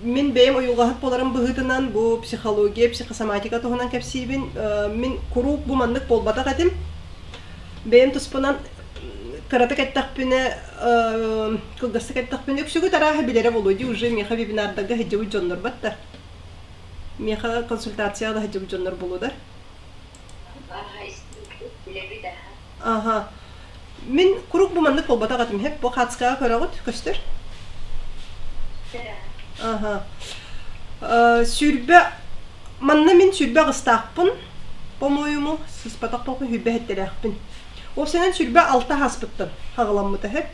Мин бэйэм уйулҕаһыт буоларым быһыытынан бу психология, психосоматика туһунан кэпсиибин. Мин куруук бу маннык буолбатах этим. Бэйэм туспунан кыратык эттэхпинэ, кылгастык эттэхпинэ, үксүгүт арааһы билэрэ буолуо дии, уже миэхэ вебинардарга сылдьыбыт дьоннор баттар. Миэхэ консультацияҕа да сылдьыбыт дьоннор буолуодар. Аха. Мин куруук бу маннык буолбатах этим. Хэп, бу хацкаҕа көрөҕүт, көстөр? Аха. 20 манна мин 28-таахпын, по-моему, сыспатах буолбун 27-лээхпин. Уопсайынан 26 ааспыттан хаҕыламмыта хэп.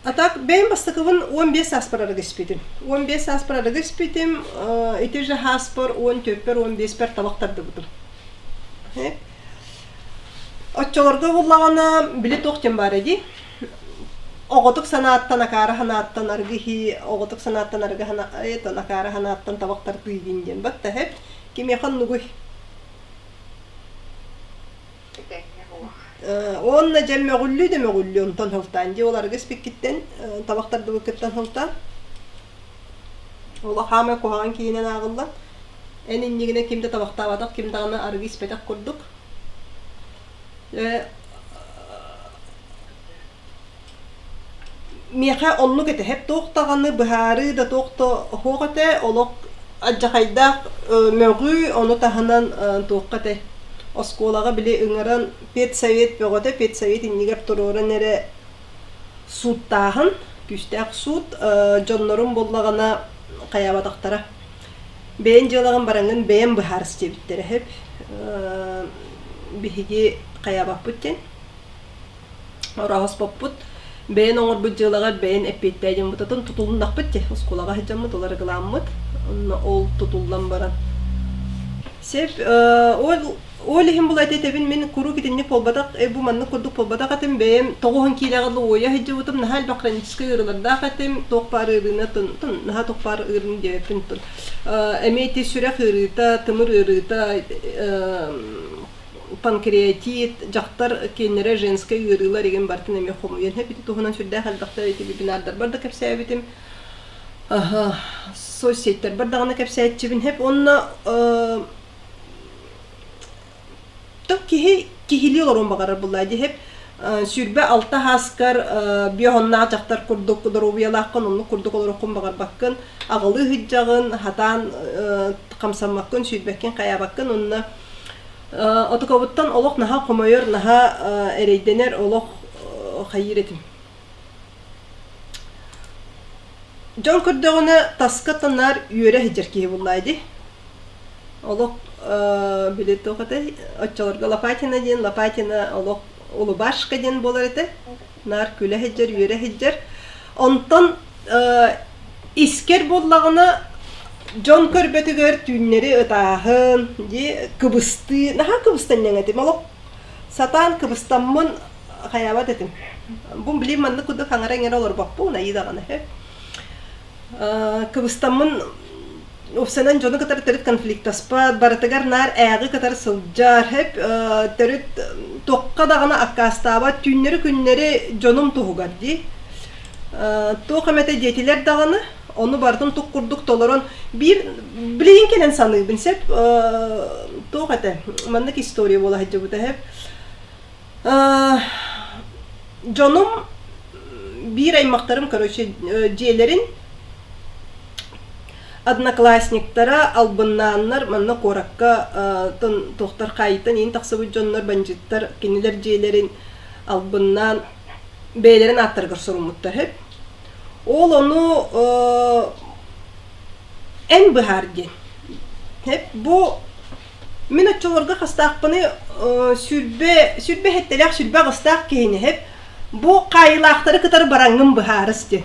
А так бэйэм бастакыбын 15 сааспар арыгы испитим. 15 сааспар арыгы испитим, ити же сааспар 14-пэр, 15-пэр табах тардыбытым. Оччолорго буллаҕына били туох диэн баар дии? Оҕотук санааттан, акаары санааттан арыгы иһии, оҕотук санааттан арыгы это акаары санааттан табах тардыы диэн батта хэп. Кимиэхэ оннугуй? Уонна дьэ мөҕүллүү да мөҕүллүү онтон сылтаан дии ол арыгы испиккиттэн табах тардыбыккыттан сылтаан олох хаамай куһаҕан киһинэн ааҕыллан эн иннигинэ ким да табахтаабатах ким даҕаны арыгы испэтэх курдук Миэхэ оннук этэ, һэп туох даҕаны быһаарыы да туох да суох этэ, олох алдьархайдаах мөҕүү, ону таһынан туохха этэй, оскуолаҕа били ыҥыран педсовет бөҕөтө, педсовет иннигэр туруоран эрэ сууттааһын, күүстээх суут, дьоннорум буоллаҕына хайаабатахтара. Бэйэн дьыалаҕын бараҥҥын бэйэм быһаарыс диэбиттэрэ сөп. Биһиги хайаабаппыт диэн. Ороһоспоппут, бэйэн оҥорбут дьыалаҕар бэйэн эппиэттээй дьоммутун тутулуннахпыт дии, оскуолаҕа сылдьаммыт, ол арыгылааммыт, онно ол тутуллан баран. Сөп, ол ол иһин була этэбин мин куруук итинник буолбатах, бу маннык курдук буолбатах этим, бэйэм 90 киилэҕэ дылы уойа сылдьыбытым, наһаа элбэх хроническай ыарыылардаах этим, туох баар ыарыыны, наһаа туох баар ыарыыны диэбэппин, эмиэ ити сүрэх ыарыыта, тымыр ыарыыта, панкреатит, дьахтар киэннэрэ женскай ыарыылар игин барытын эмиэ хомуйан ити туһунан сүрдээх элбэхтэ ити вебинардарбар да кэпсээбитим. Аха, соцсетьтэрбэр даҕаны кэпсээччибин хэп уонна то киһи киһилии олоруон баҕарар буллаа дии хэп 26 ааскар биохоннаах дьахтар курдук доруобуйалааххын оннук курдук олороххун баҕарбаккын аҕылыы сылдьаҕын хатаан хамсаммаккын сүүрбэккин хайаабаккын уонна Отокобуттан олох наһаа хомойор, наһаа эрэйдэнэр олох хайыыр этим. Дьон көрдөҕүнэ таска танаар үөрэ сылдьар киһи буллаа дии. Олох били туох этэй оччолорго Лопатина диэн Лопатина олох улыбашка диэн буолар этэ. Наар күлэ сылдьар, үөрэ сылдьар. Онтон искэр буоллаҕына дьон көрбөтүгэр түүннэри ытааһын, дии кыбыстыы, наһаа кыбыстанньаҥ этим. Олох сатаан кыбыстаммын хайаабат этим. Бу билим маннык курдук хаҥара-иҥэрэ олорбоппун, айыы даҕаны. Кыбыстаммын уопсайынан дьону кытары төрүт конфликтаспат, барытыгар наар ээҕи кытары сылдьар, хэп төрүт туохха даҕаны аккаастаабат, түүннэри-күннэри дьонум туһугар дии. Туох эмэтэ диэтилэр даҕаны, ону барытын тук курдук толорон биир билигин кэлэн саныыбын сөп туох этэ маннык история буола сылдьыбыта сөп дьонум биир аймахтарым короче дьиэлэрин одноклассниктара албыннааннар манна куоракка туохтар хаайыттан иин тахсыбыт дьоннор бандьыыттар кинилэр дьиэлэрин албыннаан бэйэлэрин ааттарыгар суруммуттар сөп ол ону эн быһаар диэн сөп бу Мин оччолорго хастаахпыны 27-лээх, 28-таах киһини иһип, бу хаайыылаахтары кытары бараҥҥын быһаарыс диэн.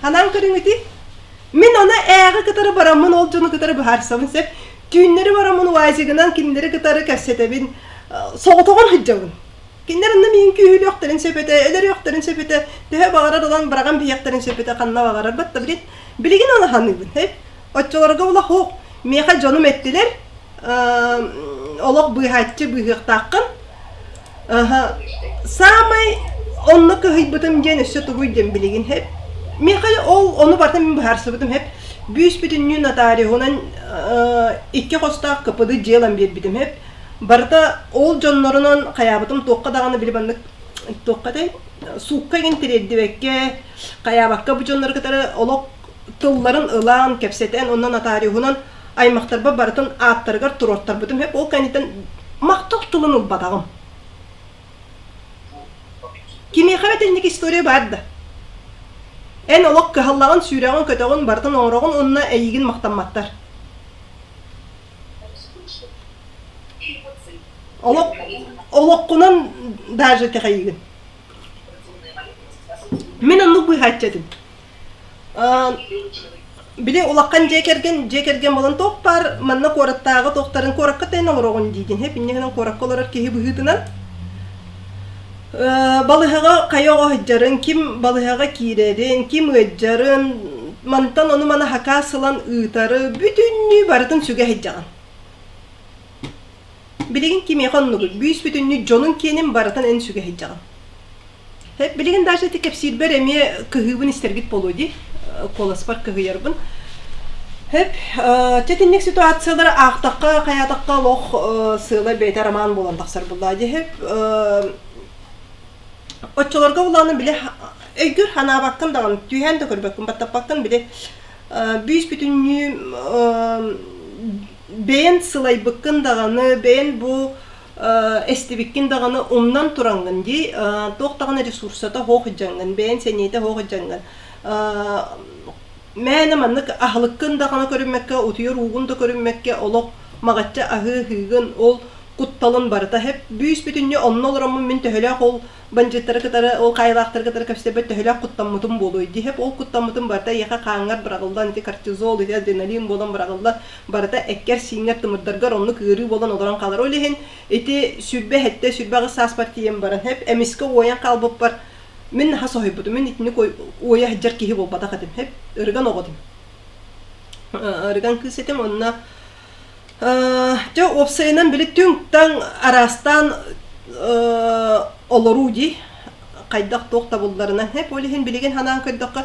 Ханаан көрүҥ ити. Мин ону ээҕи кытары бараммын ол дьону кытары быһаарсабын сөп. Түүннэри бараммын УАЗигынан кинилэри кытары кэпсэтэбин, соҕотоҕун сылдьабын. Кинилэр онно миигин күүһүлүөхтэрин сөп этэ, өлөрүөхтэрин сөп этэ, төһө баҕарар ылан быраҕан биһиэхтэрин сөп этэ, ханна баҕарар. Батта билин, билигин ону саныыбын. Оччолорго була суох миэхэ дьонум эттилэр, олох быыһааччы быыһыахтааххын. Саамай Онно кыһыйбытым диэн өссө тугуй диэн билигин хэп. Миэхэ ол ону барытын мин быһаарсыбытым хэп. Бүүс бүтүннүү нотариуһунан икки хостоох КПД дьиэ ылан биэрбитим хэп. Барыта ол дьоннорунан хайаабытым туохха даҕаны били маннык туохха этэй суукка игин тириэрдибэккэ хайаабакка бу дьоннору кытары олох тылларын ылан кэпсэтэн онно нотариуһунан аймахтарбар барытын ааттарыгар туруортарбытым хэп. Ол кэнниттэн махтал тылын ылбатаҕым. Кимиэхэ эрэ итинник история баар да? Эн олох кыһаллаҕын, сүүрэҕин-көтөҕүн, барытын оҥороҕун уонна эйигин махтамматтар. Олох, олоххунан даже итэҕэйигин. Мин оннук быыһааччы этим. Били улахан дьиэ кэргэн, дьиэ кэргэн буолан туох баар манна куораттааҕы туохтарын куоракка тэйэн олороҕун диигин. Хэп инньэ гынан куоракка олорор киһи быһыытынан балыһаҕа хайа оҕо сылдьарын, ким балыһаҕа киирэрин, ким ыалдьарын, мантан ону-маны хакаас ылан ыытары бүтүннүү барытын сүгэ сылдьаҕын. Билигин кимиэхэ оннугуй? Бүүс-бүтүннүү дьонун киэнин барытын эн сүгэ сылдьаҕын. Билигин даже ити кэпсиирбэр эмиэ кыһыыбын истэргит буолуо дии, куоласпар кыһыйарбын. Хэп, чэ итинник ситуациялары аахтахха, хайаатахха олох сыала бэйэтэ роман буолан тахсар буоллаа дии. Хэп, оччолорго булааны били өйгөр ханаабаккын даҕаны, түһээн да көрбөккүн, баттаппаккын били бүүс бүтүннүү бэйэн сылайбыккын даҕаны, бэйэн бу эстибиккин даҕаны умнан тураҥҥын дии, туох даҕаны ресурсата суох дьаҥҥын, бэйэҥ сэниэтэ суох дьаҥҥын мээнэ маннык аһылыккын даҕаны көрүммэккэ, утуйар уугун да көрүммэккэ олох маҕаччы аһыы-аһыыгын, ол кутталын барыта хэп бүүс-бүтүннүү онно олороммун мин төһөлөөх ол бандьыыттары кытары, ол хаайылаахтары кытары кэпсэппэт төһөлөөх куттаммытым буолуой дии хэп ол куттаммытым барыта эйиэхэ хааҥҥар быраҕыллан ити кортизол, ити адреналин буолан быраҕыллан барыта эккэр-сииҥҥэр, тымырдаргар оннук ыарыы буолан олорон хаалар. Ол иһин ити 27, 28 сааспар тиийэн баран, хэп эмискэ уойан хаалбыппар мин наһаа соһуйбутум. Мин итинник уойа сылдьар киһи буолбатах этим. Хэп ырыган оҕо этим. Ырыган кыыс этим. Онно дьэ уопсайынан били түҥ-таҥ араастаан олоруу дии. Хайдах туох табылларынан. Хэп ол иһин билигин санаан көрдөххө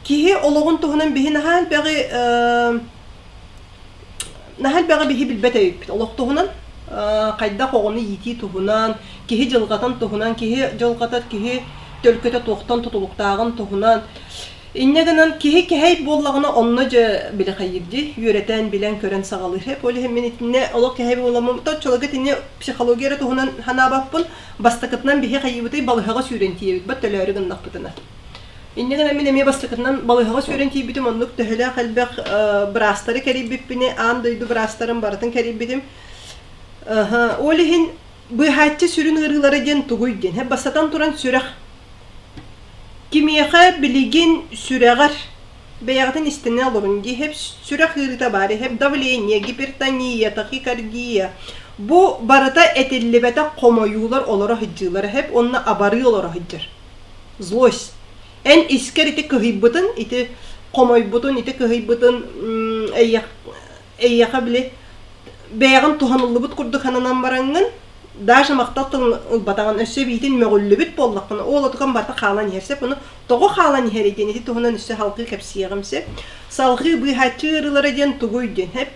Киһи олоҕун туһунан биһи наһаа элбэҕи наһаа элбэҕи биһи билбэт эбиппит. Олох туһунан, хайдах оҕону иитии туһунан, киһи дьылҕатын туһунан, киһи дьылҕата, киһи төлкөтө туохтан тутулуктааҕын туһунан. Инньэ гынан киһи кэһэй буоллаҕына онно дьэ били хайыыр үөрэтэн, билэн, көрөн саҕалыыр. Ол иһин мин итиннэ олох кэһэй буоламмын, оччолорго итини психология эрэ туһунан санаабаппын. Бастакытынан биһи хайыыбытый балыһаҕа сүүрэн тиийэбит, бат төлөөрү гыннахпытына. Инньэ гынан мин эмиэ бастакытынан балыыһаҕа сүүрэн тиийбитим, оннук төһөлөөх элбэх быраастары кэрийбиппини, аан дойду быраастарын барытын кэрийбитим. Ол иһин быыһааччы сүрүн ыарыылара диэн тугуй диэн. Бастатан туран сүрэх. Кимиэхэ билигин сүрэҕэр бэйэҕитин истинэ олорун дии. Хэп сүрэх ыарыыта баар, хэп давление, гипертония, тахикардия. Бу барыта этиллибэтэх хомойуулар олоро сылдьыылара хэп уонна абарыы олоро сылдьар. Злость. Эн искэр ити кыһыйбытын, ити хомойбутун, ити кыһыйбытын эйиэхэ били бэйэҕин туһаныллыбыт курдук сананан бараҥҥын, даже махтал тылын ылбатаҕын өссө эбиитин мөҕүллүбүт буоллаххына, ол отукан барыта хаалан иһэр сөп. Ону тоҕо хаалан иһэрий диэн ити туһунан өссө салҕыы кэпсиэҕим сөп. Салҕыы быыһааччы ыарыылара диэн тугуй диэн сөп.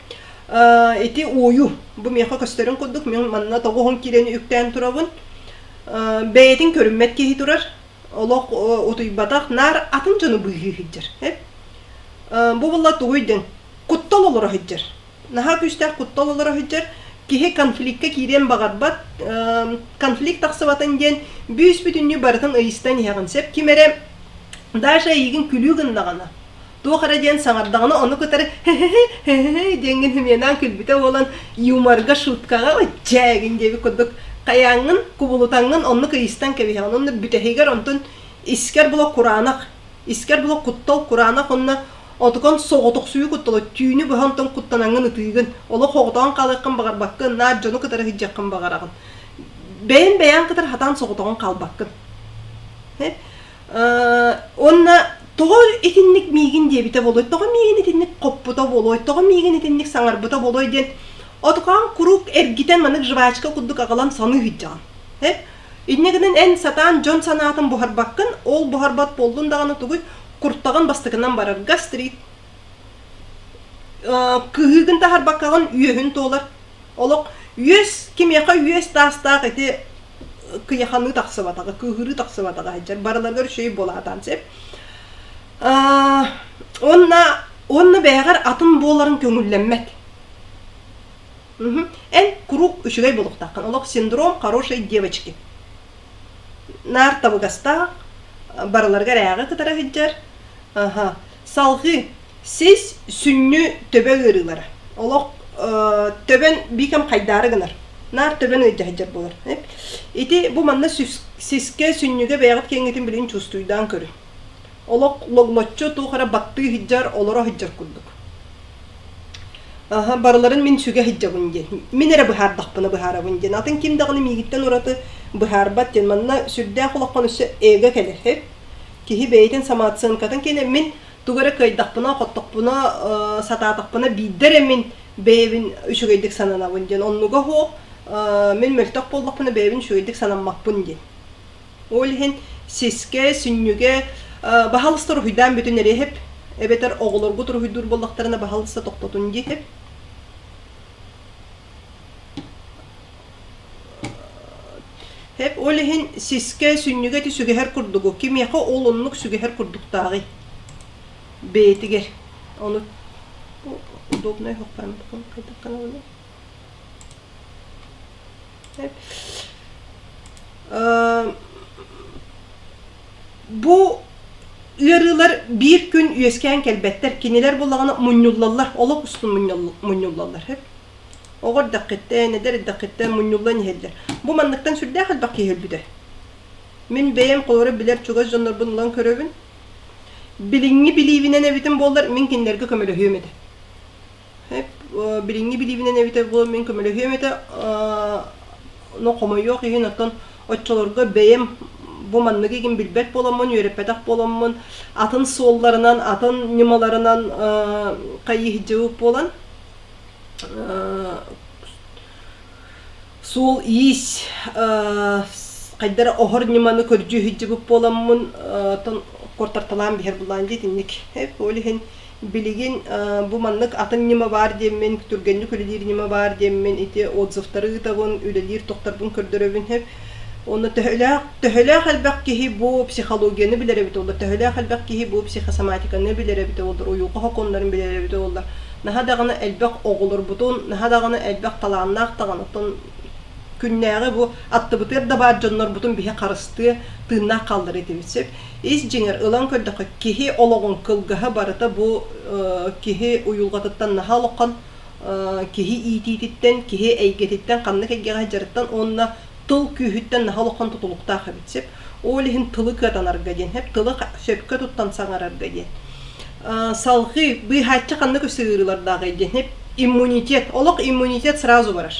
Ити уойуу. Бу миэхэ көстөрүн курдук мин манна тоҕо уһун киирэни үктээн турабын. Бэйэтин көрүммэт киһи турар, олох утуйбатах, наар атын дьону быыһыы сылдьар. Бу буолла тугуй диэн, куттал олоро сылдьар. Наһаа күүстээх куттал олоро сылдьар. Киһи конфликка киириэн баҕарбат, конфликт тахсыбатын диэн бүүс-бүтүннүү барытын ыйыстан иһэҕин сөп. Ким эрэ даже эйигин күлүү гыннаҕына, туох эрэ диэн саҥардаҕына ону кытары хе-хе-хе диэҥҥин химиянан күлбүтэ буолан юморга шуткаҕа ыччээгин диэбит курдук хайааҥҥын кубулутаҥҥын оннук ыйыстан кэбиһэҕин онно бүтэһигэр онтун искэр була кураанах искэр була куттал кураанах онно отукон соҕотохсуйуу куттала түүнү быһа онтон куттанаҥҥын ытыыгын олох оҕотоон хаалыаххын баҕарбаккын наар дьону кытары сылдьыаххын баҕараҕын бэйэн бэйэҥ кытары хатаан соҕотоҕун хаалбаккын Уонна тоҕо итинник миигин диэбитэ буолуой, тоҕо миигин итинник хоппута буолуой, тоҕо миигин итинник саҥарбыта буолуой диэн отукаан куруук эргитэн маннык жвачка курдук аҕалан саныы сылдьаҕын. Инньэ гынан эн сатаан дьон санаатын буһарбаккын, ол буһарбат буоллун даҕаны тугуй, куртаҕын бастакынан барар гастрит. Кыһыыгын таһарбаккаҕын үөһүн туолар. Олох үөс кимиэхэ үөс таастаах ити кыйаханыы тахсыбатаҕа, кыыһырыы тахсыбатаҕа сылдьар. Барыларыгар үчүгэй буола сатаан сөп. Уонна уонна бэйэҕэр атын буоларын көҥүллэммэт. Эн куруук үчүгэй буолуохтааххын. Олох синдром хорошей девочки. Наар табыгастаах, барыларыгар ээҕи кытара сылдьар. Аха. Салҕыы сис сүнньү төбө ыарыылара. Олох төбөн биикэм хайдаары гынар. Наар төбөн ыалдьа сылдьар буолар. Ити бу манна сискэ сүнньүгэ бэйэҕит киэҥҥитин билигин чувствуйдаан көрүҥ. Олох логлоччу туох эрэ баттыы сылдьар, олоро сылдьар курдук. Аһа, барыларын мин сүгэ сылдьабын диэн. Мин эрэ быһаардахпына быһаарабын диэн. Атын ким даҕаны миигиттэн ураты быһаарбат диэн. Манна сүрдээх улахан өссө эго кэлэр. Киһи бэйэтин самооценкатын кэнэ мин тугу эрэ кыайдахпына, хоттохпуна, сатаатахпына биирдэ эрэ мин бэйэбин үчүгэйдик сананабын диэн. Оннуга суох мин мөлтөх буоллахпына бэйэбин үчүгэйдик санаммаппын диэн. Ол иһин сискэ, сүнньүгэ баһалыста уруһуйдаан бүтүн эриэһип, эбэтэр оҕолоргут уруһуйдуур буоллахтарына баһалыста тохтотун диэһип. Хэп, ол иһин сискэ, сүнньүгэ ити сүгэһэр курдугу, кимиэхэ ол оннук сүгэһэр курдуктааҕый? Бэйэтигэр. Ону удобнай Бу ыарыылар биир күн үөскээн кэлбэттэр, кинилэр буллаҕына мунньуллаллар, олох устун мунньуллаллар. Оҕо эрдэххиттэн, эдэр эрдэххиттэн мунньуллан иһэллэр. Бу манныктан сүрдээх элбэх киһи өлбүтэ. Мин бэйэм холобура билэр чугас дьоннорбун ылан көрөбүн. Билиҥҥи билиибинэн эбитим буоллар, мин кинилэргэ көмөлөһүөм этэ. Билиҥҥи билиибинэн эбитэ буоллар, мин көмөлөһүөм этэ. Но хомойуох иһин, оттон оччолорго бэйэм бу манныгы игин билбэт буоламмын, үөрэппэтэх буоламмын, атын суолларынан, атын ньымаларынан хайыһдьыбыт буолан, суол-иис хайдара оһор ньыманы көрдүү сылдьыбыт буоламмын, оттон куортарталаан биһэр булаан дии итинник. Ол иһин билигин бу маннык атын ньыма баар диэммин, түргэнник үлэлиир ньыма баар диэммин ити отзывтары ыытабын, үлэлиир тохторбун көрдөрөбүн сөп. Уонна төһөлөөх төһөлөөх элбэх киһи бу психологияны билэр эбитэ буоллар, төһөлөөх элбэх киһи бу психосоматиканы билэр эбитэ буоллар, уйулҕа сокуоннарын билэр эбитэ буоллар, наһаа даҕаны элбэх оҕолорбутун, наһаа даҕаны элбэх талааннаах даҕаны оттон күннээҕи бу аттыбытыгар да баар дьоннорбутун биһи харыстыа, тыыннаах хаалларыа этибит сөп. Ис дьиҥэр ылан көрдөххө, киһи олоҕун кылгаһа барыта бу киһи уйулҕатыттан наһаа улахан киһи иитиититтэн, киһи эйгэтиттэн, ханнык эйгэҕэ сылдьарыттан уонна тыл күүһүттэн наһаа улахан тутулуктаах эбит сөп. Ол иһин тылы кыатанарга диэн, сөп, тылы сөпкө туттан саҥарарга диэн. Салҕыы быыһааччы ханнык өссө ыарыылардааҕый диэн, сөп, иммунитет, олох иммунитет сразу барар.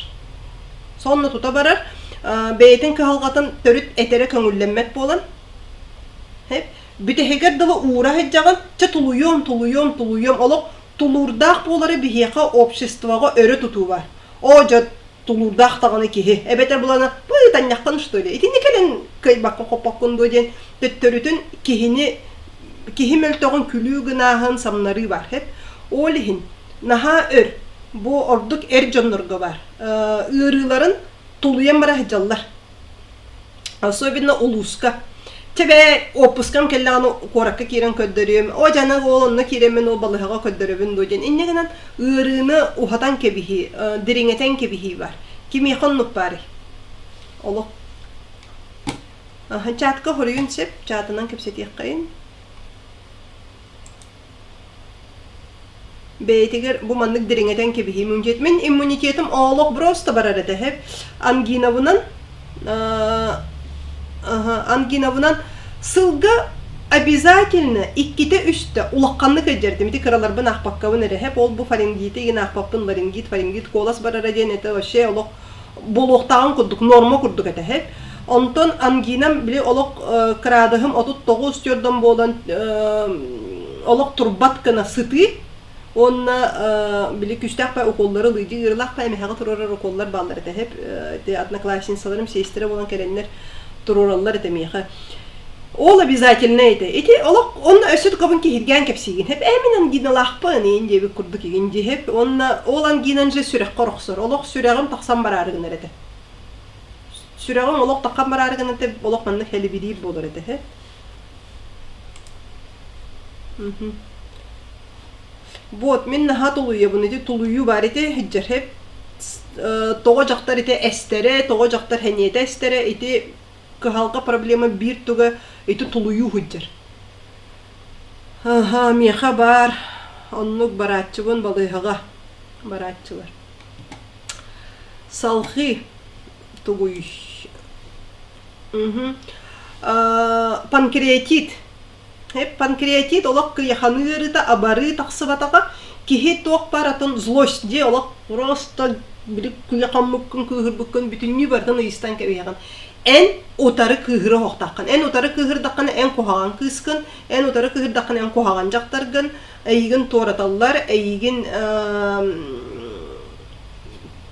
Сонно тута барар, бэйэтин кыһалҕатын төрүт этэрэ көҥүллэммэт буолан, бүтэһигэр дылы уура сылдьаҕын, чэ тулуйуом, тулуйуом, тулуйуом, олох тулуурдаах буолары биһиэхэ обществоҕа өрө тутуу бар. Оо, дьэ, тулуурдаах даҕаны киһи. Эбэтэр булана, быытанньаххын что ли? Итинник кэлэн кыайбаккын хоппоккун дуо диэн төттөрүтүн киһини киһи мөлтөҕүн күлүү гынааһын, самнарыы бар. Ол иһин наһаа өр, бу ордук эр дьоннорго бар, ыарыыларын тулуйан бара сылдьаллар. Особенно улууска. Чэ бээ, отпускам кэллэҕинэ куоракка киирэн көрдөрүөм. О, дьана ол онно киирэммин ол балыыһаҕа көрдөрөбүн дуо диэн. Инньэ гынан ыарыыны уһатан кэбиһии, дириҥэтэн кэбиһии бар. Кимиэхэ оннук баарый? Олох. Чатка хоруйун сөп, чатынан кэпсэтиэххэйин. Бэйэтигэр бу маннык дириҥэтэн кэбиһии иммунитет. Мин иммунитетым олох просто барар этэ һэп. Ангинабынан ангинабынан сылга обязательно иккитэ-үстэ улаханнык ыалдьардым. Ити кыраларбын аахпаккабын эрэ һэп. Ол бу фарингиты игин аахпаппын ларингит, фарингит куолас барара диэн это вообще олох буолуохтааҕын курдук, норма курдук этэ һэп. Онтон ангинам били олох кыраадыһым 39 төрдөн буолан олох турбат гына сытыы уонна били күүстээх пай уколлары ылыйдыы ыарылаах пай эмэһэҕэ туруорар уколлар бааллар этэ һэп. Ити одноклассницаларым сиэстэрэ буолан кэлэннэр. Туруораллар этэ миэхэ. Ол обязательно этэ. Ити олох онно өссө тукабын киһиргээн кэпсиигин. Хэп ээ мин ангиналаахпын иин диэбит курдук игин диэһэп. Уонна ол ангинан же сүрэххэ охсор. Олох сүрэҕим тахсан бараары гынар этэ. Сүрэҕим олох таххан бараары гынар этэ, олох маннык хэлибириир буолар этэ. Хэп. Вот, мин наһаа тулуйабын, ити тулуйуу баар ити сылдьар тоҕо дьахтар ити эстэрэ, тоҕо дьахтар сэниэтэ эстэрэ, ити кыһалҕа проблема биир туга ити тулуйуу сылдьар. Аха, миэхэ баар, оннук барааччыбын балыыһаҕа барааччылар. Салҕыы тугуй? Мгм. Панкреатит. Панкреатит олох кыйаханыы ыарыыта абарыы тахсыбатаҕа, киһи туох баар атын злость дии олох просто били кыйахаммыккын, кыыһырбыккын бүтүннүү барытын ыйыстан кэбиһэҕин. Эн утары кыыһыра оһохтооххун. Эн утары кыыһырдаххына эн куһаҕан кыыскын, эн утары кыыһырдаххына эн куһаҕан дьахтаргын, эйигин туораталлар, эйигин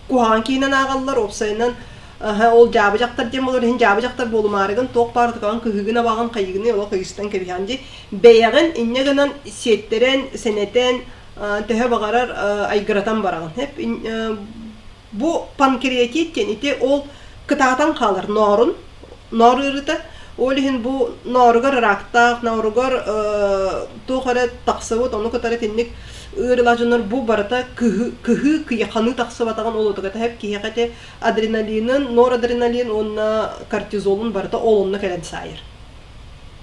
куһаҕан киинэн ааҕаллар, уопсайынан ол дьаабы дьахтар диэн буолар иһин дьаабы дьахтар буолумаарыгын туох баар тукаҕын кыһыыгын абаҕын хайыгыный олох ыйыстан кэбиһэҕин дии бэйэҕин инньэ гынан сиэттэрэн сэнэтэн төһө баҕарар айгыратан бараҕын бу панкреатит диэн ити ол кытаатан хаалар ноорун ноор ыарыыта. Ол иһин бу нооругар ыраактаах, нооругар туох эрэ тахсыбыт, ону кытары итинник ыарыылаах дьоннор бу барыта кыһыы, кыйаханыы тахсыбатаҕын ол отуга тэһэп киһиэхэ ити адреналинын, норадреналин уонна кортизолун барыта ол онно кэлэн саайар.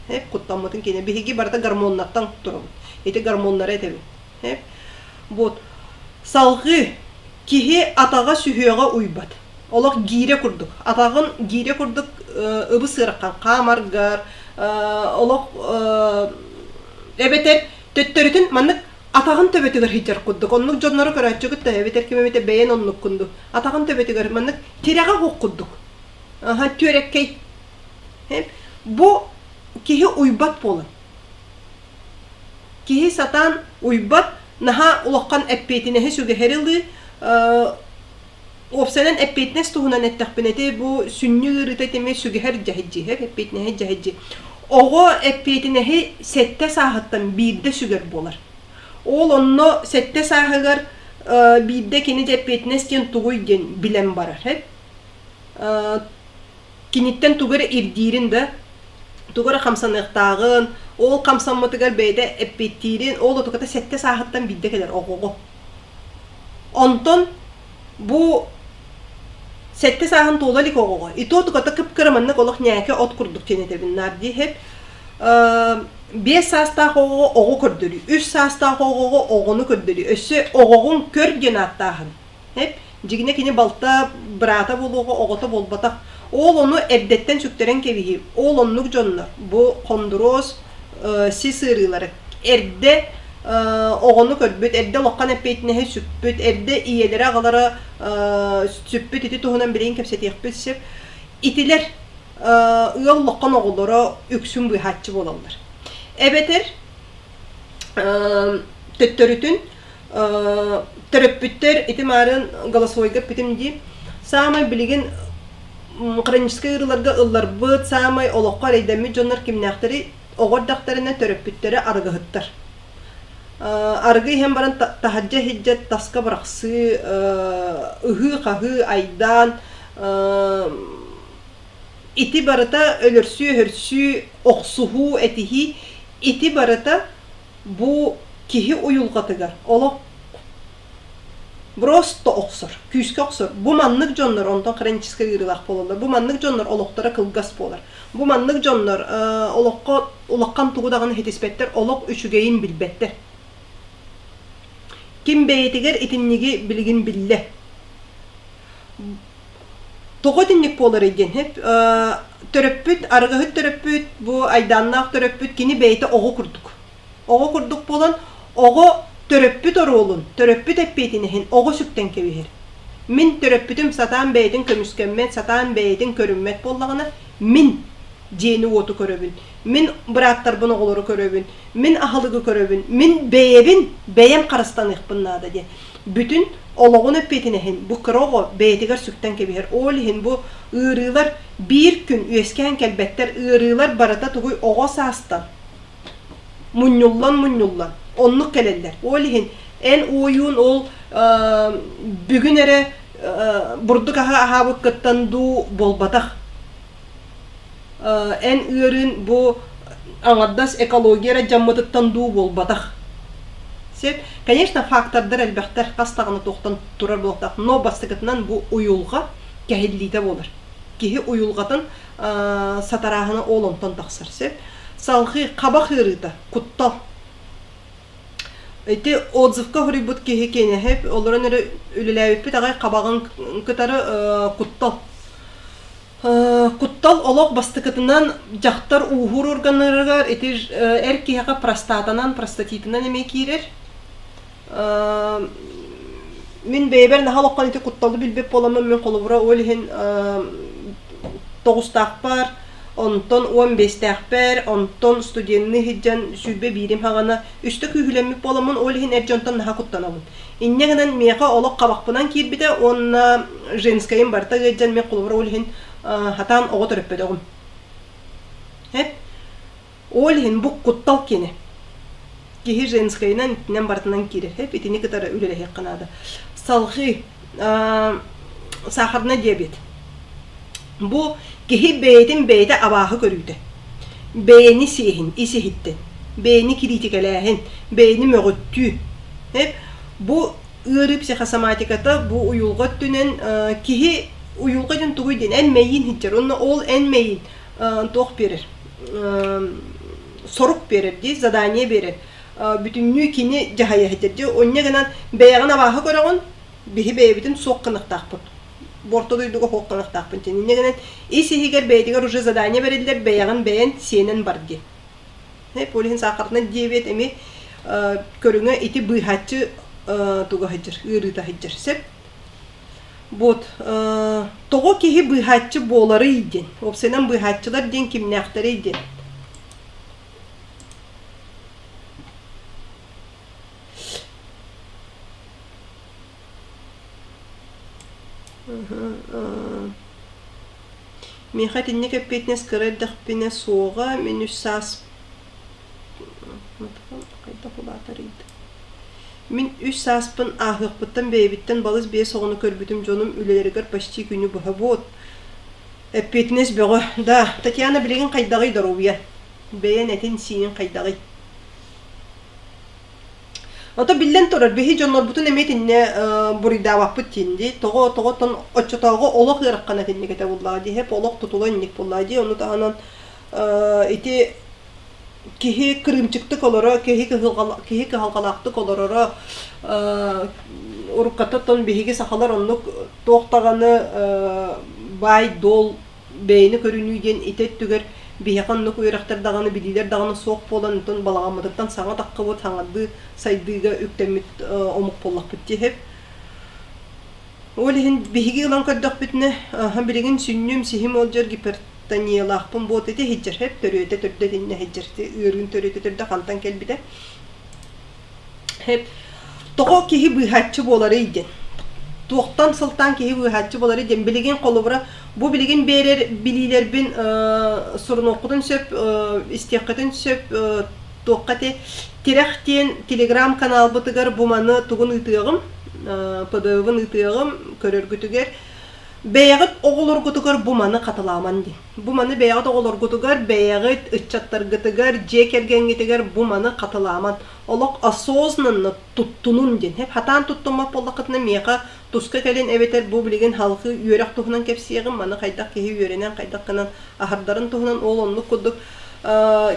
Эп куттаммытын кини биһиги барыта гормоннартан турабыт. Ити гормоннары этэбин. Эп вот салҕыы киһи атаҕа сүһүөҕэ уйбат. Олох гиирэ курдук. Атаҕын гиирэ курдук ыбыс-ыарахан хаамаргар, олох эбэтэр төттөрүтүн маннык атаҕын төбөтүгэр сылдьар курдук. Оннук дьоннору көрөөччүгүт да эбэтэр ким эмитэ бэйэн оннуккун дуу. Атаҕын төбөтүгэр маннык тирэҕэ суох курдук. Аха, түөрэккэй. Бу киһи уйбат буолан. Киһи сатаан уйбат, наһаа улахан эппиэтинэһи сүгэһэри ылыы, Уопсайынан эппиэтинэс туһунан эттэхпинэ, ити бу сүнньү ыарыыта итими сүгэһэр дьэһидьиһэр, эппиэтинэһи дьэһидьи. Оҕо эппиэтинэһи сэттэ сааһыттан биирдэ сүгэр буолар. Ол онно сэттэ сааһыгар биирдэ кини дьэ эппиэтинэс диэн тугуй диэн билэн барар. Киниттэн тугу эрэ ирдиирин да, тугу эрэ хамсаныахтааҕын, ол хамсаммытыгар бэйэтэ эппиэттиирин, ол отуката сэттэ сааһыттан биирдэ кэлэр оҕоҕо. Онтон бу сэттэ сааһын туола илик оҕоҕо и то туката кып-кыра маннык олох ньээкэ от курдук диэн этэбин наар дии иһэп 5 саастаах оҕоҕо оҕо көрдөрүү, 3 саастаах оҕоҕо оҕону көрдөрүү, өссө оҕоҕун көр диэн ааттааһын. Эп, дьигинэ кини балта, быраата буолуоҕа оҕото буолбатах. Ол ону эрдэттэн сүктэрэн кэбиһии. Ол оннук дьоннор бу хондуруос, сис ыарыылары эрдэ оҕону көрбүт, эрдэ улахан эппиэтинэһи сүкпүт, эрдэ ийэлэрэ-аҕалара сүппүт ити туһунан билигин кэпсэтиэхпит сөп. Итилэр ыал улахан оҕолоро үксүн быыһааччы буолаллар. Эбэтэр төттөрүтүн төрөппүттэр ити маарын голосовойга эппитим дии саамай билигин хроническай ыарыыларга ылларбыт саамай олоххо эрэйдэммит дьоннор кимнээхтэрий оҕо эрдэхтэринэ төрөппүттэрэ арыгыһыттар арыгы иһэн баран таһырдьа иһирдьэ таска бырахсыы ыһыы-хаһыы айдаан ити барыта өлөрсүү-өһөрсүү охсуһуу этиһии ити барыта Бу киһи уйулҕатыгар олох просто охсор, күүскэ охсор. Бу маннык дьоннор онтон хроническай ыарыылаах буолаллар. Бу маннык дьоннор олохторо кылгас буолар. Бу маннык дьоннор олоххо улахан тугу даҕаны ситиспэттэр, олох үчүгэйин билбэттэр. Ким бэйэтигэр итинниги билигин биллэ. Тоҕо итинник буоларый диэн төрөппүт, арыгыһыт төрөппүт, бу айдааннаах төрөппүт кини бэйэтэ оҕо курдук. Оҕо курдук буолан, оҕо төрөппүт оруолун, төрөппүт эппиэтинэһин оҕо сүктэн кэбиһэр. Мин төрөппүтүм сатаан бэйэтин көмүскэммэт, сатаан бэйэтин көрүммэт буоллаҕына, мин. дьиэни-уоту көрөбүн, мин бырааттарбын оҕолору көрөбүн, мин аһылыгы көрөбүн, мин бэйэбин бэйэм харыстаныахпын наада диэн. Бүтүн олоҕун эппиэтинэһин бу кыра оҕо бэйэтигэр сүктэн кэбиһэр. Ол иһин бу ыарыылар биир күн үөскээн кэлбэттэр. Ыарыылар барыта тугуй оҕо саастан мунньуллан-мунньуллан оннук кэлэллэр. Ол иһин эн уойуун ол бүгүн эрэ бурдук аһы аһаабыккыттан дуу буолбатах. Эн ыарыын бу аҥардас экология эрэ дьаммытыттан дуу буолбатах. Сөп. Конечно, фактордар элбэхтэр, хас даҕаны туохтан турар буолуохтаах. Но бастакытынан бу уйулҕа кэһиллиитэ буолар. Киһи уйулҕатын сатарааһына ол онтон тахсар. Сөп. Салҕыы хабах ыарыыта, куттал. Ити отзывка суруйбут киһи киэнэһэ олорон эрэ үлэлээбиппит аҕай хабаҕын кытары куттал. Куттал олох бастакытынан дьахтар ууһуур органнарыгар ити эр киһиэхэ простатанан, простатитынан эмиэ киирэр. Мин бэйэбэр наһаа олоххон ити кутталы билбэт буоламмын мин холобура ол иһин тоҕустаахпар, онтон 15-тээхпэр, онтон студенныы сылдьан 21-им саҕана үстэ күүһүлэммит буоламмын ол иһин эр дьонтон наһаа куттанабын. Инньэ гынан миэхэ олох хабахпынан киирбитэ уонна женскайым барыта ыалдьан мин холобура ол иһин хатаан оҕо төрөппөтөҕүм. Эп Ол иһин бу куттал кини. Киһи женскайынан итинэн барытынан киирэр. Эп итини кытары үлэлэһиэххэ наада. Салҕыы сахарнай диабет. Бу киһи бэйэтин бэйэтэ абааһы көрүүтэ. Бэйэни сиэһин, ис иһиттэн. Бэйэни кириитикэлээһин, бэйэни мөҕүттүү. Эп бу ыарыы психосоматиката бу уйулҕа өттүнэн киһи уйулҕа диэн тугуй диэн эн мэйиин сылдьар. Онно ол эн мэйиин туох биэрэр сорук биэрэр дии задание биэрэр бүтүннүү кини дьаһайа сылдьар дии онньо гынан бэйэҕин абааһы көрөҕүн биһи бэйэбитин суох гыныахтаахпыт бу орто дойдуга суох гыныахтаахпын диэн инньэ гынан ис иһигэр бэйэтигэр уже задание бэриллэр бэйэҕин бэйэн сиэнэн бар диэн ол иһин саахарынан диабет эмиэ көрүҥэ ити быыһааччы туга сылдьар ыарыыта сылдьар сөп Вот тоҕо киһи быыһааччы буоларый диэн, уопсайынан быыһааччылар диэн кимнээхтэрий диэн. Миэхэ итинник эппиэтинэс кыра эрдэхпинэ суоҕа, мин үс саас хайдах улаатарый да Мин үс сааспын ааһыахпыттан бэйэбиттэн балыс биэс оҕону көрбүтүм дьонум үлэлэригэр почти күнү быһа буот. Эппиэтинэс бөҕө. Да, Татьяна билигин хайдаҕый доруобуйа? Бэйэн этин-сиинин хайдаҕый? Ото биллэн турар, биһи дьоннорбутун эмиэ итиннэ буруйдаабаппыт диин дии. Тоҕо тоҕоттон оччотооҕу олох ыараххан этинник этэ буоллаҕа дии. Хэп олох тутула инник буоллаҕа дии. Ону таһынан ити киһи кырыымчыктык олоро, киһи киһи кыһалҕалаахтык олороро уруккаттан биһиги сахалар оннук туох даҕаны баай-дуол бэйэни көрүнүү диэн ити өттүгэр биһиэхэ оннук үөрэхтэр даҕаны, билиилэр даҕаны суох буолан, онтон балаҕаммытыттан саҥа таххыбыт, саҥардыы сайдыыга үктэммит омук буоллахпыт дии. Ол иһин биһиги ылан көрдөхпүтүнэ, билигин сүнньүм, сиһим ыалдьар гипертониялаахпын буолта ити иһдьэр сөп төрүөтэ төрдө итиннэ иһдьэр ыарыын төрүөтэ төрдө хантан кэлбитэ Сөп. Тоҕо киһи быыһааччы буоларый диэн. Туохтан сылтаан киһи быыһааччы буоларый диэн. Билигин холобура бу билигин биэрэр билиилэрбин сурунуоххутун сөп, истиэххитин сөп, туохха ити Тирэх диэн телеграм-каналбытыгар бу маны тугун ыытыаҕым, ПДВ-бын ыытыаҕым көрөргүтүгэр. Бэйэҕит оҕолоргутугар бу маны хатылааман диэн. Бу маны бэйэҕит оҕолоргутугар, бэйэҕит ыччаттаргытыгар, дьиэ кэргэҥҥитигэр бу маны хатылааман. Олох осознанно туттунун диэн. Хатаан туттуммат буоллаххытына миэхэ туска кэлин эбэтэр бу билигин халҕыы үөрэх туһунан кэпсиэҕим, маны хайдах киһи үөрэнэн, хайдах гынан аһардарын туһунан ол оннук курдук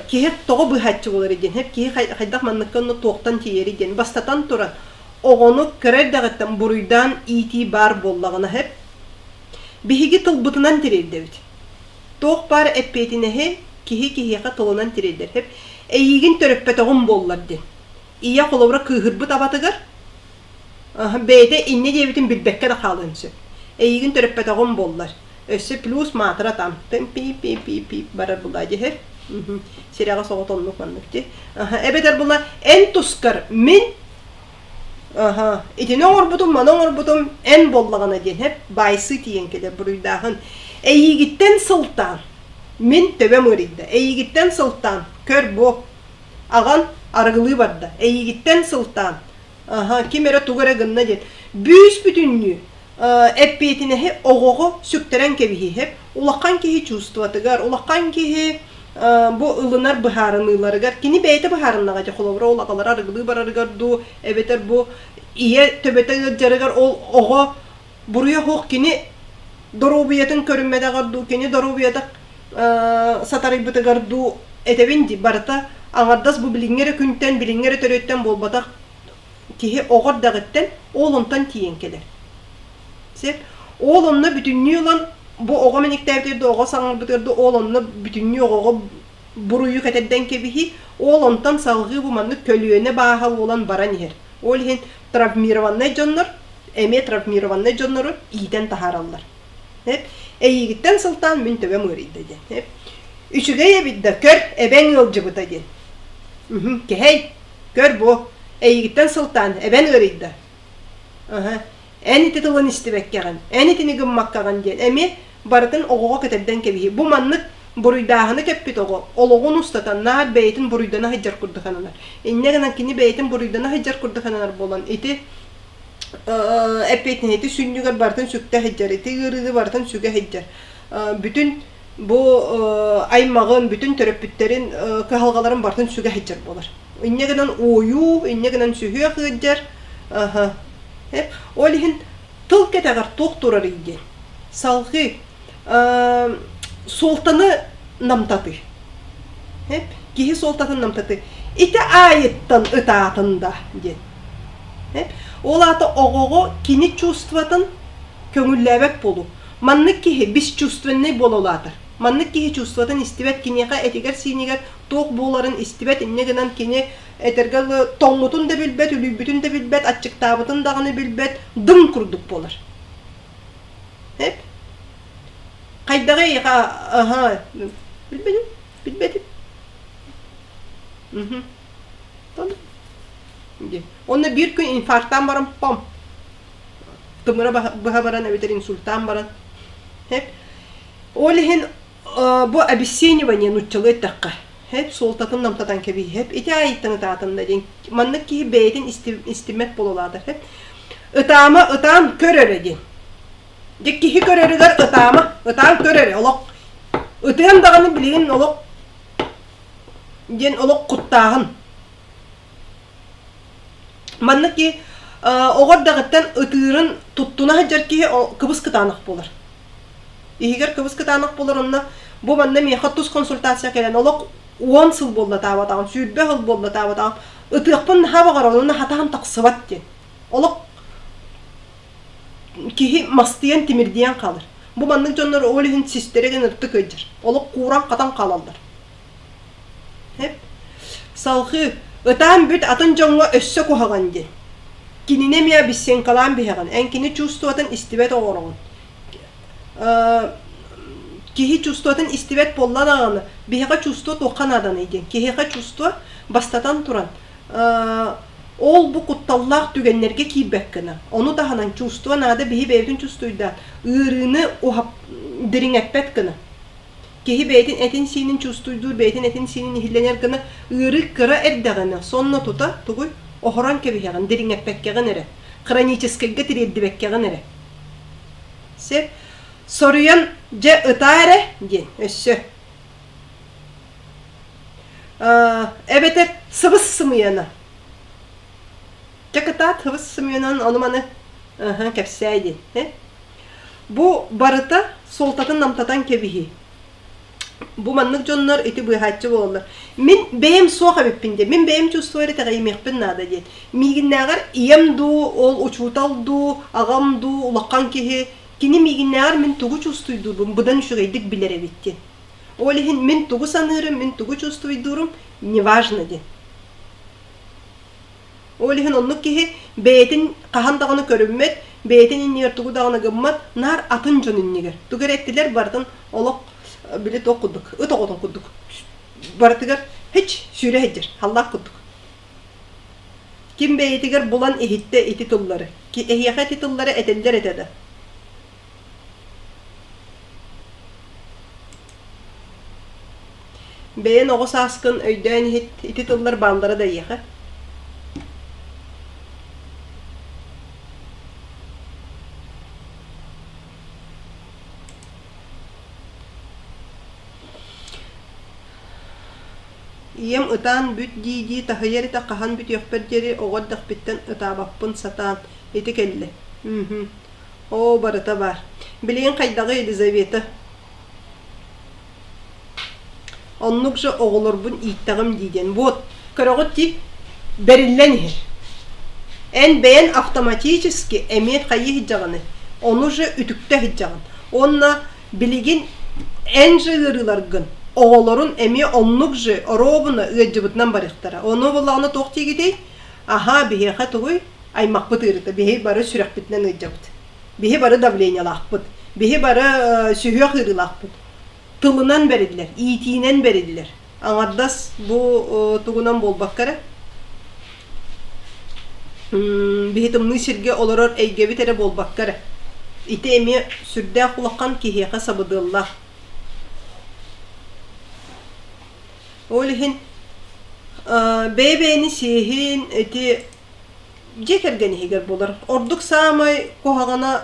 киһи тоҕо быыһааччы буолар диэн, киһи хайдах манныкка онно туохтан тиийэрий диэн. Бастатан туран, оҕону кыра эрдэҕиттэн буруйдаан иитии баар буоллаҕына сөп. Биһиги тылбытынан тириэрдэбит. Туох баар эппиэтинэһи киһи киһиэхэ тылынан тириэрдэр сөп. Эйиигин төрөппөтөҕүм буоллар диэн. Ийэ холобура кыыһырбыт абатыгар бэйэтэ инньэ диэбитин билбэккэ да хаалыан сөп. Эйиигин төрөппөтөҕүм буоллар. Өссө плюс маатыра там тым пи пи пи пи барар була дьиһэр. Сирэҕэ соҕот оннук маннык дии. Эбэтэр була эн тускар мин Аха, итини оҥорбутум, маны оҥорбутум эн буоллаҕына диэн һэп баайсыы тиийэн кэлэр буруйдааһын. Эйиигиттэн сылтаан мин төбөм ыарыйда. Эйиигиттэн сылтаан көр бу аҕан арыгылыы барда. Эйиигиттэн сылтаан аха ким эрэ тугу эрэ гынна диэн бүүс бүтүннүү эппиэтинэһи оҕоҕо сүктэрэн кэбиһииһэп улахан киһи чувствотыгар, улахан киһи бу ылынар быһаарыныыларыгар кини бэйэтэ быһаарыннаҕа дьэ холобура ол аҕалара арыгылыы барарыгар дуу эбэтэр бу ийэ төбөтө ыалдьарыгар ол оҕо буруйа суох кини доруобуйатын көрүммэтэҕэр дуу кини доруобуйата сатарыйбытыгар дуу этэбин дии барыта аҥардас бу билиҥҥи эрэ күнтэн билиҥҥи эрэ төрүөттэн буолбатах киһи оҕо эрдэҕиттэн ол онтон тиийэн кэлэр. Сөп. Ол онно бүтүннүү ылан бу оҕо мэниктээбитигэр да оҕо саҥарбытыгар да ол онно бүтүннүү оҕоҕо буруйу кэтэрдэн кэбиһии, ол онтон салҕыы бу маннык көлүөнэ бааһа буолан баран иһэр. Ол иһин травмированнай дьоннор эмиэ травмированнай дьоннору иитэн таһаараллар. Эйиигиттэн сылтаан мин төбөм ыарыйда диэн. Үчүгэй эбит да көр эбэҥ ыалдьыбыта диэн. Кэһэй Көр бу, эйигиттэн сылтаан эбэн ыарыйда. Аһа, эн ити тылын истибэккэҕин, эн итини гыммаккаҕын диэн эмиэ барытын оҕоҕо кэтэрдэн кэбиһии. Бу маннык буруйдааһыны кэппит оҕо олоҕун устата наар бэйэтин буруйдана сылдьар курдук сананар. Инньэ гынан кини бэйэтин буруйдана сылдьар курдук сананар буолан ити эппиэтинэһи сүнньүгэр барытын сүктэ сылдьар, ити ыарыыны барытын сүгэ сылдьар. Бүтүн бу аймаҕын, бүтүн төрөппүттэрин кыһалҕаларын барытын сүгэ сылдьар буолар. Инньэ гынан уойуу, инньэ гынан сүһүөх ыалдьар. Аха. Ол иһин тыл кэтэҕэр туох турарый диэн. Салҕыы суолтаны намтатыы. Киһи суолтатын намтатыы. Ити аайыттан ытаатын да диэн. Ол аата оҕоҕо кини чувствотын көҥүллээбэт буолуу. Маннык киһи бесчувственнай буола улаатар. Маннык киһи чувствотын истибэт, киниэхэ этигэр-сиинигэр туох буоларын истибэт, инньэ гынан кини этэргэ дылы тоҥмутун да билбэт, үлүйбүтүн да билбэт, аччыктаабытын даҕаны билбэт, дым курдук буолар. Эп? Хайдаҕый аха билбэтим, билбэтим. Мхм. Онно биир күн инфарктаан баран пом тымыра быһа баран эбэтэр инсультаан баран. Ол иһин бу обесценивание нууччалыы эттэххэ һэп суолтатын намтатан кэбиһиэп ити аайыттан ытаатын да диэн маннык киһи бэйэтин истиммэт буолалаатар һэп ытаама ытаан көр эрэ диэн дьэ киһи көрөрүгэр ытаама ытаан көр эрэ олох ытыан даҕаны билигин олох диэн олох куттааһын Маннык киһи оҕо эрдэҕиттэн ытыырын туттуна сылдьар киһи кыбыс кытаанах буолар. Иһигэр кыбыс кытаанах буолар онно бу манна миэхэ тус консультация кэлэн олох 10 сыл буолла таабатаҕым, 20 сыл буолла таабатаҕым, ытыахпын наһаа баҕарабын уонна хатаһан тахсыбат диэн. Олох киһи мастыйан тимирдийэн хаалар. Бу маннык дьоннор ол иһин систэрэ гэн ыртык ыалдьар. Олох кууран-хатан хаалаллар. Салҕыы, ытаан бүт атын дьоҥҥо өссө куһаҕан диэн. Кинини эмиэ обесценкалаан биһэҕин, эн кини чувствотын истибэт оҥороҕун. Киһи чувствотын истибэт буолла даҕаны, биһиэхэ чувство туохха нааданый диэн. Киһиэхэ чувство, бастатан туран, ол бу кутталлаах түгэннэргэ киирбэт гына. Ону таһынан чувство наада биһи бэйэбитин чувствуйдаан, ыарыыны уһап дириҥэппэт гына. Киһи бэйэтин этин-сиинин чувствуйдуур, бэйэтин этин-сиинин иһиллэнэр гына ыарыы кыра эрдэҕинэ сонно тута тугуй оһорон кэбиһэҕин, дириҥэппэккэҕин эрэ, хроническайга тириэрдибэккэҕин эрэ. Сөп. Соруйан дьэ ытаа эрэ диэн өссө. Эбэтэр сыбыс сымыйана. Дьэ кытаат сыбыс сымыйанан ону-маны кэпсээ диэн. Бу барыта суолтатын намтатан кэбиһии. Бу маннык дьоннор ити быыһааччы буолаллар. Мин бэйэм суох эбиппин диэн, мин бэйэм чувствую эрэ итэҕэйимиэхпин наада диэн. Миигиннээҕэр ийэм дуу, ол учуутал дуу, аҕам дуу, улахан киһи, кини миигиннээҕэр мин тугу чувствуйдуурбун быдан үчүгэйдик билэр эбит диэн. Ол иһин мин тугу саныырым, мин тугу чувствуйдуурум неважно диэн. Ол иһин оннук киһи бэйэтин хаһан даҕаны көрүммэт, Бэйэтин иннигэр тугу даҕаны гыммат, наар атын дьон иннигэр. Тугу эрэ эттилэр барытын олох били туох курдук, ыт оҕотун курдук барытыгар һич сүүрэ сылдьар, халлаах курдук. Ким бэйэтигэр булан иһиттэ ити тыллары? Эһиэхэ ити тыллары этэллэр этэ да? Бэйэн оҕо сааскын өйдөөн иһит, ити тыллар бааллара да эйиэхэ? Ийэм ытаан бүт дии-дии таһыйар этэ хаһан бүтүөхпэр диэри оҕо эрдэхпиттэн ытаабаппын сатаан ити кэллэ Мм Оо, барыта баар. Билигин хайдаҕый Елизавета? Оннук же оҕолорбун ииттэҕим дии диэн. Вот, көрөҕүт дии, бэриллэн иһэр. Эн бэйэн автоматически эмиэ хайыы сылдьаҕыный? Ону же үтүктэ сылдьаҕын. Уонна билигин эн же ыарыыларгын, оҕолорун эмиэ оннук же оруобуна ыалдьыбытынан барыахтара. Ону буоллаҕына туох диигитий? Аһаа, биһиэхэ тугуй? Аймахпыт ыарыыта. Биһи бары сүрэхпитинэн ыалдьабыт. Биһи бары давлениелаахпыт. Биһи бары сүһүөх ыарыылаахпыт. Тылынан бэриллэр, иитиинэн бэриллэр. Аҥардас бу тугунан буолбакка эрэ биһи тымныы сиргэ олорор эйгэбит эрэ буолбакка эрэ ити эмиэ сүрдээх улахан киһиэхэ сабыдыаллаах. Ол иһин бэйэ-бэйэни сиэһин ити дьиэ кэргэн иһигэр буолар. Ордук саамай куһаҕана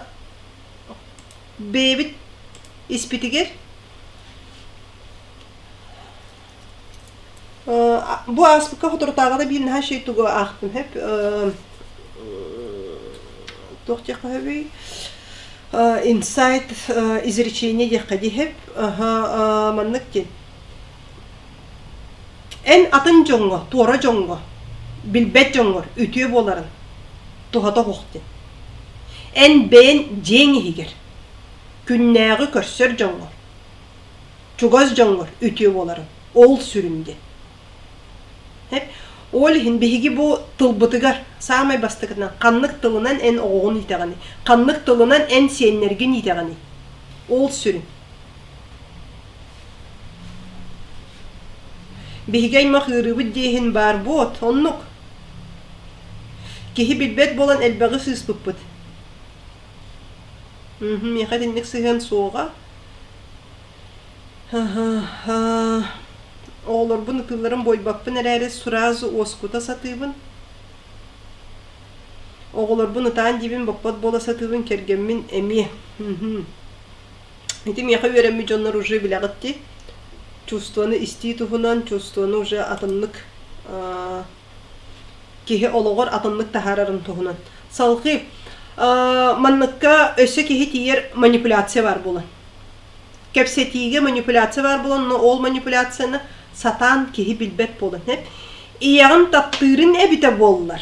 бэйэбит испитигэр бу ааспыкка соторутааҕыта биир наһаа үчүгэй тугу аахтым сөп туох диэххэ сөбүй инсайт изречение диэххэ дии сөп маннык диэн Эн атын дьоҥҥо, туора дьоҥҥо, билбэт дьоҥҥор үтүө буоларын туһата оһох диэн. Эн бэйэн дьиэҥ иһигэр, күннээҕи көрсөр дьоҥҥор, чугас дьоҥҥор үтүө буоларын ол сүрүн диэн. Ол иһин биһиги бу тылбытыгар саамай бастакытынан ханнык тылынан эн оҕоҕун иитэҕиний, ханнык тылынан эн сиэннэргин иитэҕиний? Ол сүрүн. Биһиги аймах ыарыыбыт диэһин баар буот, оннук. Киһи билбэт буолан элбэҕи сыыспыппыт. Миэхэ итинник сыһыан суоҕа. Оҕолорбун ытыылларын буойбаппын эрээри сразу уоскута сатыыбын. Оҕолорбун ытаан диибин боппот буола сатыыбын, кэргэммин эмиэ. Ити миэхэ үөрэммит дьоннор уже билэҕит дии. Чувствоны истии туһунан, чувствоны уже атыннык киһи олоҕор атыннык таһаарарын туһунан. Салҕыы манныкка өссө киһи тиийэр манипуляция баар буолан. Кэпсэтиигэ манипуляция баар буолан, но ол манипуляцияны сатаан киһи билбэт буолан. Ийэҕин таптыырын эбитэ буоллар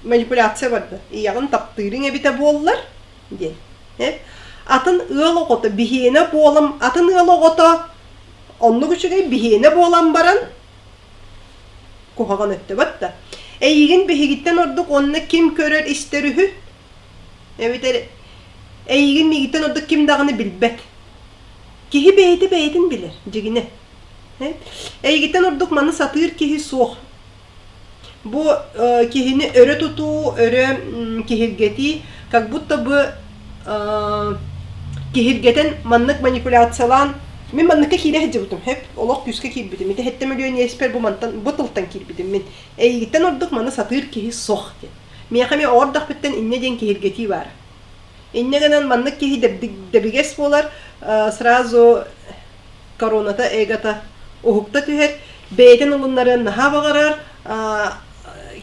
манипуляция барда. Ийэҕин таптыырыҥ эбитэ буоллар диэн. Атын ыал оҕото биһиэнэ буолан, атын ыал оҕото оннук үчүгэй биһиэнэ буолан баран куһаҕан өттөбөт да. Эйигин биһигиттэн ордук уонна ким көрөр истэр үһү? Эбэтэр эйигин миигиттэн ордук ким даҕаны билбэт. Киһи бэйэтэ бэйэтин билэр, дьигинэ. Эйигиттэн ордук маны сатыыр киһи суох. Бу киһини өрө тутуу, өрө киһиргэтии, как будто бы киһиргэтэн маннык манипуляциялаан мин манныкка киирэ сылдьыбытым сөп олох күүскэ киирбитим ити сэттэ мөлүйүөн иэспэр бу мантан бу тылтан киирбитим мин эйигиттэн ордук маны сатыыр киһи суох диэн миэхэ эмиэ оҕо эрдэхпиттэн инньэ диэн киһиргэтии баара инньэ гынан маннык киһи дэбигэс буолар сразу короната эгота уһукта түһэр, бэйэтин ылыннарыан наһаа баҕарар,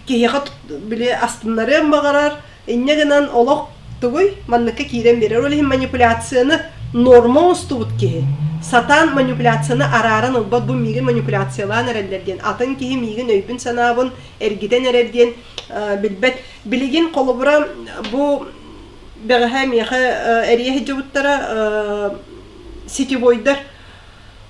киһиэхэ били астыннарыан баҕарар, инньэ гынан олох тугуй манныкка киирэн биэрэр. Ол иһин манипуляцияны норма оҥостубут киһи сатаан манипуляцияны арааран ылбат бу миигин манипуляциялаан эрэллэр диэн атын киһи миигин өйбүн-санаабын эргитэн эрэр диэн билбэт. Билигин холобура бу бэҕэһээ миэхэ эрийэ сылдьыбыттара сетевойдар.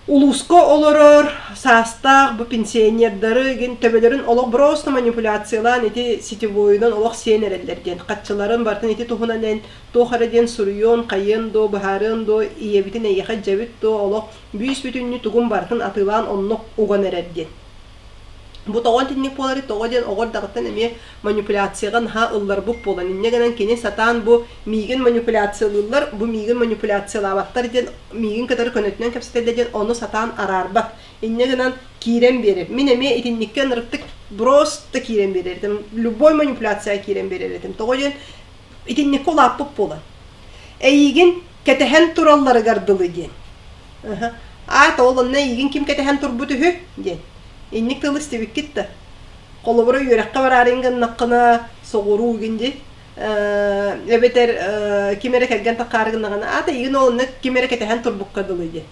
Улууска олорор саастаах бу пенсионердары гин төбөлөрүн олох просто манипуляциялаан ити сетевойунан олох сиэн эрэллэр диэн хаччыларын барытын ити туһунан эн туох эрэ диэн суруйуон, хайыан дуо, быһаарыан дуо, ийэбитин эйиэхэ дьэбит дуо, олох бүүс-бүтүннүү тугун барытын атыылаан оннук уган эрэр диэн. Бу тоҕо итинник буоларый? Тоҕо диэн оҕо эрдэҕиттэн эмиэ манипуляцияҕа наһаа ылларбыт буолан, инньэ гынан кини сатаан бу миигин манипуляциялыыллар, бу миигин манипуляциялаабаттар диэн миигин кытары көнөтүнэн кэпсэтэллэр диэн ону сатаан араарбат. Инньэ гынан киирэн биэрэр. Мин эмиэ итинниккэ ынырыктык просто киирэн биэрэр этим. Любой манипуляцияҕа киирэн биэрэр этим. Тоҕо диэн итинниккэ улааппыт буолан. Эйигин кэтэһэн туралларыгар дылы диэн. Аата ол онно эйигин ким кэтэһэн турбут үһү диэн. Инник тылы истибиккит да. Холобура үөрэххэ бараарыҥ гыннаххына соҕуруу гин дии. Эбэтэр ким эрэ кэргэн таххаары гыннаҕына аата эйигин ол онно ким эрэ кэтэһэн турбукка дылы диэн.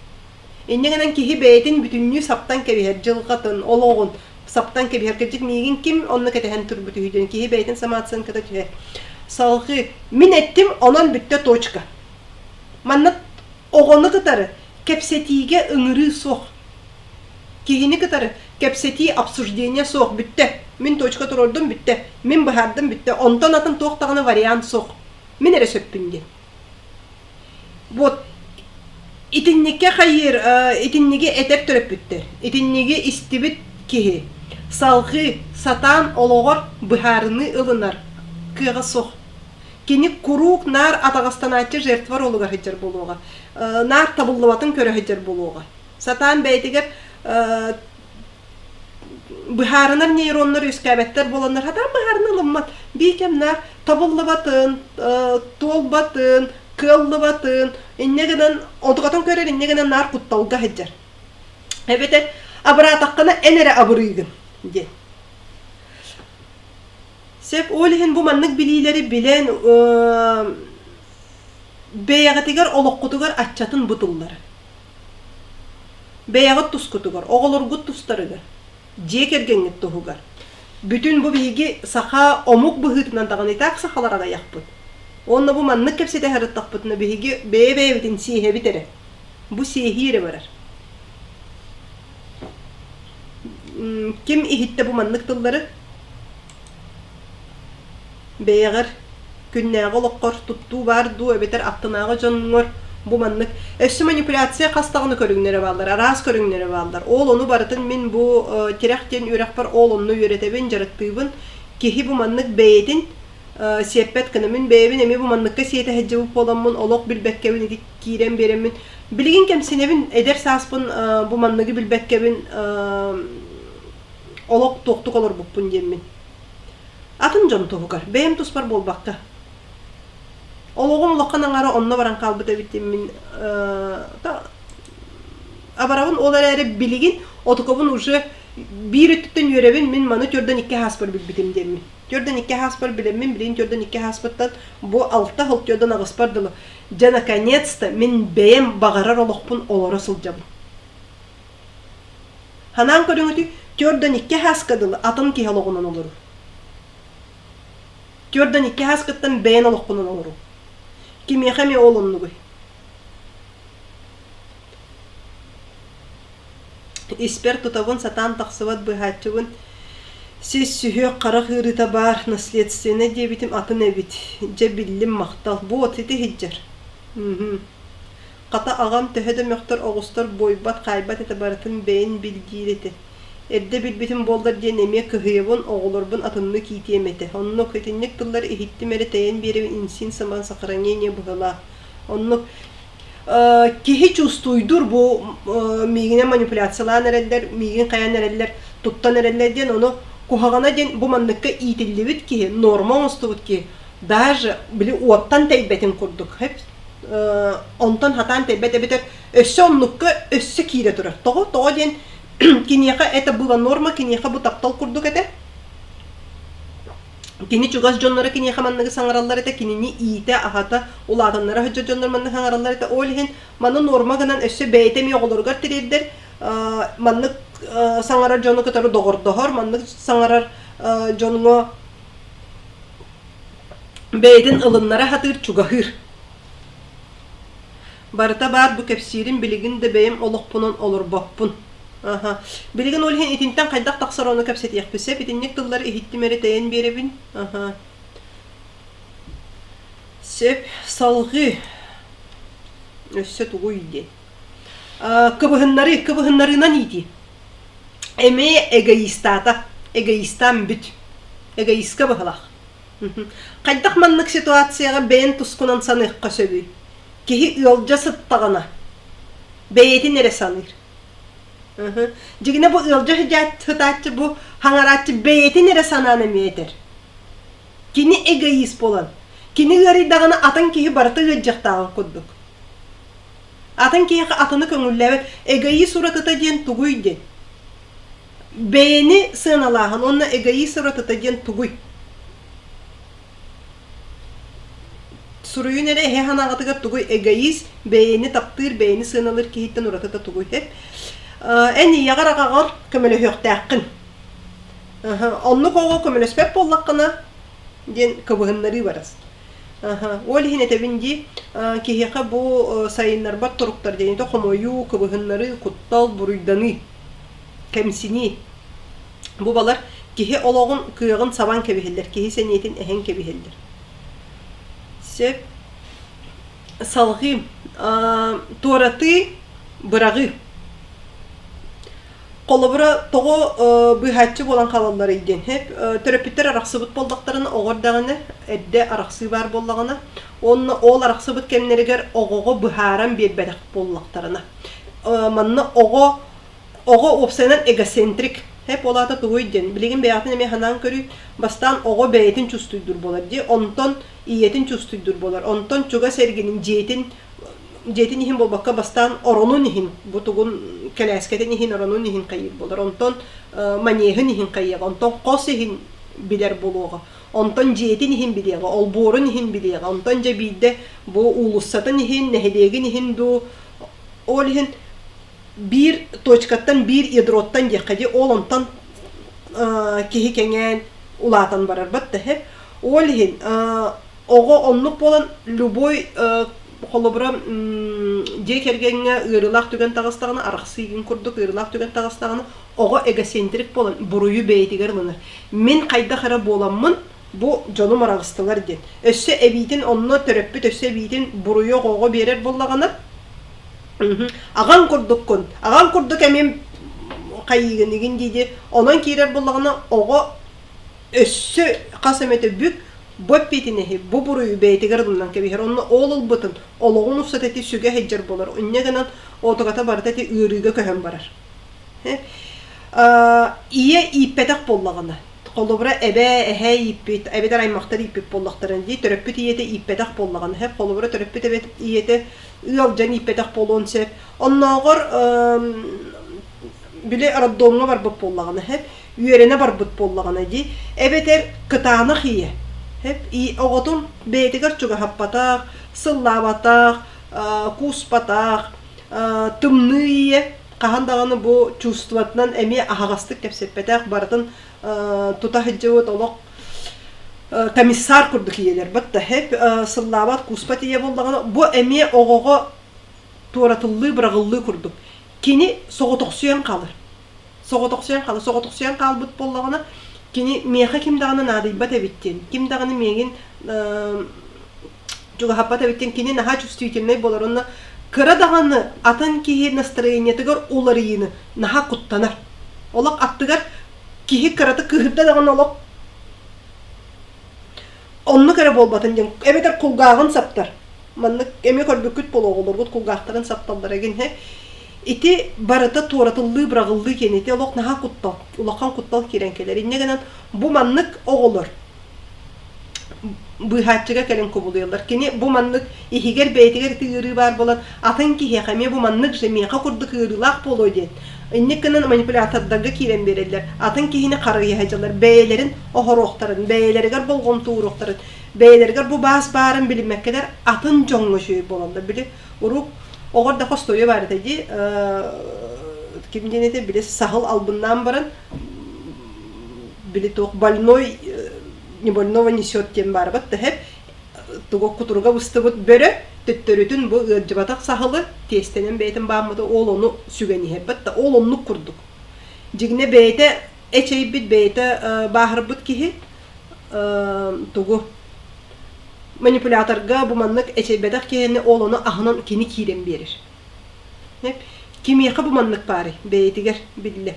Инньэ гынан киһи бэйэтин бүтүннүү саптан кэбиһэр дьылҕатын, олоҕун саптан кэбиһэр. Кырдьык миигин ким онно кэтэһэн турбут үһү диэн киһи бэйэтин самооценката түһэр. Салҕыы мин эттим, онон бүттэ точка. Манна оҕону кытары кэпсэтиигэ ыҥырыы суох. Киһини кытары кэпсэтии, обсуждение суох, бүттэ. Мин точка туруордум, бүттэ. Мин быһаардым, бүттэ. Онтон атын туох даҕаны вариант суох. Мин эрэ сөппүн диэн. Вот итинниккэ хайыыр, итинниги этэр төрөппүттэр, итинниги истибит киһи салҕыы сатаан олоҕор быһаарыныы ылынар кыаҕа суох. Кини куруук наар атаҕастанааччы жертва ролугар сылдьар буолуоҕа, наар табыллыбатын көрө сылдьар буолуоҕа. Сатаан бэйэтигэр быһаарынар нейроннар үөскээбэттэр буоланнар сатаан быһаарына ылыммат. Биир кэм наар табыллыбатын, туолбатын, кыаллыбатын, инньэ гынан онтукатын көрөр, инньэ гынан наар кутталга сылдьар. Эбэтэр абыраатаххына эн эрэ абырыыгын диэн. Сөп, ол иһин бу маннык билиилэри билэн бэйэҕитигэр олоххутугар аччатын бу тыллары. Бэйэҕит тускутугар, оҕолоргут тустарыгар, дьиэ кэргэҥҥит туһугар. Бүтүн бу биһиги саха омук быһыытынан даҕаны итак сахалар аҕыйахпыт. Уонна бу маннык кэпсэтэ сырыттахпытына биһиги бэйэ-бэйэбитин сиэһэбит эрэ. Бу сиэһии эрэ барар. Ким иһиттэ бу маннык тыллары? Бэйэҕэр күннээҕи олоххор туттуу баар дуу эбэтэр аттынааҕы дьоҥҥор бу маннык өссө манипуляция хас даҕаны көрүҥнэрэ бааллар, араас көрүҥнэрэ бааллар. Ол ону барытын мин бу тирэх диэн үөрэхпэр ол онно үөрэтэбин, дьарыктыыбын. Киһи бу маннык бэйэтин сиэппэт гына мин бэйэбин эмиэ бу манныкка сиэтэ сылдьыбыт буоламмын олох билбэккэбин ити киирэн биэрэммин билигин кэмсинэбин эдэр сааспын бу манныгы билбэккэбин олох туохтук олорбуппун диэммин Атын дьон туһугар, бэйэм туспар буолбакка. Олоҕум улахан аҥара онно баран хаалбыт эбит мин абарабын ол эрээри билигин отукабын уже биир өттүттэн үөрэбин мин маны төрдөн икки ааспар билбитим диэммин. Төрдөн икки ааспар билэммин билигин төрдөн икки ааспыттан бу алта сыл төрдөн аҕыспар дылы дьэ наконец-то мин бэйэм баҕарар олохпун олоро сылдьабын. Ханаан көрүҥүтүй, төрдөн икки аһааска дылы атын киһи олоҕунан олоруу. Төрдөн икки аһааскыттан бэйэн олоххунан олоруу. Кимиэхэ эмиэ ол оннугуй? Испэр тутабын сатаан тахсыбат быыһааччыбын сис сүһүөх харах ыарыыта баар наследственнай диэбитим атын эбит. Дьэ биллим махтал. Вот ити иһдьэр. Хата аҕам төһө да мөхтөр оҕустар буойбат, хаайбат этэ барытын бэйэн бил диир этэ. Эрдэ билбитим буоллар диэн эмиэ кыһыйабын, оҕолорбун атыннык иитиэм этэ. Оннук, итинник тыллары иһиттим эрэ тэйэн биэрэбин инсин самосохранение быһыылаах. Оннук киһи чувствуйдуур бу миигинэн манипуляциялаан эрэллэр, миигин хайан эрэллэр, туттан эрэллэр диэн ону куһаҕана диэн бу манныкка иитиллибит киһи, норма оҥостубут киһи даже били уоттан тэйбэтин курдук онтон хатаан тэйбэт эбэтэр өссө оннукка өссө киирэ турар. Тоҕо? Тоҕо диэн киниэхэ это была норма, киниэхэ бу таптал курдук этэ. Кини чугас дьонноро киниэхэ манныгы саҥараллар этэ, кинини иитэ, аһата, улаатыннара сылдьар дьоннор маннык саҥараллар этэ. Ол иһин маны норма гынан өссө бэйэтэ эмиэ оҕолоругар тириэрдэр, маннык саҥарар дьону кытары доҕордоһор, маннык саҥарар дьоҥҥо бэйэтин ылыннара сатыыр, чугаһыыр. Барыта баар бу кэпсиирим билигин да бэйэм олохпунан олорбоппун. Аха. Билигин ол иһин итинтэн хайдах тахсар ону кэпсэтиэхпит сөп. Итинник тыллары иһиттим эрэ тэйэн биэрэбин. Аха. Сөп. Салҕыы. Өссө тугуй диэн. Кыбыһыннарыы, кыбыһыннарыынан иитии. Эмиэ эгоистаата. Эгоистаан бүт. Эгоистка быһылаах. Хайдах маннык ситуацияҕа бэйэн тускунан саныахха сөбүй? Киһи ыалдьа сыттаҕына, бэйэтин эрэ саныыр. Дьигинэ бу ыалдьа сытааччы бу хаҥарааччы бэйэтин эрэ санаан эмиэ этэр. Кини эгоист буолан, кини ыарыйдаҕына атын киһи барыта ыалдьыахтааҕын курдук. Атын киһиэхэ атыны көҥүллээбэт. Эгоист уратыта диэн тугуй диэн. Бэйэни сыаналааһын уонна эгоист уратыта диэн тугуй? Суруйун эрэ эһэ санааҕытыгар тугуй эгоист, бэйэни таптыыр, бэйэни сыаналыыр киһиттэн уратыта тугуй? Эн ийэҕэр аҕаҕар көмөлөһүөхтээххин. Оннук оҕо көмөлөспөт буоллаххына диэн кыбыһыннарыы барас. Ол иһин этэбин дии, киһиэхэ бу сайыннарбат туруктар диэн хомойуу, кыбыһыннарыы, куттал, буруйданыы, кэмсинии. Бу балар киһи олоҕун кыаҕын сабан кэбиһэллэр, киһи сэниэтин эһэн кэбиһэллэр. Сөп. Салҕыы. Туоратыы, быраҕыы. Холобура, тоҕо быыһааччы буолан хаалалларый диэн. Төрөппүттэр арахсыбыт буоллахтарына, оҕо эрдэҕинэ, эрдэ арахсыы баар буоллаҕына, уонна ол арахсыбыт кэмнэригэр оҕоҕо быһааран биэрбэтэх буоллахтарына. Манна оҕо оҕо уопсайынан эгоцентрик. Хэп ол аата тугуй диэн. Билигин бэйэҕитин эмиэ санаан көрүй. Бастаан оҕо бэйэтин чувствуйдуур буолар дии, онтон ийэтин чувствуйдуур буолар, онтон чугас эргинин, дьиэтин дьиэтин иһин буолбакка бастаан оронун иһин бу тугун кэлээскэтин иһин оронун иһин хайыыр буолар онтон манеһын иһин хайыаҕа онтон хос иһин билэр буолуоҕа онтон дьиэтин иһин билиэҕэ олбуорун иһин билиэҕэ онтон дьэ биирдэ бу уулуссатын иһин нэһилиэгин иһин дуу ол иһин биир точкаттан биир ядроттан диэххэ дии ол онтон киһи кэҥээн улаатан барар батта ол иһин оҕо оннук буолан любой холобура дьиэ кэргэҥҥэ ыарыылаах түгэн таҕыстаҕына арахсыы игин курдук ыарыылаах түгэн таҕыстаҕына оҕо эгоцентрик буолан буруйу бэйэтигэр ылынар мин хайдах эрэ буоламмын бу дьонум араҕыстылар диэн өссө эбиитин онно төрөппүт өссө эбиитин буруйу оҕоҕо биэрэр буоллаҕына аҕаҥ курдуккун аҕаҥ курдук эмиэ хайыыгын игин дии дии онон киирэр буоллаҕына оҕо өссө хас эмэтэ бүк бу эппиэтинэһи, бу буруйу бэйэтигэр ылынан кэбиһэр. Онно ол ылбытын олоҕун устата ити сүгэ сылдьар буолар. Инньэ гынан отугата барыта ити ыарыыга көһөн барар. Ийэ ииппэтэх буоллаҕына, холобура эбээ, эһээ ииппит, эбэтэр аймахтар ииппит буоллахтарына дии, төрөппүт ийэтэ ииппэтэх буоллаҕына, холобура төрөппүт эбэт ийэтэ ыалдьан ииппэтэх буолуон сөп. Оннооҕор били роддомҥа барбыт буоллаҕына, үөрэнэ барбыт буоллаҕына дии, эбэтэр кытаанах ийэ оҕотун бэйэтигэр чугаһаппатах, сыллаабатах, кууспатах, тымныы ийэ хаһан даҕаны бу чувствотынан эмиэ аһаҕастык кэпсэппэтэх, барытын тута сылдьыбыт олох комиссар курдук ийэлэр батта сыллаабат, кууспат ийэ буоллаҕына, бу эмиэ оҕоҕо туоратыллыы, быраҕыллыы курдук. Кини соҕотохсуйан хаалар. Соҕотохсуйан хаалар. Соҕотохсуйан хаалбыт буоллаҕына, кини миэхэ ким даҕаны наадыйбат эбит диэн, ким даҕаны миигин чугаһаппат эбит диэн, кини наһаа чувствительнай буолар уонна кыра даҕаны атын киһи настроениетыгар уларыйыыны наһаа куттанар. Олох аттыгар киһи кыратык кыыһырда даҕаны олох Оннук эрэ буолбатын диэн, эбэтэр кулгааҕын саптар. Маннык эмиэ көрбүккүт буолуо, оҕолоргут кулгаахтарын сапталлар игин Ити барыта туоратыллыы, быраҕыллыы киэн ити олох наһаа куттал, улахан куттал киирэн кэлэр. Инньэ гынан бу маннык оҕолор быыһааччыга кэлэн кубулуйаллар. Кини бу маннык иһигэр бэйэтигэр ити ыарыы баар буолан, атын киһиэхэ эмиэ бу маннык же миэхэ курдук ыарыылаах буолуо диэн инник гынан манипулятордарга киирэн биэрэллэр. Атын киһини харыйа сылдьаллар, бэйэлэрин оһоруохтарын, бэйэлэригэр болҕомто ууруохтарын, бэйэлэригэр бу баас баарын билиммэккэлэр атын дьоҥҥо үчүгэй буолаллар. Били урук оҕор да хостуойа баар этэ дии, ким диэн этэ, били саһыл албыннаан баран били туох больной не больного несет диэн баар бат тэһэ тугу кутуруга быстыбыт бөрө. Төттөрүтүн бу ыалдьыбатах саһылы тиэстэнэн бэйэтин бааммыта ол ону сүгэн иһэр. Бат ол оннук курдук. Дьиҥнэ бэйэтэ эчэйбит, бэйэтэ бааһырбыт киһи тугу манипуляторга бу маннык эчэйбэтэх киһини ол ону аһынан кини киирэн биэрэр. Кимиэхэ бу маннык баарый? Бэйэтигэр биллэ.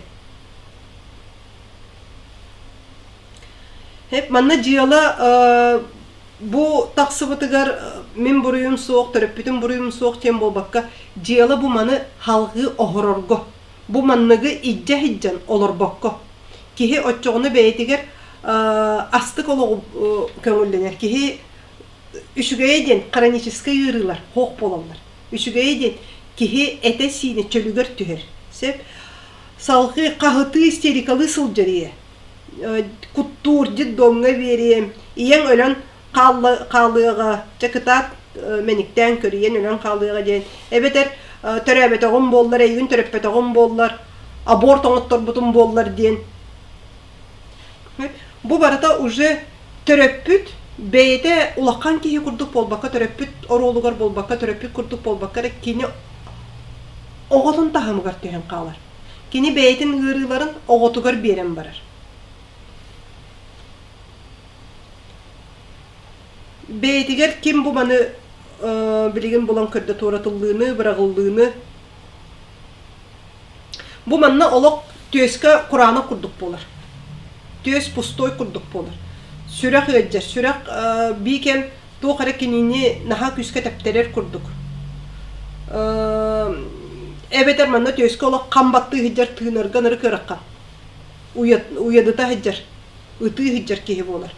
Манна дьыала бу тахсыбытыгар мин буруйум суох, төрөппүтүм буруйум суох диэн буолбакка, дьыала бу маны халҕыы оһорорго, бу манныгы илдьэ сылдьан олорбокко, киһи оччоҕуна бэйэтигэр астык олоҕу көҥүллэнэр. Киһи үчүгэйэ диэн хроническай ыарыылар суох буолаллар. Үчүгэйэ диэн киһи этэ-сиинэ чөлүгэр түһэр. Сөп. Салҕыы хаһытыы истерикалыы сылдьар ийэ. Куттуур детдомҥа биэриэм, ийэҥ өлөн хаалыаҕа, чэ кытаат мэниктээн көрүйэн өлөн хаалыаҕа диэн. Эбэтэр төрөөбөтөҕүм буоллар, эйигин төрөппөтөҕүм буоллар, аборт оҥотторбутум буоллар диэн. Бу барыта уже төрөппүт бэйэтэ улахан киһи курдук буолбакка, төрөппүт оруолугар буолбакка, төрөппүт курдук буолбакка эрэ кини оҕотун таһымыгар түһэн хаалар. Кини бэйэтин ыарыыларын оҕотугар биэрэн барар. Бэйэтигэр ким бу маны билигин булан көрдө туоратыллыыны, быраҕыллыыны Бу манна олох түөскэ кураанах курдук буолар. Түөс пустой курдук буолар. Сүрэх ыалдьар. Сүрэх бии кэм туох эрэ кинини наһаа күүскэ тэптэрэр курдук. Эбэтэр манна түөскэ олох хам баттыы сылдьар тыынарга ынырык ыарахан. Уйадыта сылдьар, ытыы сылдьар киһи буолар.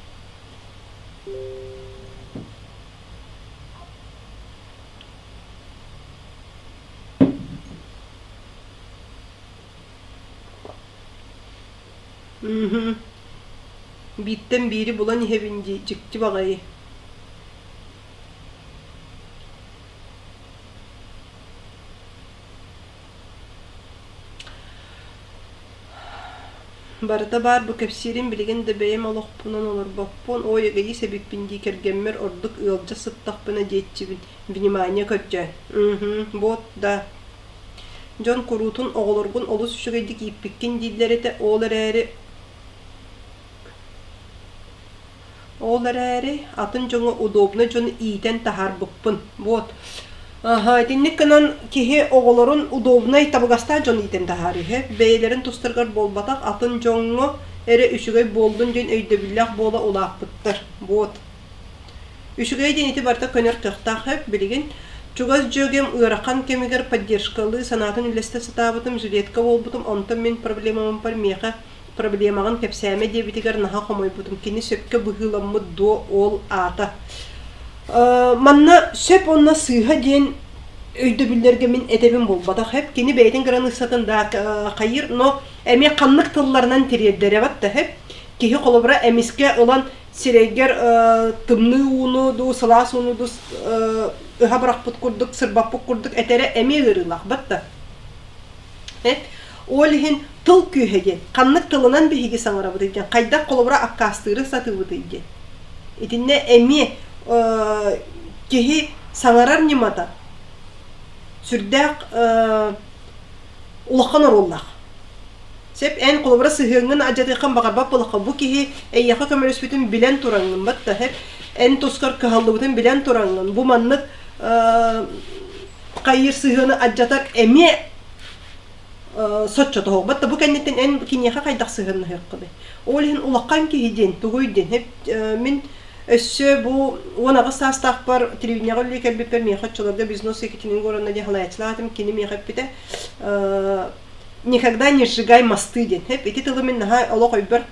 Мм Бииртэн биири булан иһэбин дии, дьикти баҕайы. Барыта баар бу кэпсиирим билигин да бэйэм олохпунан олорбоппун, ой эгоист эбиппин дии кэргэммэр ордук ыалдьа сыттахпына диэччибин, внимание көрдөөн. Мм вот да. Дьон куруутун оҕолоргун олус үчүгэйдик ииппиккин дииллэр этэ, ол эрээри Ол эрээри атын дьоҥҥо удобно дьону иитэн таһаарбыппын. Вот. Аһа, итинник гынан киһи оҕолорун удобнай, табыгастаах дьон иитэн таһаарыы үһү. Бэйэлэрин тустарыгар буолбатах, атын дьоҥҥо эрэ үчүгэй буоллун диэн өйдөбүллээх буола улааппыттар. Вот. Үчүгэй диэн ити барыта көнөр кыахтаах сөп. Билигин чугас дьүөгэм ыарахан кэмигэр поддержкалыы санаатын үллэстэ сатаабытым, жилетка буолбутум, онтон мин проблемабар миэхэ проблемаҕын кэпсээмэ диэбитигэр наһаа хомойбутум. Кини сөпкө быһыыламмыт дуо ол аата. Манна сөп уонна сыыһа диэн өйдөбүллэргэ мин этэбин буолбатах. Хэп кини бэйэтин кыраныыссатын да хайыыр, но эмиэ ханнык тылларынан тириэрдэрэ да хэп киһи холобура эмискэ ылан сирэйгэр тымныы ууну дуу, сылаас ууну дуу ыһа бырахпыт курдук, сырбаппыт курдук этэрэ эмиэ ыарыылаах батта. Ол иһин тыл күүһэ диэн, ханнык тылынан биһиги саҥарабытый диэн, хайдах холобура аккаастыыры сатыыбытый диэн. Итиннэ эмиэ киһи саҥарар ньымата сүрдээх улахан оруоллаах. Сөп, эн холобура сыһыаҥҥын алдьатыаххын баҕарбат буоллахха, бу киһи эйиэхэ көмөлөспүтүн билэн тураҥҥын, батта эн тускар кыһаллыбытын билэн тураҥҥын, бу маннык хайыыр сыһыаны алдьатар эмиэ соччо тоһоҕбот да бу кэнниттэн эн киниэхэ хайдах сыһыаннаһыаххыный? Ол иһин улахан киһи диэн тугуй диэн мин өссө бу 18 саастаахпар телевидениеҕэ үлэлии кэлбиппэр миэхэ оччолорго бизнес Екатерина Егоровна диэн салайааччылаах этим кини миэхэ эппитэ никогда не сжигай мосты диэн ити тылы мин наһаа олох өйбөр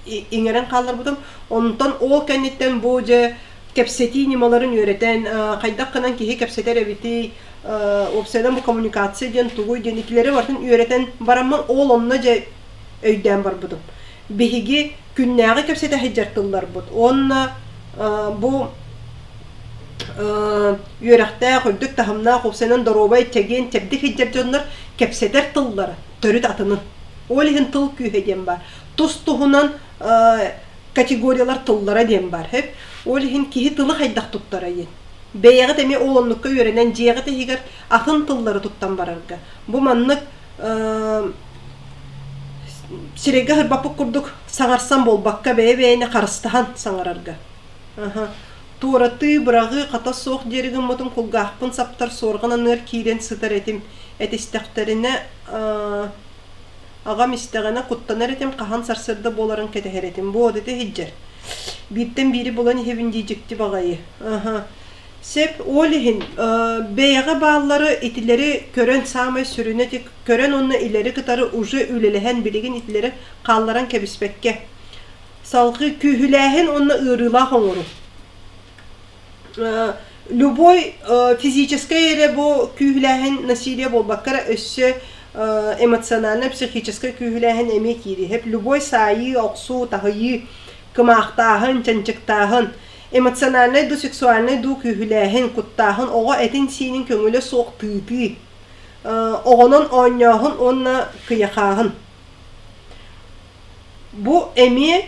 иҥэрэн хаалларбытым онтон ол кэнниттэн бу дьэ кэпсэтии ньымаларын үөрэтэн, хайдах гынан киһи кэпсэтэр эбитий, уопсайынан бу коммуникация диэн тугуй диэн итилэри барытын үөрэтэн бараммын ол онно дьэ өйдөөн барбытым. Биһиги күннээҕи кэпсэтэ сылдьар тылларбыт уонна бу үөрэхтээх, үрдүк таһымнаах, уопсайынан доруобай, чэгиэн, чэбдик сылдьар дьоннор кэпсэтэр тыллара төрүт атынын. Ол иһин тыл күүһэ диэн баар. Тус-туһунан категориялар тыллара диэн баар. Ол иһин киһи тылы хайдах туттара диэн. Бэйэҕит эмиэ ол оннукка үөрэнэн дьиэҕит иһигэр атын тыллары туттан барарга. Бу маннык сирэйгэ аһырбаппыт курдук саҥарсан буолбакка бэйэ-бэйэни харыстаһан саҥарарга. Аһа. Туоратыы, быраҕыы хата суох диэри гыммытым кулгаахпын саптар суорҕан аныар киирэн сытар этим. Этистэхтэринэ аҕам истэҕинэ куттанар этим, хаһан сарсыарда буоларын кэтэһэр этим. Буо ити иһдьэр. Бииртэн биири булан иһэбин дии дьикти баҕайы. Аһа. Сөп, ол иһин бэйэҕэ бааллары итилэри көрөн саамай сүрүнэ ити көрөн уонна илэри кытары уже үлэлэһэн билигин итилэри хаалларан кэбиспэккэ салҕыы күүһүлээһин уонна ыарыылаах оҥоруу. Любой физическэй эрэ бу күүһүлээһин насилие буолбакка эрэ өссө эмоциональнай психическэй күүһүлээһин эмиэ киириһэп. Любой саайыы, охсуу, таһыйыы, кымаахтааһын, чанчыктааһын, эмоциональнай дуу, сексуальнай дуу күүһүлээһин, куттааһын, оҕо этин-сиинин көҥүлэ суох тыытыы, оҕонон оонньооһун уонна кыйахааһын. Бу эмиэ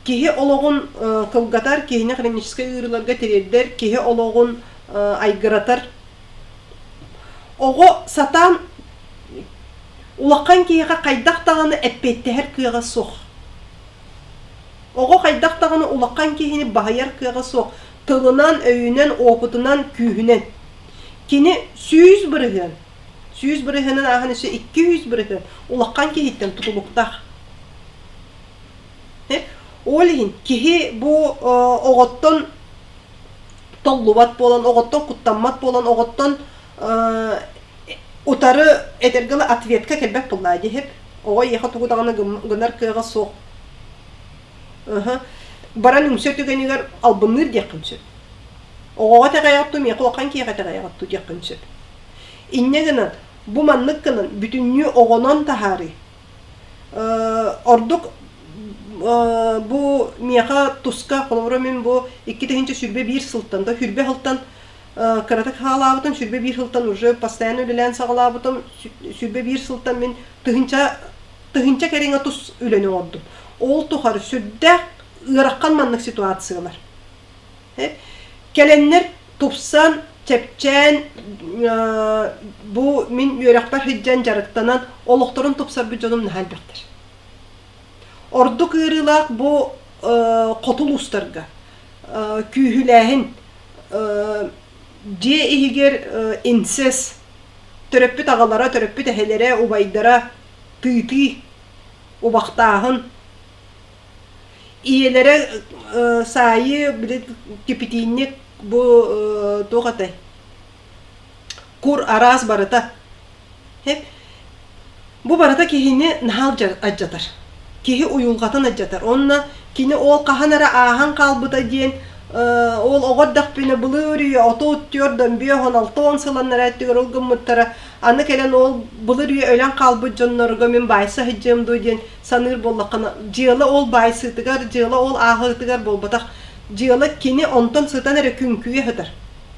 киһи олоҕун кылгатар, киһини хроническай ыарыыларга тириэрдэр, киһи олоҕун айгыратар. Оҕо сатаан улахан киһиэхэ хайдах даҕаны эппиэттэһэр кыаҕа суох. Оҕо хайдах даҕаны улахан киһини баһыйар кыаҕа суох тылынан, өйүнэн, опытынан, күүһүнэн. Кини 100%, 100 бырыһыанын ааһан өссө 200% улахан киһиттэн тутулуктаах. Ол иһин киһи бу оҕоттон толлубат буолан, оҕоттон куттаммат буолан, оҕоттон утары этэргэ дылы ответка кэлбэт буоллаа диэһип. Оҕо эйиэхэ тугу даҕаны гынар кыаҕа суох. Баран үҥсэ түгэнигэр албынныыр диэххин сөп. Оҕоҕо итэҕэйэҕит дуу, миэхэ улахан киһиэхэ итэҕэйэҕит дуу диэххин сөп. Инньэ гынан, бу маннык гынан бүтүннүү оҕонон таһаарыы. Ордук бу миэхэ туска, холобура мин бу 2021 сылтан да хүрбэ сылтан кыратык хаалаабытым, 21 сылтан уже постоянно үлэлээн саҕалаабытым, 21 сылтан мин тыһыынча тыһыынча кэриҥэ тус үлэни оҥордум. Ол тухары сүрдээх ыарахан маннык ситуациялар. Кэлэннэр тупсан, чэпчээн, бу мин үөрэхпэр сылдьан дьарыктанан олохторун тупсарбыт дьонум наһаа элбэхтэр. Ордук ыарыылаах бу хоту улуустарга күүһүлээһин, дьиэ иһигэр инцест, төрөппүт аҕалара, төрөппүт эһэлэрэ, убайдара тыытыы, убахтааһын, Ийэлэрэ саайыы били кипитиинньик бу туох этэй кур араас барыта бу барыта киһини наһаа алдьатар киһи уйулҕатын алдьатар уонна кини ол хаһан эрэ ааһан хаалбыта диэн ол оҕо эрдэхпинэ былыр үйэ 34 56 сыланнара өттүгэр ол гыммыттара аны кэлэн ол былыр үйэ өлөн хаалбыт дьоннорго мин баайса сылдьыам дуо диэн саныыр буоллаххына, дьыала ол баайсыытыгар, дьыала ол ааҕыытыгар буолбатах. Дьыала кини онтон сытан эрэ күҥкүйэ сытар.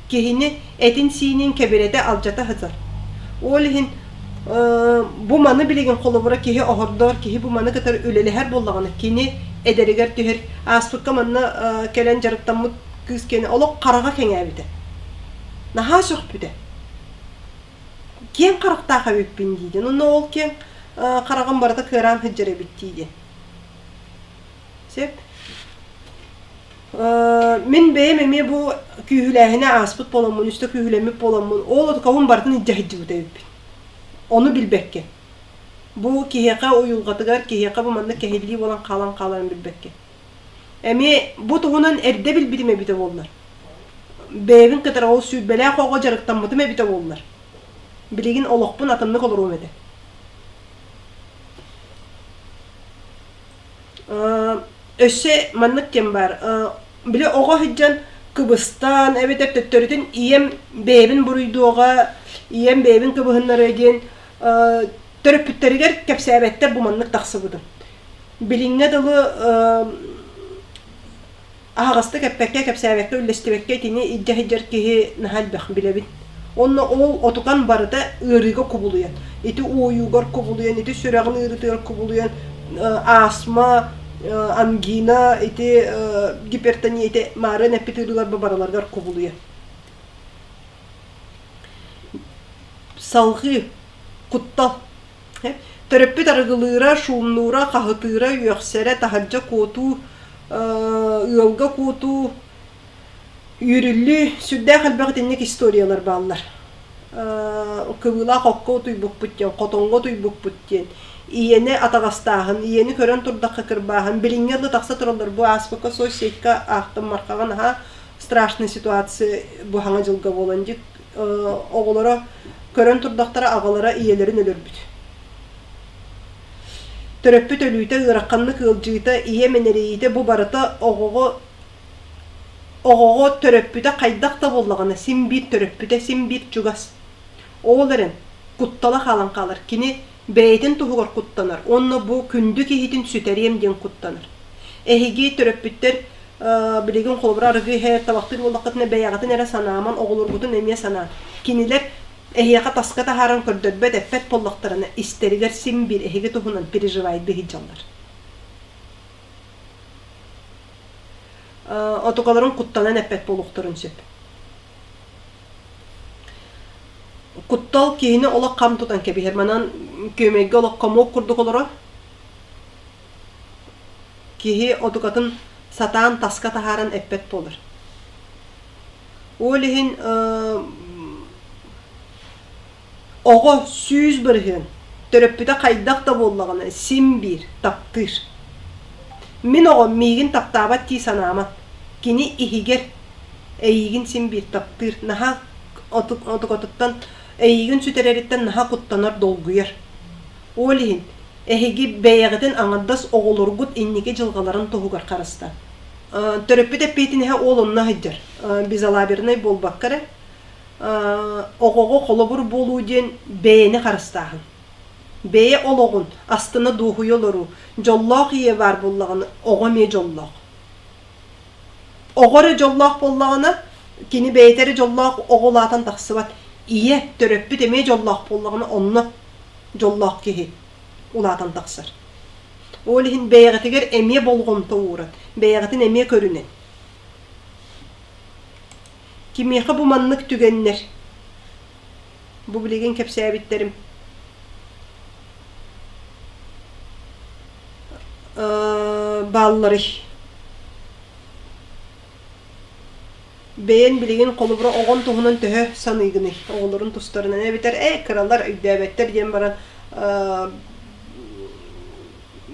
Киһини этин-сиинин кэбирэтэ, алдьата сытар. Ол иһин бу маны билигин холобура киһи оһордоор, киһи бу маны кытары үлэлэһэр буоллаҕына, кини эдэригэр түһэр. Ааспыкка манна кэлэн дьарыктаммыт кыыс киэнэ олох хараҕа кэҥээбитэ. Наһаа сөхпүтэ. Киэҥ харахтаах эбиппин диидин. Онно ол киэҥ хараҕым барыта кыараан сылдьар эбит диидин. Сөп. Мин бэйэм эмиэ бу күүһүлээһинэ ааспыт буоламмын, үстэ күүһүлэммит буоламмын, ол отукабын барытын илдьэ сылдьыбыт эбиппин. Ону билбэккэ. Бу киһиэхэ уйулҕатыгар, киһиэхэ бу маннык кэһиллии буолан хаалан хааларын билбэккэ. Эмиэ бу туһунан эрдэ билбитим эбитэ буоллар. Бэйэбин кытары ол сүүрбэлээх оҕо дьарыктаммытым эбитэ буоллар. Билигин олохпун атыннык олоруом этэ. Өссө маннык кэм баар. Били оҕо сылдьан кыбыстан эбэтэр төттөрүтүн ийэм бэйэбин буруйдуоҕа, ийэм бэйэбин кыбыһыннарыа диэн төрөппүттэригэр кэпсээбэттэр бу маннык тахсыбытым. Билиҥҥэ дылы аһаҕастык эппэккэ, кэпсээбэккэ, үллэстибэккэ итини илдьэ сылдьар киһи наһаа элбэх билэбин. Уонна ол отукан барыта ыарыыга кубулуйан, ити уойуугар кубулуйан, ити сүрэҕин ыарыытыгар кубулуйан, астма, Ангина, ити гипертония, ити маарыан эппит ыарыыларба барыларыгар кубулуйар. Салҕыы куттал. Төрөппүт арыгылыыра, шумнуура, хаһытыыра, үөхсэрэ, таһырдьа куотуу, ыалга куотуу, үүрүллүү сүрдээх элбэх итинник историялар бааллар. Кыбыылаах окко утуйбуппут диэн, хотоҥҥо утуйбуппут диэн, ийэни атаҕастааһын, ийэни көрөн турдахха кырбааһын, билиҥҥи дылы тахса тураллар. Бу ааспыкка соцсетька аахтым Мархаҕа наһаа страшная ситуация бу хаҥа дьылга буолан дьик оҕолоро көрөн турдахтара аҕалара ийэлэрин өлөрбүт. Төрөппүт өлүүтэ, ыараханнык ыалдьыыта, ийэ мэнэрийиитэ бу барыта оҕоҕо оҕоҕо төрөппүтэ хайдах да буоллаҕына син биир төрөппүтэ син биир чугас. Ол эрэн куттала хаалан хаалар. Кини бэйэтин туһугар куттанар уонна бу күндү киһитин сүтэриэм диэн куттанар. Эһиги төрөппүттэр билигин холобура арыгы иһэр, табахтыыр буоллаххытына бэйэҕитин эрэ санааман, оҕолоргутун эмиэ санаан. Кинилэр эһиэхэ таска таһааран көрдөрбөт, эппэт буоллахтарына, истэригэр син биир эһиги туһунан переживайдыы сылдьаллар. Отукаларын куттанан эппэт буолуохтарын сөп. Куттал киһини олох хам тутан кэбиһэр. Манан күөмэйгэ олох комок курдук олорор. Киһи отукатын сатаан таска таһааран эппэт буолар. Ол иһин Оҕо 100% төрөппүтэ хайдах да буоллаҕына син биир таптыыр. Мин оҕом миигин таптаабат дии санаама. Кини иһигэр эйиигин син биир таптыыр, наһаа отукатыттан эйиигин сүтэрэриттэн наһаа куттанар, долгуйар. Ол иһин эһиги бэйэҕитин аҥардас оҕолоргут инники дьылҕаларын туһугар харыстаан. Төрөппүт эппиэтинэһэ ол онно сылдьар. Безалабернай буолбакка эрэ оҕоҕо холобур буолуу диэн бэйэни харыстааһын. Бэйэ олоҕун астына дуоһуйа олоруу, дьоллоох ийэ баар буоллаҕына, оҕо эмиэ дьоллоох. Оҕо эрэ дьоллоох буоллаҕына, кини бэйэтэ эрэ дьоллоох оҕо улаатан тахсыбат. Ийэ, төрөппүт эмиэ дьоллоох буоллаҕына, онно дьоллоох киһи улаатан тахсар. Ол иһин бэйэҕитигэр эмиэ болҕомто ууран, бэйэҕитин эмиэ көрүнэн. Кимиэхэ бу маннык түгэннэр? Бу билигин кэпсээбиттэрим баалларый? Бэйэн билигин холобура оҕон туһунан төһө саныыгыный? Оҕолорун тустарынан эбэтэр ээ кыралар өйдөөбөттөр диэн баран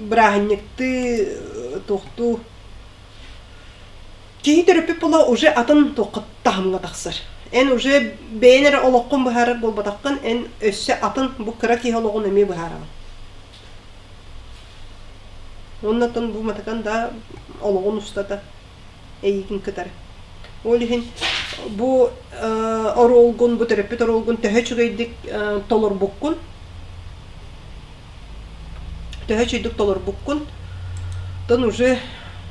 бырааһынньыктыы туохтуу Киһи төрөппүт буола уже атын туохха таһымҥа тахсар. Эн уже бэйэн эрэ олоххун быһаарар буолбатаххын, эн өссө атын бу кыра киһи олоҕун эмиэ быһаараҕын. Уонна бу матакан да олоҕун устата эйигин кытары. Ол иһин бу оруолгун, бу төрөппүт оруолгун төһө үчүгэйдик толорбуккун төһө үчүгэйдик толорбуккун, оттон уже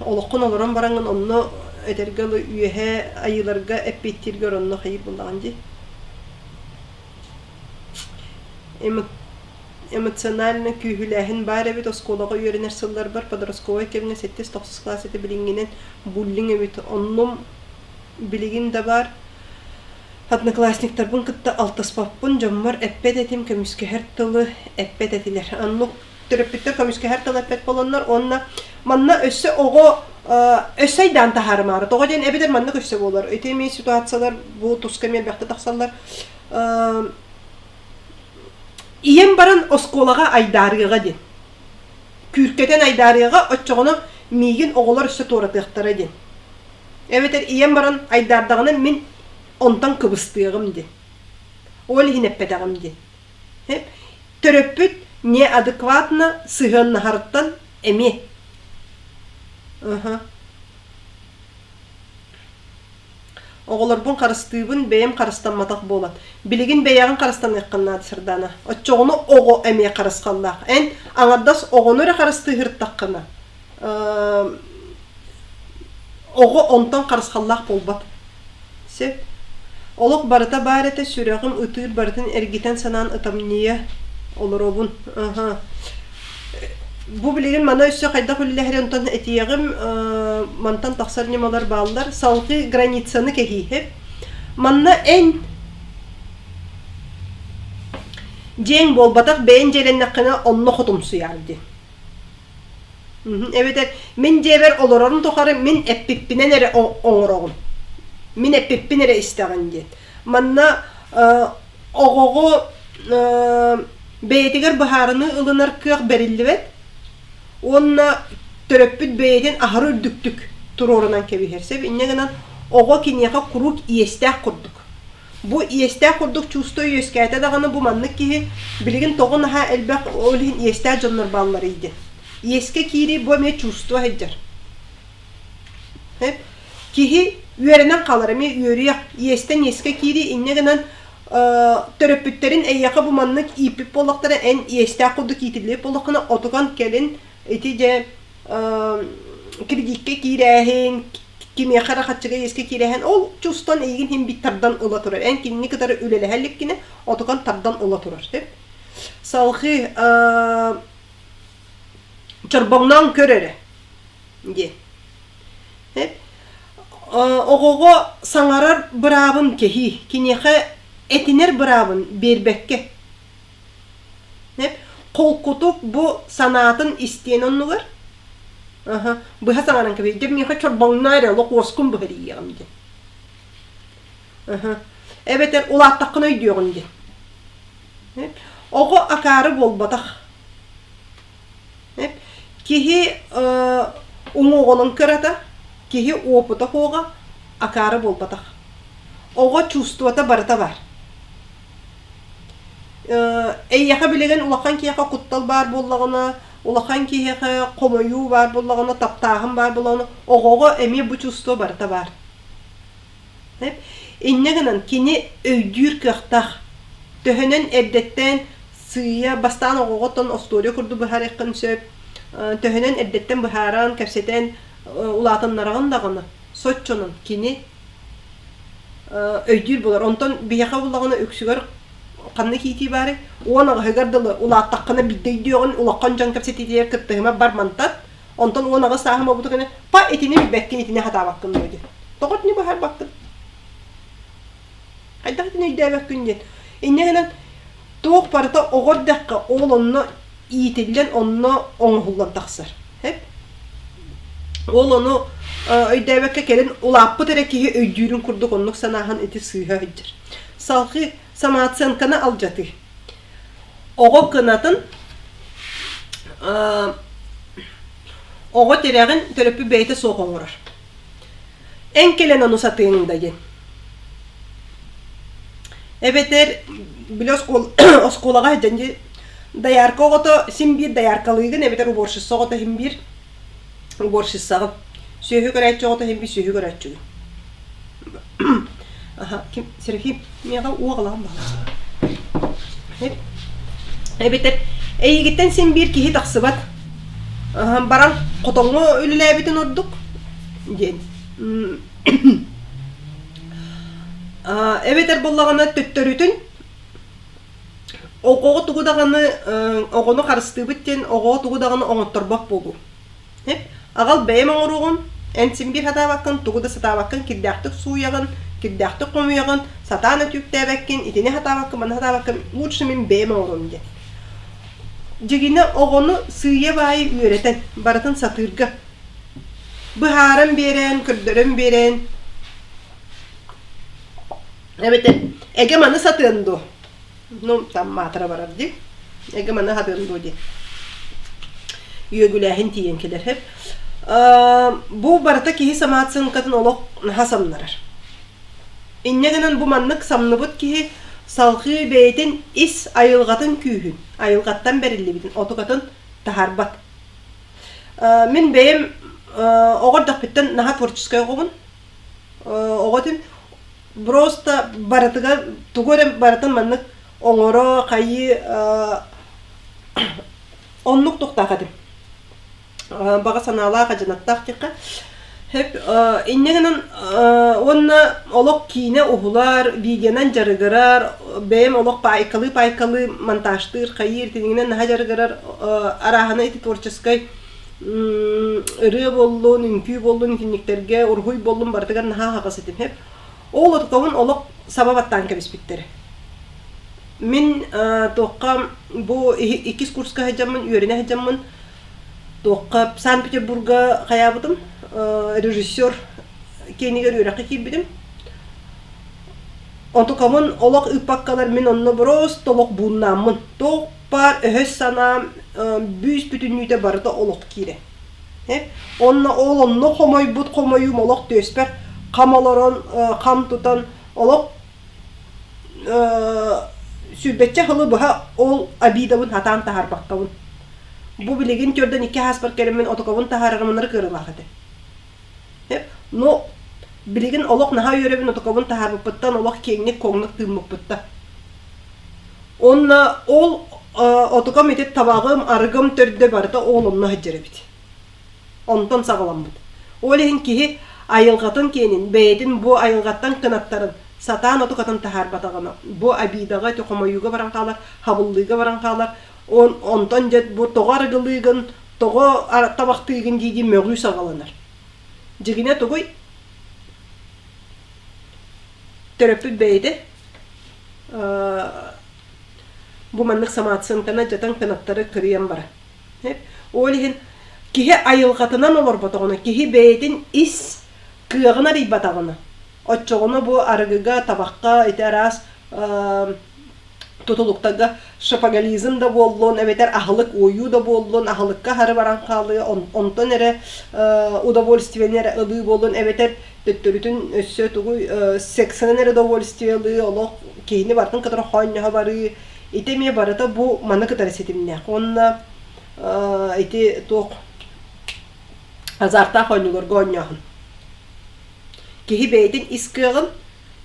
олоххун олорон бараҥҥын онно этэргэ дылы үөһээ айыыларга эппиэттииргэр онно хайыыр буоллаҕын дии. Эмоционально күүһүлээһин баар эбит оскуолаҕа үөрэнэр сылларбар подростковай кэмҥэ сэттис-тохсус кылаас этэ билиҥҥинэн буллинг эбит оннум билигин да баар Одноклассниктарбын кытта алтыспаппын, дьоммор эппэт этим, көмүскэһэр тылы эппэт этилэр. Оннук төрөппүттэр көмүскэһэр тылы эппэт буоланнар уонна манна өссө оҕо өссө айдаан таһаарымаары. Тоҕо диэн эбэтэр маннык өссө буолар. Ити эмиэ ситуациялар бу туска эмиэ элбэхтэ тахсаллар. Ийэм баран оскуолаҕа айдаарыаҕа диэн. Күүркэтэн айдаарыаҕа, оччоҕуна миигин оҕолор өссө туоратыахтара диэн. Эбэтэр ийэм баран айдаардаҕына мин онтон кыбыстыаҕым диэн. Ол иһин эппэтэҕим диэн. Төрөппүт неадекватно сыһыаннаһарыттан эмиэ. Оҕолорбун харыстыыбын, бэйэм харыстамматах буолан. Билигин бэйэҕин харыстаныаххын наада, Сардаана. Оччоҕуна оҕо эмиэ харысхаллаах. Эн аҥардас оҕону эрэ харыстыы сырыттаххына, оҕо онтон харысхаллаах буолбат. Сөп. Олох барыта баар этэ, сүрэҕим ытыыр барытын эргитэн санаан ытамньыйа олоробун. Аха. Бу билигин маны өссө хайдах үлэлэһэри онтон этиэҕим, мантан тахсар ньымалар бааллар. Салгыы границаны кэһииһи. Манна эн дьиэҥ буолбатах, бэйэҥ дьиэлэннэххинэ онно хотумсуйаар диэн. Эбэтэр мин дьиэбэр олорорум тухары мин эппиппинэн эрэ оҥороҕун, мин эппиппин эрэ истэҕин диэн. Манна оҕоҕо бэйэтигэр быһаарыныы ылынар кыах бэриллибэт уонна төрөппүт бэйэтин аһары үрдүктүк туруорунан кэбиһэр сөп. Инньэ гынан оҕо киниэхэ куруук иэстээх курдук. Бу иэстээх курдук чувство үөскээтэ даҕаны бу маннык киһи билигин тоҕо наһаа элбэх ол иһин иэстээх дьоннор баалларый диэн. Иэскэ киирии бу эмиэ чувство сылдьар. Киһи үөрэнэн хаалар эмиэ үөрүйэх, иэстэн иэскэ киирии инньэ гынан төрөппүттэрин эйиэхэ бу маннык ииппит буоллахтара эн иэстээх курдук иитиллибит буоллаххына отукан кэлин ити дьэ кредиккэ киирээһин, кимиэхэ эрэ хаччыга иэскэ киирээһин ол чувствон эйигин иһин бит тардан ыла турар. Эн кинини кытары үлэлэһэ иликкинэ отукан тардан ыла турар. Салҕыы чорбоҥноон көр эрэ диэн. Оҕоҕо саҥарар быраабын кэһии, киниэхэ этинэр быраабын биэрбэккэ. Холкутук бу санаатын истиэн оннугар быһа саҥаран кэбиһэр. Дьэ миэхэ чорбоҥноо эрэ, олох уоскун быһа диэҕим диэн. Эбэтэр улааттаххына өйдүөҕүн диэн. Оҕо акаары буолбатах. Киһи уҥуоҕунан кырата, киһи уопута суоҕа акаары буолбатах. Оҕо чувствота барыта баар. Эйиэхэ билигин улахан киһиэхэ куттал баар буоллаҕына, улахан киһиэхэ хомойуу баар буоллаҕына, таптааһын баар буоллаҕына, оҕоҕо эмиэ бу чувство барыта баар. Инньэ гынан кини өйдүүр кыахтаах. Төһөнөн эрдэттэн сыыйа бастаан оҕоҕоттон остуоруйа курдук быһаарыаххын сөп, төһөнөн эрдэттэн быһааран, кэпсэтэн улаатыннараҕын даҕаны, соччонон кини өйдүүр буолар. Онтон биһиэхэ буоллаҕына үксүгэр ханнык иитии баарый? 18-ар дылы улааттаххына биирдэ өйдүөҕүн, улахан дьон кэпсэтиитигэр кыттыһыма бар мантан. Онтон 18 сааһым буолбута гына, па итини билбэккин, итини хатаабаккын дуо диэн. Тоҕо итини быһаарбаккын? Хайдах итини өйдөөбөккүн диэн. Инньэ гынан туох барыта оҕо эрдэххэ ол онно иитиллэн, онно оҥоһуллан тахсар. Эп? Ол ону өйдөөбөккө кэлин улааппыт эрэ киһи өйдүүрүн курдук оннук санааһын ити сыыһа сылдьар. Салҕыы самооценканы алдьатыы. Оҕо кынатын оҕо тирэҕин төрөппүт бэйэтэ суох оҥорор. Эн кэлэн ону сатыаҥ да диэн. Эбэтэр били оскуолаҕа сылдьан дии доярка оҕото син биир дояркалыыгын эбэтэр уборщица оҕото син биир уборщицаҕын. Сүөһү көрөөччү оҕото син биир сүөһү көрөөччүгүн. Аха, ким Серафим, миэхэ уу аҕалаҕын баҕалаах. Эбэтэр эйигиттэн син биир киһи тахсыбат. Баран хотоҥҥо үлэлээбитин ордук диэн. Эбэтэр буоллаҕына төттөрүтүн оҕоҕо тугу даҕаны оҕону харыстыыбыт диэн оҕоҕо тугу даҕаны оҥотторбот буолуу. Аҕал бэйэм оҥоруоҕум, эн син биир сатаабаккын, тугу да сатаабаккын, кирдээхтик сууйаҕын, кирдээхтик хомуйаҕын, сатаан өтүүктээбэккин, итини сатаабаккын, маны сатаабаккын, лучше мин бэйэм оҥоруом диэн. Дьигинэ оҕону сыыйа-баайы үөрэтэн, барытын сатыырга быһааран биэрэн, көрдөрөн биэрэн, эбэтэр эгэ маны сатыан дуо? Ну, там маатыра барар дии. Эгэ маны сатыан дуо диэн. Үөгүлээһин тиийэн кэлэр сөп. Бу барыта киһи самооценкатын олох наһаа самнарар. Инньэ гынан бу маннык самныбыт киһи салҕыы бэйэтин ис айылҕатын күүһүн, айылҕаттан бэриллибитин отукатын таһаарбат. Мин бэйэм оҕо эрдэхпиттэн наһаа творческай оҕобун. Оҕо этим. Просто барытыгар тугу эрэ барытын маннык оҥоро, хайыы оннук тухтаах этим. Баҕа санаалаах, адьынаттаах диэххэ. Сөп. Инньэ гынан уонна олох киинэ уһулар, видеонан дьарыгырар, бэйэм олох паайкалыы-паайкалыы монтажтыыр, хайыыр итинигинэн наһаа дьарыгырар, арааһына ити творческай ырыа буоллун, үҥкүү буоллун, итинниктэргэ уруһуй буоллун барытыгар наһаа аһаҕас этим. Сөп. Ол отукабын олох саба баттаан кэбиспиттэрэ. Мин туохха бу иккис курска сылдьаммын, үөрэнэ сылдьаммын Туохха Санкт-Петербурга хайаабытым, режиссер киэнигэр үөрэххэ киирбитим. Онтукабын олох ыыппаккалар мин онно просто олох бууннааммын. Туох баар өһөс санаам бүүс бүтүннүүтэ барыта олох киирэ. Онно ол онно хомойбут хомойуум олох түөспэр хам олорон, хам тутан олох сүүрбэччэ сылы быһа ол обидабын сатаан таһаарбаккабын. Бу билигин төрдөн икки ааспар кэлэммин отокобун таһаарарым ынырык ыарыылаах этэ. Но билигин олох наһаа үөрэбин отокобун таһаарбыппыттан олох киэҥник коҥнук тыыммыппыттан. Онно ол отоком ити табаҕым, арыгым төрдө барыта ол онно сылдьар эбит. Онтон саҕаламмыт. Ол иһин киһи айылҕатын киэнин, бэйэтин бу айылҕаттан кынаттарын сатаан отукатын таһаарбатаҕына, бу обидаҕа, ити хомойууга баран хаалар, хабыллыыга баран хаалар, онтон дьэ бу тоҕо арыгылыыгын, тоҕо табахтыыгын дии-дии мөҕүү саҕаланар. Дьигинэ тугуй? Төрөппүт бэйэтэ бу маннык самооценканы дьатан кынаттары кырыйан барар. Ол иһин киһи айылҕатынан олорботоҕуна, киһи бэйэтин ис кыаҕын арыйбатаҕына, оччоҕуна бу арыгыга, табахха ити араас тутулуктарга шопоголизм да буоллун, эбэтэр аһылык уойуу да буоллун, аһылыкка аһары баран хаалыы, онтон эрэ удовольствиены эрэ ылыы буоллун, эбэтэр төттөрүтүн өссө тугуй сексынан эрэ удовольствие ылыы, олох киһини барытын кытары хоонньоһо барыы, Ити эмиэ барыта бу маны кытары ситимнээх. Уонна ити туох азартаах оонньууларга оонньооһун. Киһи бэйэтин ис кыаҕын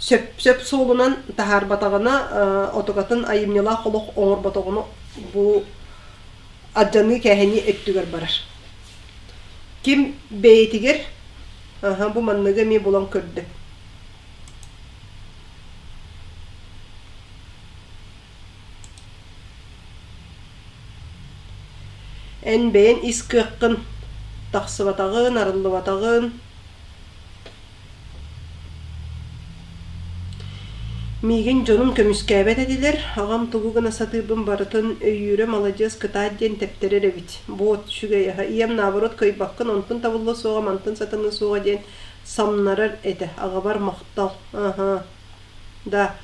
сөп-сөп суолунан таһаарбатаҕына, отугатын айымньылаах олох оҥорботоҕуна бу алдьаныы-кээһэнии өттүгэр барар. Ким бэйэтигэр бу манныгы эмиэ булан көрдө. Эн бэйэҥ ис кыаххын тахсыбатаҕын, арыллыбатаҕын Миигин дьонум көмүскээбэт этилэр, аҕам тугу гына сатыырбын барытын өйүүрэ маладьыас кытаат диэн тэптэрэр эбит. Буот үчүгэй аһа, ийэм наоборот кыайбаккын, онтун табыллыа суоҕа, мантын сатаныа суоҕа диэн самнарар этэ. Аҕабар махтал. Аһа. Да.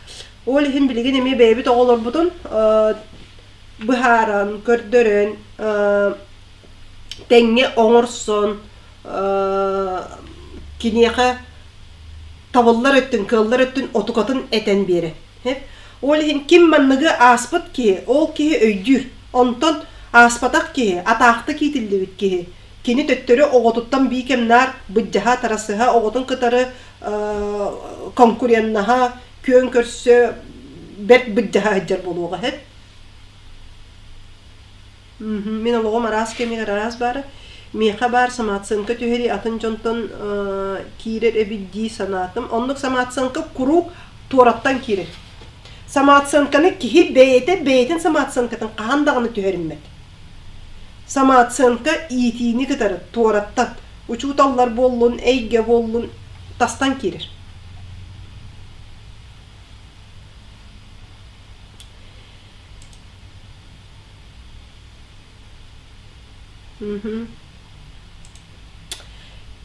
Ол иһин билигин эмиэ бэйэбит оҕолорбутун быһааран, көрдөрөн, тэҥҥэ оҥорсон, киниэхэ табыллар өттүн, кыаллар өттүн отукатын этэн биэрэн. Ол иһин ким манныгы ааспыт киһи, ол киһи өйдүүр. Онтон ааспатах киһи, атаахтык иитиллибит киһи, кини төттөрү оҕотуттан бии кэмнээр быдьаһа, тарасыһа, оҕотун кытары конкуреннаһа, күөн көрсө бэрт быдьаһа сылдьар буолуоҕа үһү. Мин олоҕум араас кэмигэр араас баара. Миэхэ баар самооценка түһэрии атын дьонтон киирэр эбит дии санаатым. Оннук самооценка куруук туораттан киирэр. Самооценканы киһи бэйэтэ бэйэтин самооценкатын хаһан даҕаны түһэриммэт. Самооценка иитиини кытары туораттан учууталлар буоллун, эйгэ буоллун тастан киирэр.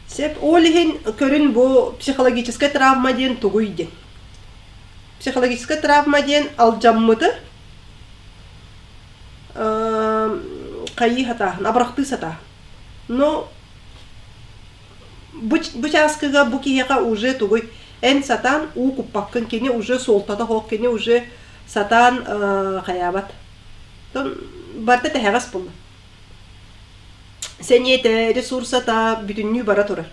Сөп. Ол иһин көрүн бу психологическай травма диэн тугуй диэн. Психологическай травма диэн алдьаммыты хайыы сатааһын, абырахтыы сатааһын. Но бу, бу чааскыга бу киһиэхэ уже тугуй эн сатаан уу куппаккын кини уже суолтата суох кини уже сатаан хайаабат барыта тэһэҕэс буолла сэниэтэ ресурсата бүтүннүү бара турар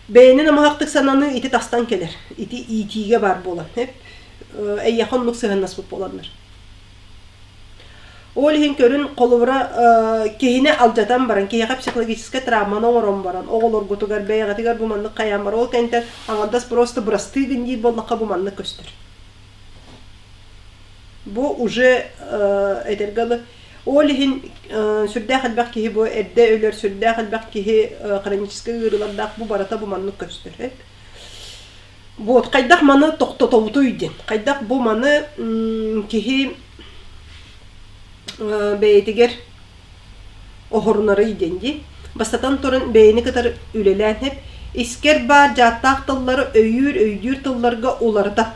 бэйэни намыһахтык сананыы ити тастан кэлэр ити иитиигэ баар буолан эйиэхэ оннук сыһыаннаспыт буоланнар. Ол иһин көрүн холобура киһини алдьатан баран, киһиэхэ психологическай травманы оҥорон баран, оҕолоргутугар, бэйэҕитигэр бу маннык хайаан бар, ол кэнниттэн аҥардас просто бырастыы гын диир буоллахха бу маннык көстөр. Бу уже этэргэ дылы ол иһин сүрдээх элбэх киһи бу эрдэ өлөр, сүрдээх элбэх киһи хроническай ыарыылардаах бу барыта бу маннык көстөр. Вот хайдах маны тохтотобутуй диэн. Хайдах бу маны киһи бэйэтигэр оһорунарый диэн дии. Бастатан туран бэйэни кытары үлэлээн иһип, искэр баар дьааттаах тыллары өйүүр, өйдүүр тылларга уларыта.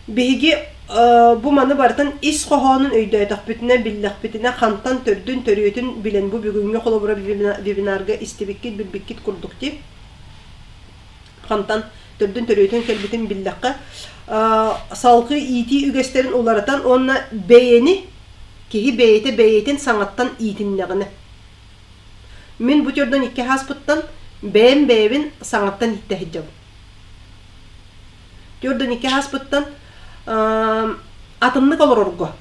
Биһиги бу маны барытын ис хоһоонун өйдөөтөхпүтүнэ, биллэхпитинэ, хантан төрдүн, төрүөтүн билэн бу бүгүҥҥү холобура вебинарга истибиккит, билбиккит курдук дии. Хантан төрдүн төрүөтүн кэлбитин биллэххэ, салгыы иитии үгэстэрин уларытан уонна бэйэни киһи бэйэтэ бэйэтин саҥаттан иитиннэҕинэ. Мин бу төрдөн икки ааспыттан бэйэм бэйэбин саҥаттан ииттэ сылдьабын. Төрдөн икки ааспыттан атыннык олорорго,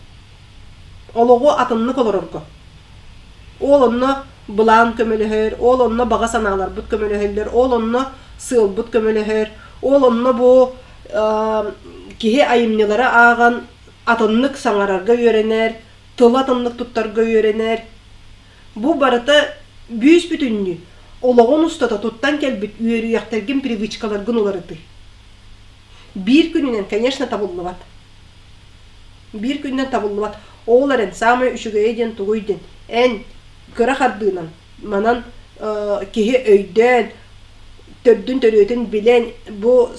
олоҕу атыннык олорорго. Ол онно былаан көмөлөһөр, ол онно баҕа санааларбыт көмөлөһөллөр, ол онно сыалбыт көмөлөһөр, ол онно бу киһи айымньылары ааҕан атыннык саҥарарга үөрэнэр, тылы атыннык туттарга үөрэнэр. Бу барыта бүүс-бүтүннүү олоҕун устата туттан кэлбит үөрүйэхтэргин, привычкаларгын уларытыы. Биир күнүнэн, конечно, табыллыбат. Биир күнүнэн табыллыбат. Ол эрэн саамай үчүгэйэ диэн тугуй диэн, эн кыра хардыынан манан киһи өйдөөн, төрдүн төрүөтүн билэн, бу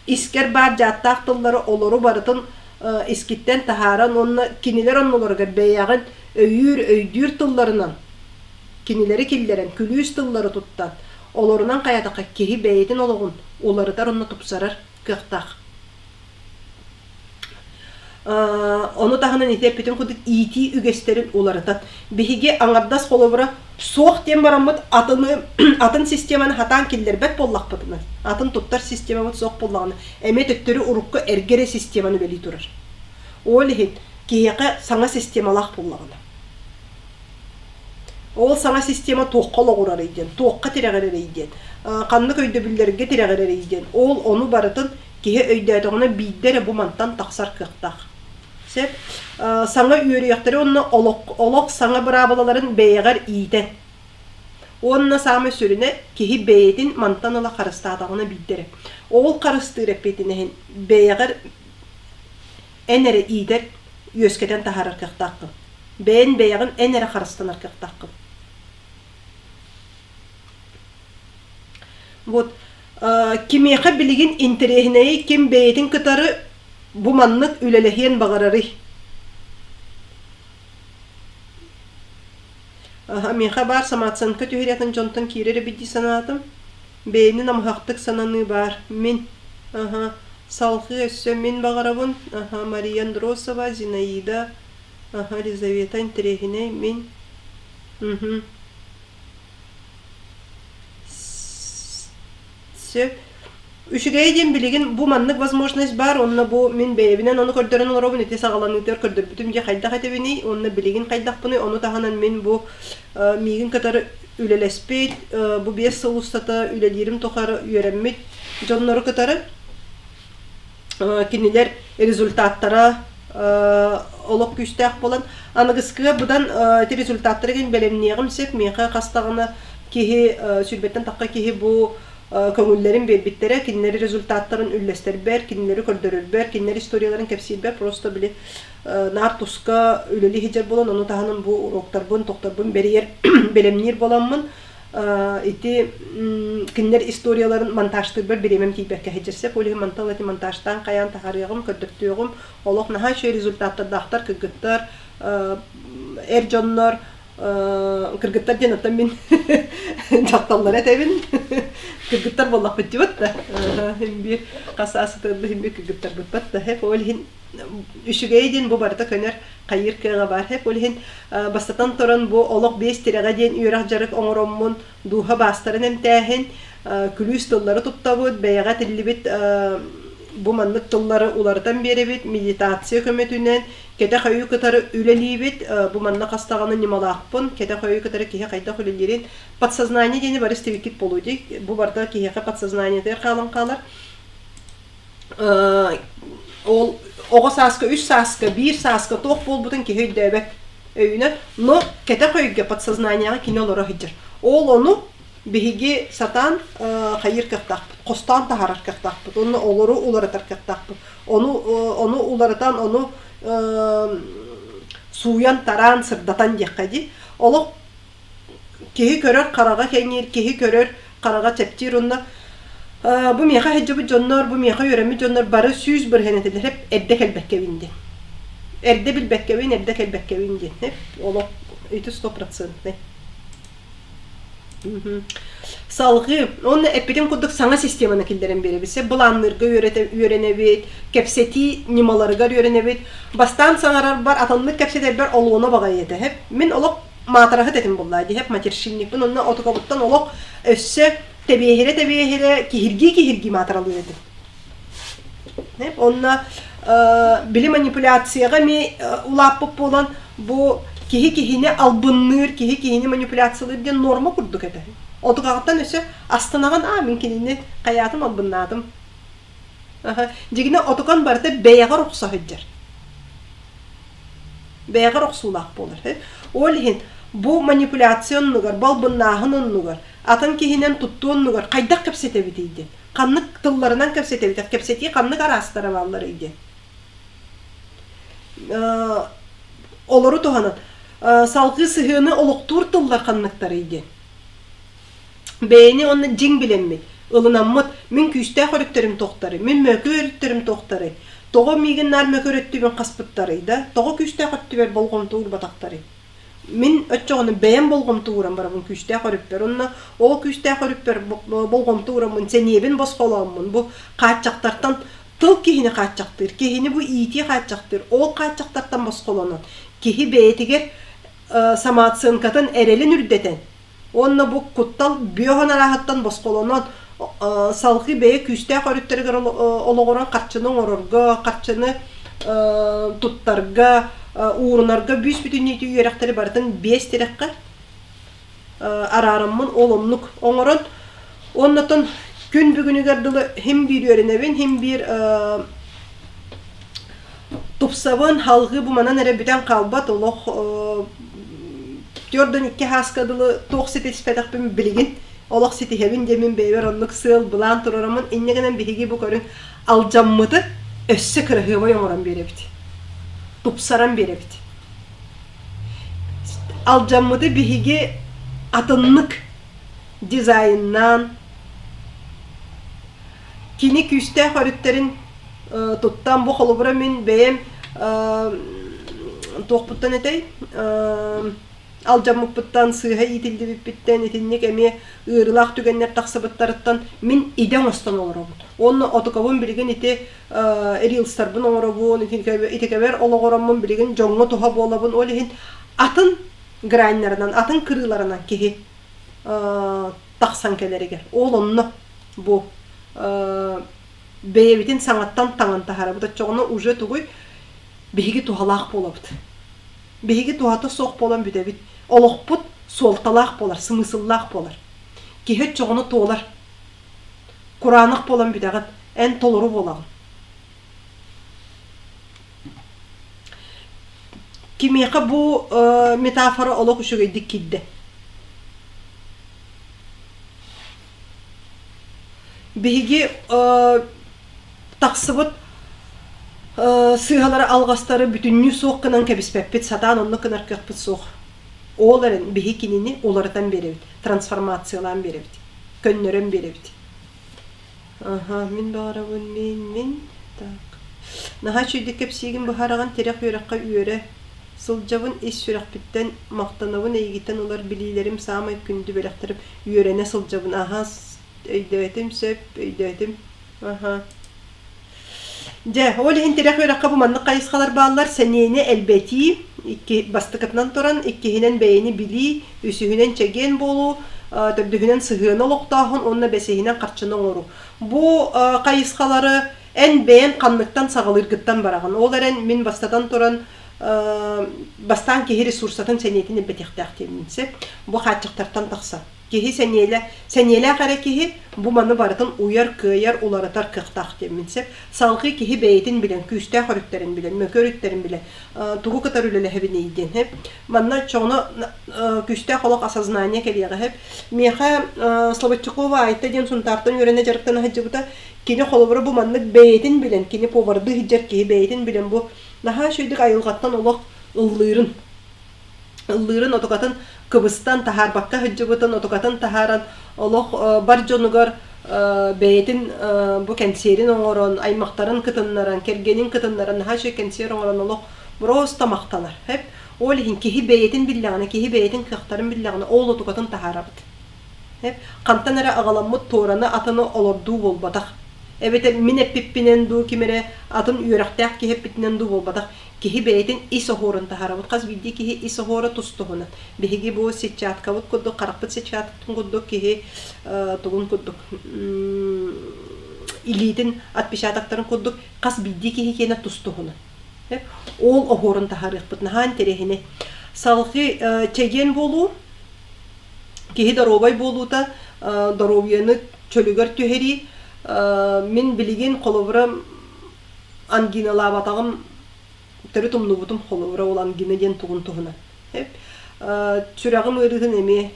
искэр баар дьааттаах тыллары олору барытын искиттэн таһааран уонна кинилэр оннуларыгар бэйэҕин өйүүр, өйдүүр тылларынан кинилэри киллэрэн, күлүүс тыллары туттан, олорунан хайатахха киһи бэйэтин олоҕун уларытар уонна тупсарар кыахтаах. Ону таһынан ити эппитим курдук иитии үгэстэрин уларытан, биһиги аҥардас холобура суох диэн бараммыт атыны атын системаны хатаан киллэрбэт буоллахпытына, атын туттар системабыт суох буоллаҕына, эмиэ төттөрү урукку эргэ эрэ системаны үлэлии турар. Ол иһин киһиэхэ саҥа системалаах буоллаҕына. Ол саҥа система туохха олоҕурарый диэн, туохха тирэҕирэрий диэн, ханнык өйдөбүллэргэ тирэҕирэрий диэн, ол ону барытын киһи өйдөөтөҕүнэ биирдэ эрэ бу мантан тахсар кыахтаах. Сөп. Саҥа үөрүйэхтэри уонна олох, олох саҥа быраабылаларын бэйэҕэр иитэн. Уонна саамай сүрүнэ киһи бэйэтин мантан ыла харыстаатаҕына биирдэ эрэ. Ол харыстыыр эппиэтинэһин бэйэҕэр эн эрэ иитэр, үөскэтэн таһаарар кыахтааххын. Бэйэн бэйэҕин эн эрэ харыстанар кыахтааххын. Вот кимиэхэ билигин интэриэһинэйий, ким бэйэтин кытары бу маннык үлэлэһиэн баҕарарый? Аһа, миэхэ баар самооценка түһэриэтин дьонтон киирэр эбит дии санаатым. Бэйэни намыһахтык сананыы баар. Мин. Аһа, салҕыы өссө мин баҕарабын. Аһа, Мария Андросова, Зинаида. Аһа, Елизавета интэриэһинэй. Мин. Мхм. Сөп. Үчүгэйэ диэн билигин бу маннык возможность баар уонна бу мин бэйэбинэн ону көрдөрөн олоробун ити саҕаланыытыгар көрдөрбүтүм дьэ хайдах этэбиний уонна билигин хайдахпыный ону таһынан мин бу миигин кытары үлэлэспит бу 5 сыл устата үлэлиирим тухары үөрэммит дьоннору кытары кинилэр результаттара олох күүстээх буолан аныгыскыга быдан ити результаттары гин бэлэмниэҕим сөп миэхэ хас даҕаны киһи сүүрбэттэн тахха киһи бу көҥүллэрин биэрбиттэрэ кинилэри результаттарын үллэстэрбэр кинилэри көрдөрөрбөр кинилэр историяларын кэпсиирбэр просто били наар туска үлэлии сылдьар буолан ону таһынан бу уроктарбын тохторбун бэрийэр бэлэмниир буоламмын ити кинилэр историяларын монтажтыырбар бириэмэм тиийбэккэ сылдьар сөп. Ол иһин мантан ити монтажтаан хайаан таһаарыаҕым, көрдөртүөҕүм. Олох наһаа үчүгэй результаттардаахтар кыргыттар, эр дьоннор, кыргыттар диэн оттон мин дьахталлары этэбин. Кыргыттар буоллахпыт дьыбыт да. Иһин биир хас саас сытыарда иһин биир кыргыттарбыппат да. Ол иһин үчүгэйэ диэн бу барыта көнөр хайыыр кыаҕа баар. Ол иһин бастатан туран бу олох биэс тирэҕэ диэн үөрэх-дьарык оҥороммун дууһа баастарын эмтээһин, күлүүс тыллары туттабыт, бэйэҕэ этиллибит бу маннык тыллары уларытан биэрэбит, медитация көмөтүнэн кэтэх өйү кытары үлэлиибит. Бу манна хас даҕаны ньымалаахпын, кэтэх өйү кытары киһи хайдах үлэлиирин. Подсознание диэни бары истибиккит буолуо дии. Бу барыта киһиэхэ подсознаниетыгар хаалан хаалар. Ол оҕо сааска, үс сааска, биир сааска туох буолбутун киһи өйдөөбөт өйүнэн, но кэтэх өйгө, подсознанияҕа кини олоро сылдьар. Ол ону биһиги сатаан хайыыр кыахтаахпыт, хостоон таһаарар кыахтаахпыт, уонна олору уларытар кыахтаахпыт. Ону ону уларытан, ону сууйан-тараан, сырдатан диэххэ дии. Олох киһи көрөр хараҕа кэҥиир, киһи көрөр хараҕа чэпчиир уонна бу миэхэ сылдьыбыт дьоннор, бу миэхэ үөрэммит дьоннор бары 100% этилэр эп эрдэ кэлбэккэбин диэн. Эрдэ билбэккэбин, эрдэ кэлбэккэбин диэн. Эп олох ити стопроцентный. Салҕыы уонна эппитим курдук саҥа системаны киллэрэн биэрэбит. Сөп былаанныырга үөрэнэбит, кэпсэтии ньымаларыгар үөрэнэбит. Бастаан саҥарарбар, атыннык кэпсэтэрбэр олуона баҕайы этэ. Сөп мин олох маатыраһыт этим буоллаа дии, сөп матершинникпын уонна отукабыттан олох өссө тэбиэһирэ-тэбиэһирэ киһиргии-киһиргии маатыралыыр этим. Онно били манипуляцияҕа эмиэ улааппыт буолан бу киһи киһини албынныыр, киһи киһини манипуляциялыыр диэн нуорма курдук этэ. Отугаҕыттан өссө астынаҕын аа мин кинини хайаатым албыннаатым. Дьигинэ отукан барыта бэйэҕэр охсо сылдьар. Бэйэҕэр охсуулаах буолар. Ол иһин бу манипуляция оннугар, бу албыннааһын оннугар, атын киһинэн туттуу оннугар хайдах кэпсэтэбитий диэн. Ханнык тылларынан кэпсэтэбит, кэпсэтии ханнык араастара баалларый диэн. Олору туһанан салгыы сыһыаны олохтуур тыллар ханныктарый диэн. Бэйэни уонна дьиҥ билэммит, ылынаммыт, мин күүстээх өрүттэрим туохтарый, мин мөкү өрүттэрим туохтарый, тоҕо миигин наар мөкү өрүттүбүн хаспыттарый да, тоҕо күүстээх өттүбэр болҕомто уурбатахтарый? Мин оччоҕуна бэйэм болҕомто ууран барабын күүстээх өрүппэр уонна ол күүстээх өрүппэр болҕомто уураммын, сэниэбин босхолооммун, бу хааччахтартан тыл киһини хааччахтыыр, киһини бу иитии хааччахтыыр, ол хааччахтартан босхолонон, киһи бэйэтигэр самооценкатын эрэлин үрдэтэн уонна бу куттал бүөһүн арааһыттан босхолонон салгыы бэйэ күүстээх өрүттэригэр олоҕуран харчыны оҥорорго, харчыны туттарга, уурунарга бүүс бүтүннүүтү үөрэхтэри барытын биэс тирэххэ араараммын ол оннук оҥорон уоннатон күн бүгүнүгэр дылы хим биир үөрэнэбин, хим биир Тупсабын, халҕыы бу манан эрэ бүтэн хаалбат, олох түөрт 2 хааска дылы туох ситиспэтэхпин билигин олох ситиһэбин диэммин бэйэбэр оннук сыал былаан туруораммын инньэ гынан биһиги бу көрүҥ алдьаммыты өссө кыраһыабай оҥорон биэрэбит, тупсаран биэрэбит. Алдьаммыты биһиги атыннык дизайннаан Кини күүстээх өрүттэрин туттан, бу холобура мин бэйэм туохпуттан этэй алдьаммыппыттан, сыыһа иитиллибиппиттэн итинник эмиэ ыарыылаах түгэннэр тахсыбыттарыттан мин идэ оҥостон олоробун. Уонна отукабын билигин ити рилстарбын оҥоробун, итикэбэр олоҕороммун билигин дьоҥҥо туһа буолабын. Ол иһин атын граннарынан, атын кырыыларынан киһи тахсан кэлэригэр. Ол онно бу бэйэбитин саҥаттан таҥан таһаарабыт. Оччоҕуна уже тугуй биһиги туһалаах буолабыт. Биһиги туһата суох буолан бүтэбит. Олохпут суолталаах буолар, сымысыллаах буолар. Киһи оччоҕуна туолар. Кураанах буолан бүтэҕин. Эн толору буолаҕын. Кимиэхэ бу метафора олох үчүгэйдик киирдэ? Биһиги тахсыбыт сыыһалары, алҕастары бүтүннүү суох гынан кэбиспэппит, сатаан оннук гынар кыахпыт суох. Ол эрэн биһи кинини уларытан биэрэбит, трансформациялаан биэрэбит, көннөрөн биэрэбит. Аһа, мин баҕарабын мин, мин, так. Наһаа үчүгэйдик кэпсиигин быһаараҕын тирэх үөрэххэ үөрэ сылдьабын, ис сүрэхпиттэн махтанабын, эйигиттэн ылар билиилэрим саамай күндү бэлэхтэрим үөрэнэ сылдьабын. Аһа, өйдөөтүм сөп, өйдөөтүм. Аһа. Дьэ, ол иһин тирэх үөрэххэ бу маннык хайысхалар бааллар: сэниэни элбэтии, икки бастакытынан туран, иккиһинэн бэйэни билии, үсүһүнэн чэгиэн буолуу, төрдүһүнэн сыһыаны олохтооһун уонна бэсиһинэн харчыны оҥоруу. Бу хайысхалары Эн бэйэн ханныктан саҕалыыргыттан бараҕын. Ол эрэн мин бастатан туран бастаан киһи ресурсатын сэниэтин элбэтиэхтээх диэммин сөп. Бу хааччахтартан тахсан. Киһи сэниэлэ, сэниэлээх эрэ киһи бу маны барытын уйар, кыайар, уларытар кыахтаах диэммин сөп. Салҕыы киһи бэйэтин билэн, күүстээх өрүттэрин билэн, мөкү өрүттэрин билэн, тугу кытары үлэлэһэбиний диэн сөп. Манна оччоҕуна күүстээх олох осознание кэлиэҕэ сөп. Миэхэ Слободчукова Айта диэн Сунтаартан үөрэнэ дьарыктана сылдьыбыта. Кини холобура бу маннык бэйэтин билэн, кини повардыы сылдьар киһи бэйэтин билэн бу наһаа үчүгэйдик айылҕаттан олох ыллыырын ыллыырын отукатын кыбыстан таһаарбакка сылдьыбытын отукатын таһааран олох бар дьонугар бэйэтин бу кэнсиэрин оҥорон аймахтарын кытыннаран кэргэнин кытыннаран наһаа үчүгэй кэнсиэр оҥорон олох просто махтанар сөп ол иһин киһи бэйэтин биллэҕинэ киһи бэйэтин кыахтарын биллэҕинэ ол отукатын таһаарабыт сөп хантан эрэ аҕаламмыт туораны атыны олордуу буолбатах эбэтэр мин эппиппинэн дуу ким эрэ атын үөрэхтээх киһи эппитинэн дуу буолбатах Киһи бэйэтин ис оһуорун таһаарабыт. Хас биирдии киһи ис оһуора тус-туһунан. Биһиги бу сетчаткабыт курдук, харахпыт сетчаткатын курдук киһи тугун курдук илиитин отпечатоктарын курдук хас биирдии киһи киэнэ тус-туһунан. Ол оһуорун таһаарыахпыт наһаа интэриэһинэй. Салгыы чэгиэн буолуу, киһи доруобай буолуута, доруобуйаны чөлүгэр түһэрии. Мин билигин холобура ангиналаабатаҕым төрүт умнубутум холобура ол ангина диэн тугун туһунан. Сүрэҕим ыарыытын эмиэ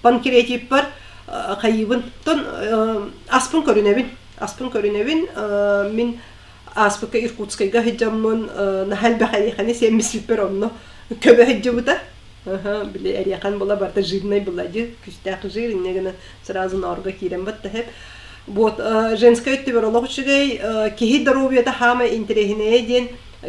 панкреатиппар хайыыбын тон аспын көрүнэбин аспын көрүнэбин мин ааспыкка Иркутскайга сылдьаммын наһаа элбэх эриэхэни сиэммиспиппэр онно көбө сылдьыбыта били эриэхэн була барыта жирнай была дии күүстээх жир инньэ гына сразу ноорго киирэн батта сөп вот женскай өттүбэр олох үчүгэй киһи доруобуйата хаама интэриэһинэйэ диэн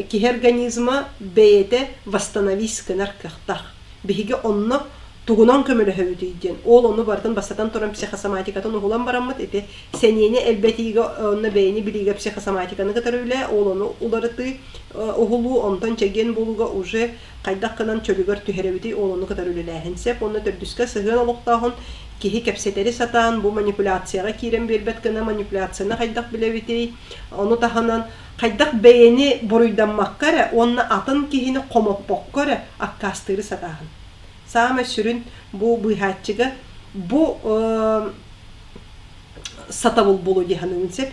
киһи организма бэйэтэ восстановись гынар кыахтаах биһиги онно тугунан көмөлөһөбүтүй диэн ол ону барытын бастатан туран психосоматикатын уһулан бараммыт ити сэниэни элбэтиигэ онно бэйэни билиигэ психосоматиканы кытары үлэ ол ону уларытыы уһулуу онтон чэгиэн буолууга уже хайдах гынан чөлүгэр түһэрэбитий ол ону кытары үлэлээһин сөп уонна төрдүскэ сыһыан олохтооһун киһи кэпсэтэри сатаан бу манипуляцияҕа киирэн биэрбэт гына манипуляцияны хайдах билэбитий ону таһынан хайдах бэйэни буруйдаммакка эрэ уонна атын киһини хомоппокко эрэ аккаастыыры сатааһын саамай сүрүн бу быыһааччыга бу сатабыл буолуо дии саныыбын сөп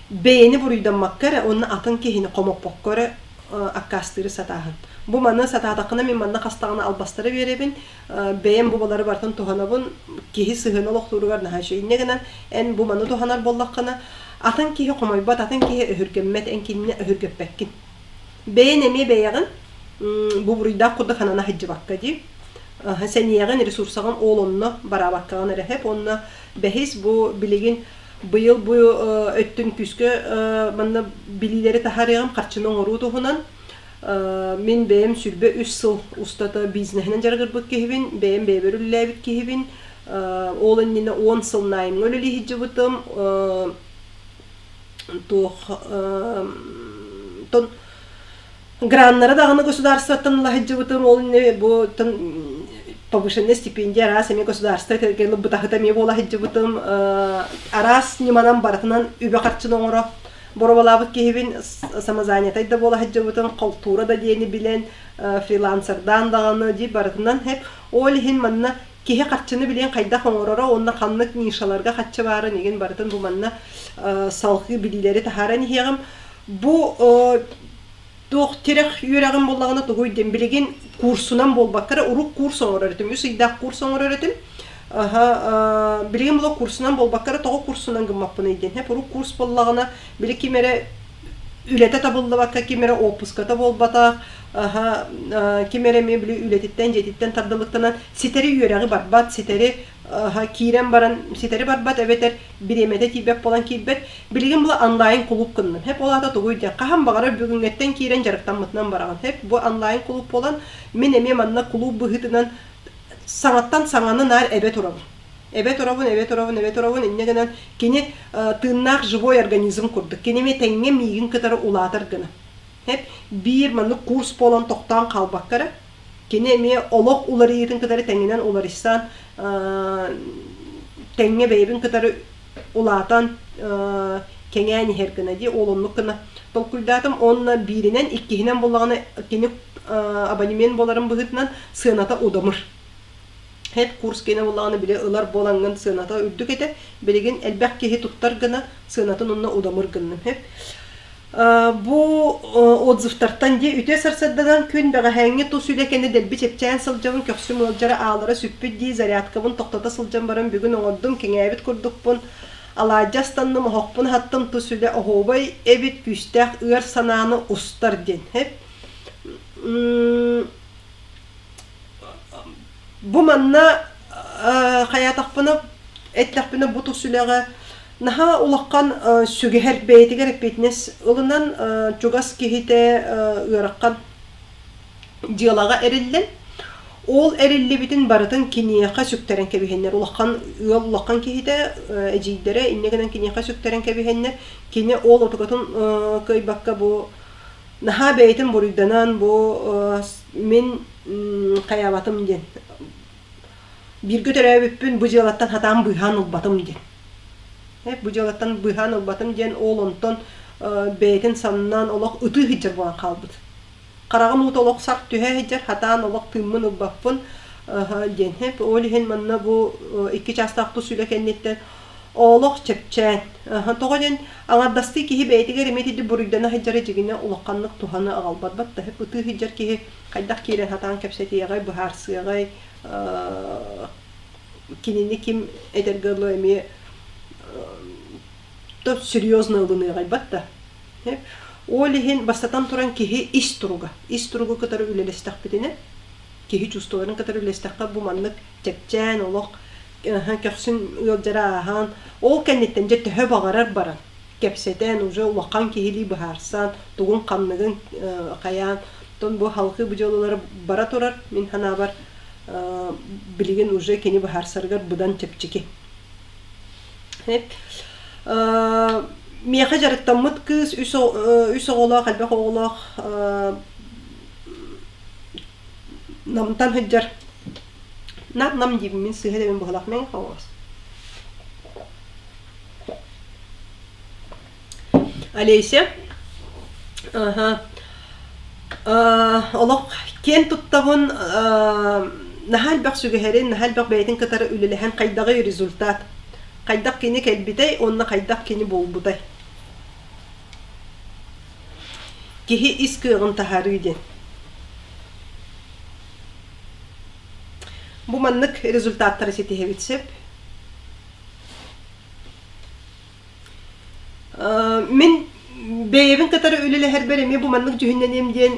бэйэни буруйдаммакка эрэ уонна атын киһини хомоппокко эрэ аккаастыыры сатааһын. Бу маны сатаатаххына мин манна хастаҕына албастары биэрэбин, бэйэм бу балары барытын туһанабын, киһи сыһыана олохтууругар наһаа үчүгэй. Инньэ гынан эн бу маны туһанар буоллаххына, атын киһи хомойбот, атын киһи өһүргэммэт, эн кинини өһүргэппэккин. Бэйэн эмиэ бэйэҕин бу буруйдаах курдук санана сылдьыбакка дии. Сэниэҕин, ресурсаҕын ол онно бараабаккаҕын эрэ сөп. Уонна бэһис бу билигин Быйыл бу өттүн күүскэ манна билиилэри таһаарыаҕым харчыны оҥоруу туһунан. Мин бэйэм 23 сыл устата бизнеһинэн дьарыгырбыт киһибин, бэйэм бэйэбэр үлэлээбит киһибин. Ол иннинэ 10 сыл наймҥа үлэлии сылдьыбытым. Туох тон Граннары даҕаны государствоттан ыла сылдьыбытым, ол иннинэ бу повышенная стипендия араас эмиэ государство этэргэ ылбытаһыта эмиэ буола сылдьыбытым. Араас ньыманан барытынан үбэ-харчыны оҥоро боруобалаабыт киһибин, самозанятай да буола сылдьыбытым, халтура да диэни билэн, фрилансердаан даҕаны дии барытынан хэп. Ол иһин манна киһи харчыны билиэн хайдах оҥороро уонна ханнык нишаларга харчы баарын игин барытын бу манна салҕыы билиилэри таһааран иһиэҕим. Бу туох тирэх үөрэҕим буоллаҕына тугуй диэн билигин курсунан буолбакка эрэ урук курс оҥорор этим үс ыйдаах курс оҥорор этим аха билигин була курсунан буолбакка эрэ тоҕо курсунан гыммаппыный диэн хэп урук курс буоллаҕына били ким эрэ үлэтэ табыллыбакка ким эрэ отпуската буолбатах аха ким эрэ эмиэ били үлэтиттэн дьиэтиттэн тардылыктанан ситэри үөрэҕи барбат ситэри киирэн баран ситэри барбат эбэтэр бириэмэтэ тиийбэт буолан киирбэт. Билигин була онлайн кулууп гынным. Хэп ол аата тугуй диэн хаһан баҕарар бүгүҥҥэттэн киирэн дьарыктаммытынан бараҕын. Хэп бу онлайн кулууп буолан мин эмиэ манна кулууп быһыытынан саҥаттан саҥаны наар эбэ турабын. Эбэ турабын, эбэ турабын, эбэ турабын. Инньэ гынан кини тыыннаах живой организм курдук. Кини эмиэ тэҥҥэ миигин кытары улаатар гына. Хэп биир маннык курс буолан тохтоон хаалбакка эрэ Кини эмиэ олох уларыйыытын кытары тэҥинэн уларыйсан, тэҥҥэ бэйэбин кытары улаатан кэҥээн иһэр гына дии ол оннук гына толкуйдаатым уонна бииринэн иккиһинэн буоллаҕына кини абонемент буоларын быһыытынан сыаната удамыр Хэт курс киэнэ буоллаҕына били ылар буолаҥҥын сыаната үрдүк этэ. Билигин элбэх киһи туттар гына сыанатын онно удамыр гынным. Хэп. Бу отзывтартан дии үтүө сарсыарданан күн бэҕэһээҥҥи тус үлэ кэннэ дэлби чэпчээн сылдьабын көхсүм ыалдьара аалара сүппүт дии зарядкабын тохтото сылдьан баран бүгүн оҥордум кэҥээбит курдукпун алаадьы астанным оһохпун аһаттым тус үлэ оһуобай эбит күүстээх ыар санааны устар диэн хэп Бу манна хайаатахпына, эттэхпинэ бу тус үлэҕэ наһаа улахан сүгэһэр бэйэтигэр эппиэтинэс ылынан чугас киһитэ ыарахан дьыалаҕа эриллэн, ол эриллибитин барытын киниэхэ сүктэрэн кэбиһэннэр, улахан ыал улахан киһитэ, эдьиийдэрэ инньэ гынан киниэхэ сүктэрэн кэбиһэннэр, кини ол отугатын кыайбакка бу наһаа бэйэтин буруйданан бу мин хайаабатым диэн бииргэ төрөөбүппүн бу дьыалаттан хатаан быыһаан ылбатым диэн бу дьыалаттан быыһаан ылбатым диэн ол онтон бэйэтин саннан олох ытыы сылдьар буолан хаалбыт хараҕым уута олох сарт түһэ сылдьар хатаан олох тыыммын ылбаппын диэн ол иһин манна бу икки чаастаах тус үлэ кэнниттэн Олох чэпчээн. Тоҕо диэн аҥардастыы киһи бэйэтигэр эмиэ итинник буруйдана сылдьара дьиҥинэ улаханнык туһаны аҕалбат. Баттаһып ытыы сылдьар киһи хайдах киирэн сатаан кэпсэтиэҕэй, быһаарсыаҕай, кинини ким этэргэ дылы эмиэ то серьезно ылыныаҕай батта. Ол иһин бастатан туран киһи ис туруга, ис туругу кытары үлэлэстэхпитинэ, киһи чувстволарын кытары үлэлэстэххэ бу маннык чэпчээн олох көхсүн ыалдьара ааһан, ол кэнниттэн дьэ төһө баҕарар баран, кэпсэтэн, уже улахан киһилии быһаарсан, тугун-ханныгын хайаан, оттон бу халҕыы бу дьыалалара бара турар, мин санаабар, билигин уже кини быһаарсарыгар быдан чэпчэки. Миэхэ дьарыктаммыт кыыс үс оҕолоох, элбэх оҕолоох Намтан сылдьар Нам нам диибин мин сыыһа этэбин быһалаах мэҥэ хаҥалас. Олеся аха олох киэн туттабын наһаа элбэх сүгэһэрин, наһаа элбэх бэйэтин кытары үлэлэһэн хайдаҕый результат хайдах кини кэлбитэй уонна хайдах кини буолбутай киһи ис кыаҕын таһаарыы диэн Бу маннык результаттары ситиһэбит сөп. Мин бэйэбин кытары үлэлэһэрбэр эмиэ бу маннык дьүһүннэниэм диэн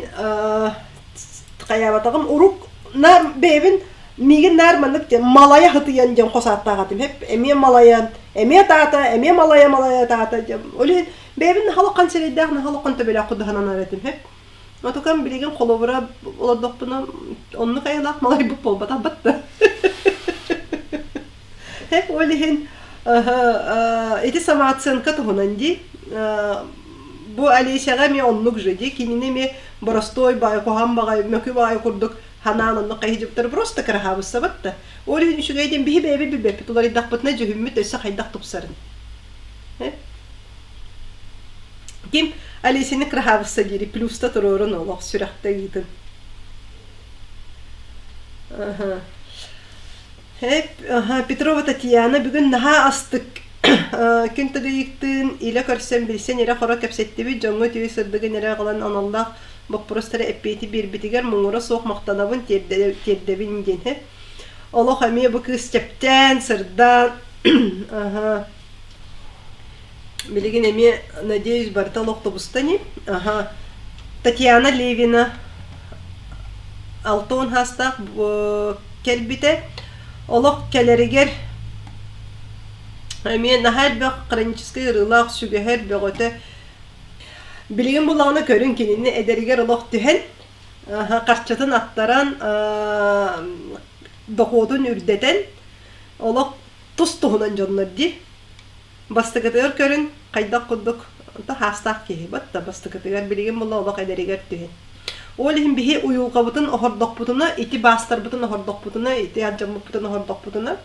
хайаабатаҕым. Урук наар бэйэбин миигин наар маннык диэн малайа хытыйан диэн хос ааттаах этим. Эмиэ малайан, эмиэ таата, эмиэ малайа-малайа таата диэн. Ол иһин бэйэбин наһаа сирэйдээх, наһаа төбөлөөх кудаһанан этим. Отукам билигин холобура олордохпуна оннук айылаах малайбыт буолбатах батта. Ол иһин ити самооценка туһунан дии. Бу Олесяҕа эмиэ оннук же дии. Кинини эмиэ боростуой баай, куһаҕан баҕай, мөкү баҕай курдук ханаан оннук хайыдьыптар просто кыраһаабыссабат да. Ол иһин үчүгэй диэн биһи бэйэбит билбэппит уларыйдахпытына дьүһүммүт өссө хайдах тупсарын. Ким Олесяны кыраһаабысса диэри плюста туруорун олох сүрэхтэ ыытын. Аха. Петрова Татьяна бүгүн наһаа астык күн тыгыйыктыын илэ көрсөн билсэн ирэ-хоро кэпсэттибит дьоҥҥо үтүө сырдыгын эрэ аҕалан аналлаах боппуруостары эппиэти биэрбитигэр муҥура суох махтанабын тиэрдэбин диэн олох эмиэ бу кыыс чэпчээн сырдаан аха Билигин эмиэ, надеюсь, барыта олох тубуста ини. Аха. Татьяна Левина 60 саастаах кэлбитэ. Олох кэлэригэр эмиэ наһаа элбэх хроническай ыарыылаах сүгэһэр бөҕөтө. Билигин буллаҕына көрүн кинини эдэригэр олох түһэн, харчытын аттаран, дохуотун үрдэтэн, олох тус-туһунан дьоннор дии. Бастакытыгар көрүн, хайдах курдук хаастаах киһи батта бастакытыгар билигин була олох эдэригэр түһэн. Ол иһин биһи уйулҕабытын оһордохпутуна, ити баастарбытын оһордохпутуна, ити алдьаммыппытын оһордохпутуна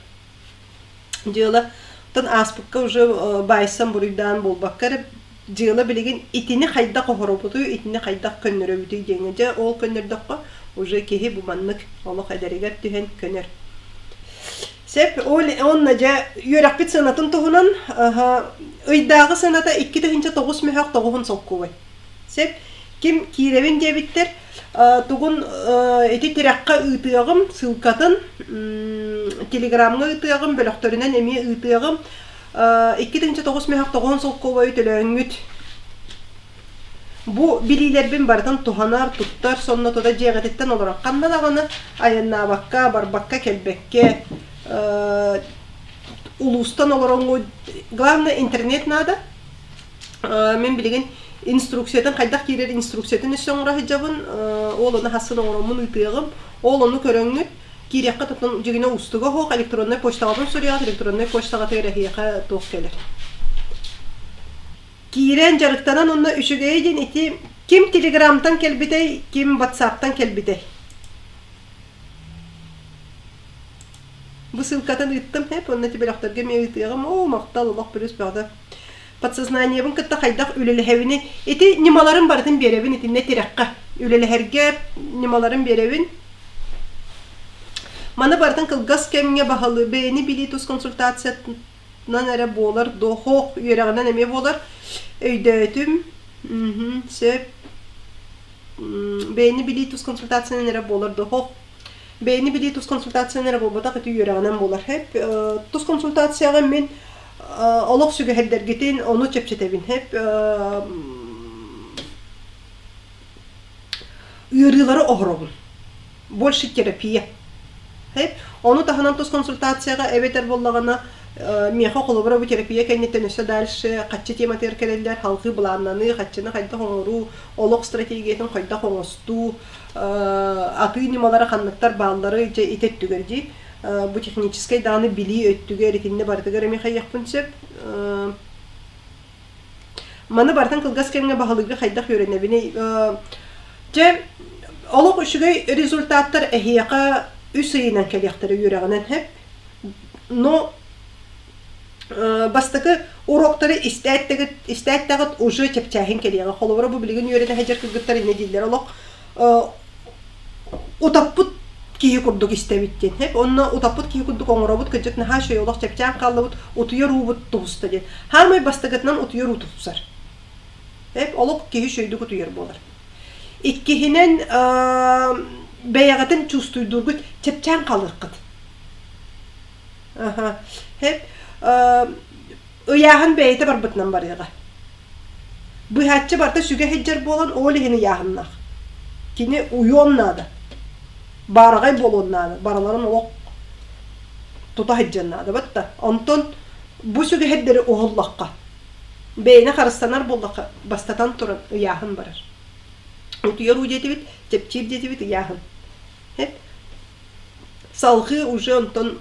дьыала Оттон ааспыкка уже баайсан буруйдаан буолбакка эрэ дьыала билигин итини хайдах оһоробутуй, итини хайдах көннөрөбүтүй диэҥҥэ дьэ ол көннөрдөххө уже киһи бу маннык олох эдэригэр түһэн көнөр. Сөп, ол онно дьэ үөрэхпит сыанатын туһунан ыйдааҕы сыаната 2009 мөһөх тоҕуһун солкуобай. Сөп, ким киирэбин диэбиттэр тугун ити тирэххэ ыытыаҕым ссылкатын телеграмҥа ыытыаҕым бөлөхтөрүнэн эмиэ ыытыаҕым 2009 мөһөх тоҕуһун солкуобайы төлөөҥҥүт Бу билиилэрбин барытын туһанар, туттар, сонно тута дьиэҕититтэн олорон ханна даҕаны айаннаабакка, барбакка-кэлбэккэ улуустан олороҥҥут главное интернет наада. Мин билигин инструкциятын хайдах киирэр инструкциятын өссө оҥоро сылдьабын. Ол ону хассын оҥороммун ыытыаҕым. Ол ону көрөҥҥүт киириэххэ тутун дьигинэ уустуга суох электроннай почтаҕытын суруйаҕыт, электроннай почтаҕытыгар эһиэхэ туох кэлэр. Киирэн дьарыктанан уонна үчүгэйэ диэн ити ким телеграмтан кэлбитэй, ким ватсаптан кэлбитэй? Бу ссылкатын ыыттым эп, уонна ити бөлөхтөргө эмиэ ыытыаҕым. Оо, махтал, олох плюс бөҕөтө. Подсознаниебын кытта хайдах үлэлэһэбиний? Ити ньымаларын барытын биэрэбин итиннэ тирэххэ. Үлэлэһэргэ ньымаларын биэрэбин. Маны барытын кылгас кэмҥэ баһылыы бэйэни билии тус консультациятын нан эрэ буолар дуо хоох үөрэҕинэн эмиэ буолар өйдөөтүм сөп бэйэни билии тус консультациянан эрэ буолар дуо хоох бэйэни билии тус консультациянан эрэ буолбатах ити үөрэҕинэн буолар хэп тус консультацияҕа мин олох сүгэһэрдэргитин ону чэпчэтэбин хэп ыарыылары оһоробун больше терапия. Ону таһынан тус консультацияҕа эбэтэр буоллаҕына миэхэ холобура бу терапия кэнниттэн өссө дальше хаччы тематыгар кэлэллэр, халҕыы былааннаныы, хаччыны хайдах оҥоруу, олох стратегиятын хайдах оҥостуу, атыы ньымалара ханныктар бааллары дьэ ити өттүгэр дии. Бу техническэй даҕаны билии өттүгэр итиннэ барытыгар эмиэ хайыахпын сөп. Маны барытын кылгас кэмҥэ баһылыырга хайдах үөрэнэбиний? Дьэ, олох үчүгэй результаттар эһиэхэ үс ыйынан кэлиэхтэрэ үөрэҕинэн сөп. Но бастакы уроктары истээттэҕит, истээттэҕит уже чэпчээһин кэлиэҕэ. Холобура, бу билигин үөрэнэ сылдьар кыргыттар инньэ дииллэр. Олох утаппыт киһи курдук истэбит диэн. Хэп онно утаппыт киһи курдук оҥоробут, кырдьык наһаа үчүгэй олох чэпчээн хааллыбыт, утуйар уубут тубуста диэн. Хаамай бастакытынан утуйар уу тупсар. Хэп олох киһи үчүгэйдик утуйар буолар. Иккиһинэн бэйэҕитин чувствуйдуургут чэпчээн хаалыаххыт. Аха. Хэп ыйааһын бэйэтэ барбытынан барыаҕа. Быһааччы барыта сүгэ сылдьар буолан, ол иһин ыйааһыннаах. Кини уйуон наада. Баараҕай буолуон наада. Барыларын олох тута сылдьыан наада батта. Онтон бу сүгэһэрдэри уһуллахха, бэйэни харыстанар буоллахха, бастатан туран ыйааһын барар. Утуйар уу диэтибит, чэпчиир диэтибит ыйааһын. Салҕыы уже онтон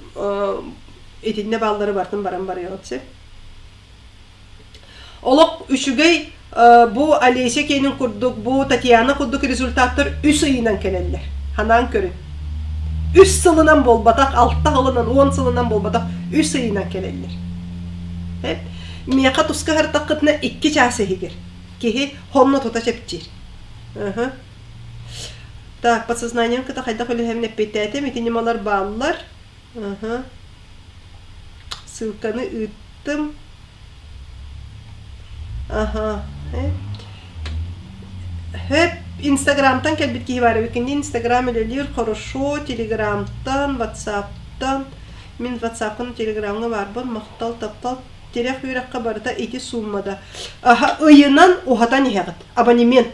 итиннэ бааллары барытын баран барыаҕыт сөп. Олох үчүгэй бу Олеся киэнин курдук, бу Татьяна курдук результаттар үс ыйынан кэлэллэр. Ханаан көрүн. Үс сылынан буолбатах, алта сылынан, уон сылынан буолбатах, үс ыйынан кэлэллэр. Миэхэ туска сыртаххытына икки чаас иһигэр киһи хонно тута чэпчиир. Так, подсознанием кыта хайдах үлэһэмин эппиэттээтим, ити ньымалар бааллар. Аха. Ссылканы ыыттым. Аха. Хөп Инстаграмтан кэлбит киһи баар эбит. Кини Инстаграм үлэлиир хорошо, Телеграмтан, Ватсаптан. Мин Ватсапкын Телеграмҥа баарбын. Махтал, таптал. Тирэх үөрэххэ барыта ити сууммада. Аха, ыйынан уһатан иһэҕит. Абонемент.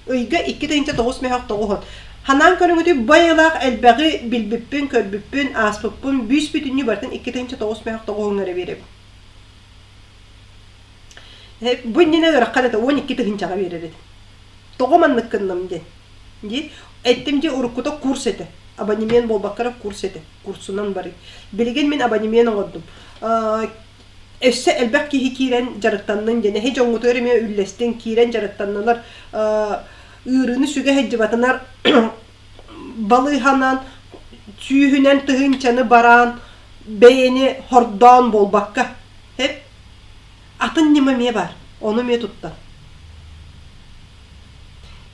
Ыйга 2 9 мөһөх тоҕуһун. Ханаан көрүҥүтү байылаах элбэҕи билбиппин, көрбүппүн, ааспыппын бүүс бүтүннүү барытын 2 9 мөһөх тоҕуһуҥҥа эрэ биэрэбин. Бу иннинэ ыараххан этэ, 12 тыһыынчаҕа биэрэр этим. Тоҕо маннык гынным диэн. Дии, эттим дии уруккута курс этэ. Абонемент буолбакка эрэ курс этэ. Курсунан барый. Билигин мин абонемент оҥордум. Өссө элбэх киһи киирэн дьарыктаннын диэн, эһи дьоҥҥутугар эмиэ үллэстиҥ, киирэн дьарыктаннылар, ыарыыны сүгэ сылдьыбатынар балыыһанан сүүһүнэн тыһыынчаны бараан бэйэни хордоон буолбакка. Сөп? Атын ньыма эмиэ баар, ону эмиэ туттар.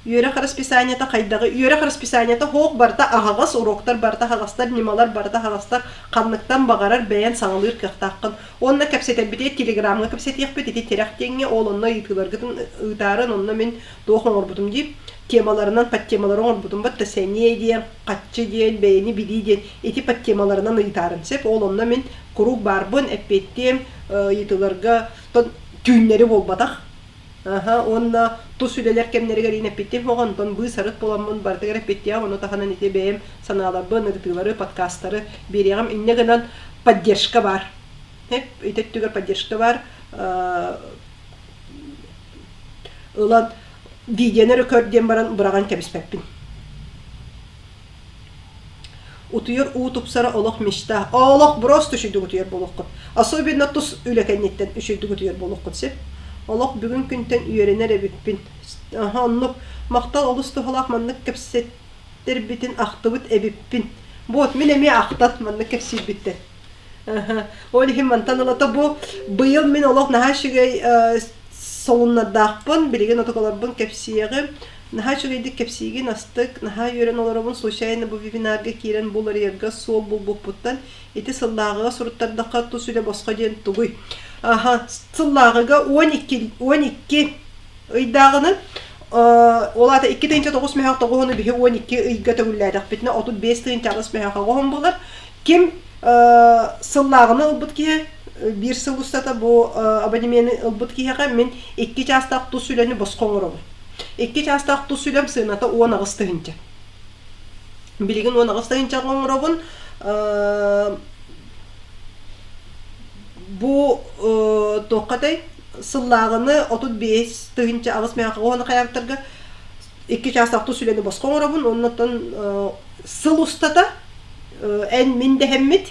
Үөрэх расписаниета хайдаҕый? Үөрэх расписаниета һуох барыта аһаҕас, уруоктар барыта аһаҕастар, ньымалар барыта аһаҕастар, ханныктан баҕарар бэйэн саҕалыыр кыахтааххын. Уонна кэпсэтэрбитигэр телеграмҥа кэпсэтиэхпит, ити тирэх диэҥҥэ, ол онно ыйытыыларгытын ыытаарын, онно мин туох оҥорбутум дии, темаларынан подтемалары оҥорбутум батта сэниэ диэн, хаччы диэн, бэйэни билии диэн ити подтемаларынан ыйытаарын сөп. Ол онно мин куруук баарбын, эппиэттиэм, ыйытыыларга түүннэри буолбатах. Аха, уонна тус үлэлэр кэмнэригэр иин эппиттим оҕо, онтон быыс-арыт буоламмын барытыгар эппиттиэҕим, ону таһынан ити бэйэм санааларбын, ырытыылары, подкастары биэриэҕим. Инньэ гынан поддержка баар. Ити өттүгэр поддержка баар. Ылан видеоны эрэ көр диэн баран быраҕан кэбиспэппин. Утуйар уу тупсара олох мечта. Олох просто үчүгдүк утуйар буолуоххут. Особенно тус үлэ кэнниттэн үчүгдүк утуйар буолуоххут сир. Олох бүгүн күнтэн үөрэнэр эбиппин. Аха, оннук. Махтал олус туһалаах маннык кэпсэттэрбитин ахтыбыт эбиппин. Вот, мин эмиэ ахтан маннык кэпсиирбиттэн. Аха. Ол иһин мантан ылата бу быйыл мин олох наһаа үчүгэй солуннардаахпын, билигин отоколорбун кэпсиэҕим. Наһаа үчүгэйдик кэпсиигин, астык, наһаа үөрэн олоробун, случайно бу вебинарга киирэн бу уларыйарга суол булбуппуттан ити сыллааҕыга суруттардахха тус үлэ босхо диэн тугуй? Аха, сыллааҕыга 12, 12 ыйдааҕыны ол аата 2 9 мөһөөх тоҕуһуну биһи 12 ыйга төгүллээтэхпитинэ 35 тыһыынча аҕыс мөһөөх оҕоһун буолар. Ким сыллааҕыны ылбыт киһи биир сыл устата бу абонемены ылбыт киһиэхэ мин икки чаастаах тус үлэни босхо оҥоробун. Икки чаастаах тус үлэм сыаната 18 тыһыынча. Билигин 18 тыһыынчаҕа оҥоробун. Бу туоххатай сыллааҕыны 35 тыһыынча аҕыс мөһөөх уонна хайаабыттарга икки чаастаах тус үлэни босхо оҥоробун. Оннуттан сыл устата эн мин дэһэммит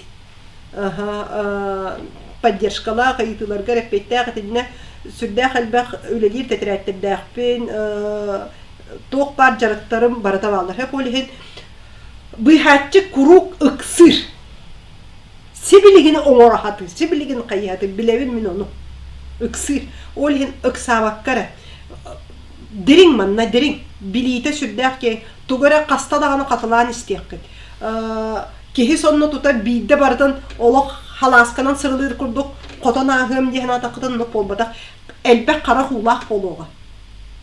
поддержкалаах ыйытыыларгар эппиэттээх итиннэ сүрдээх элбэх үлэлиир тэтэрээттэрдээхпин туох баар дьарыктарым барыта бааллар. Ол иһин быыһааччы куруук ыксыыр. Сибилигин оҥоро сатыыр, сибилигин хайыһатыр, билэбин мин ону. Ыксыыр. Ол иһин ыксаабакка эрэ дириҥ манна дириҥ билиитэ сүрдээх киэҥ тугу эрэ хаста даҕаны хатылаан истиэххит киһи сонно тута биирдэ барытын олох халаасканан сырылыыр курдук хотон ааһыам дии санаатаххытын оннук буолбатах элбэх харах уулаах буолуоҕа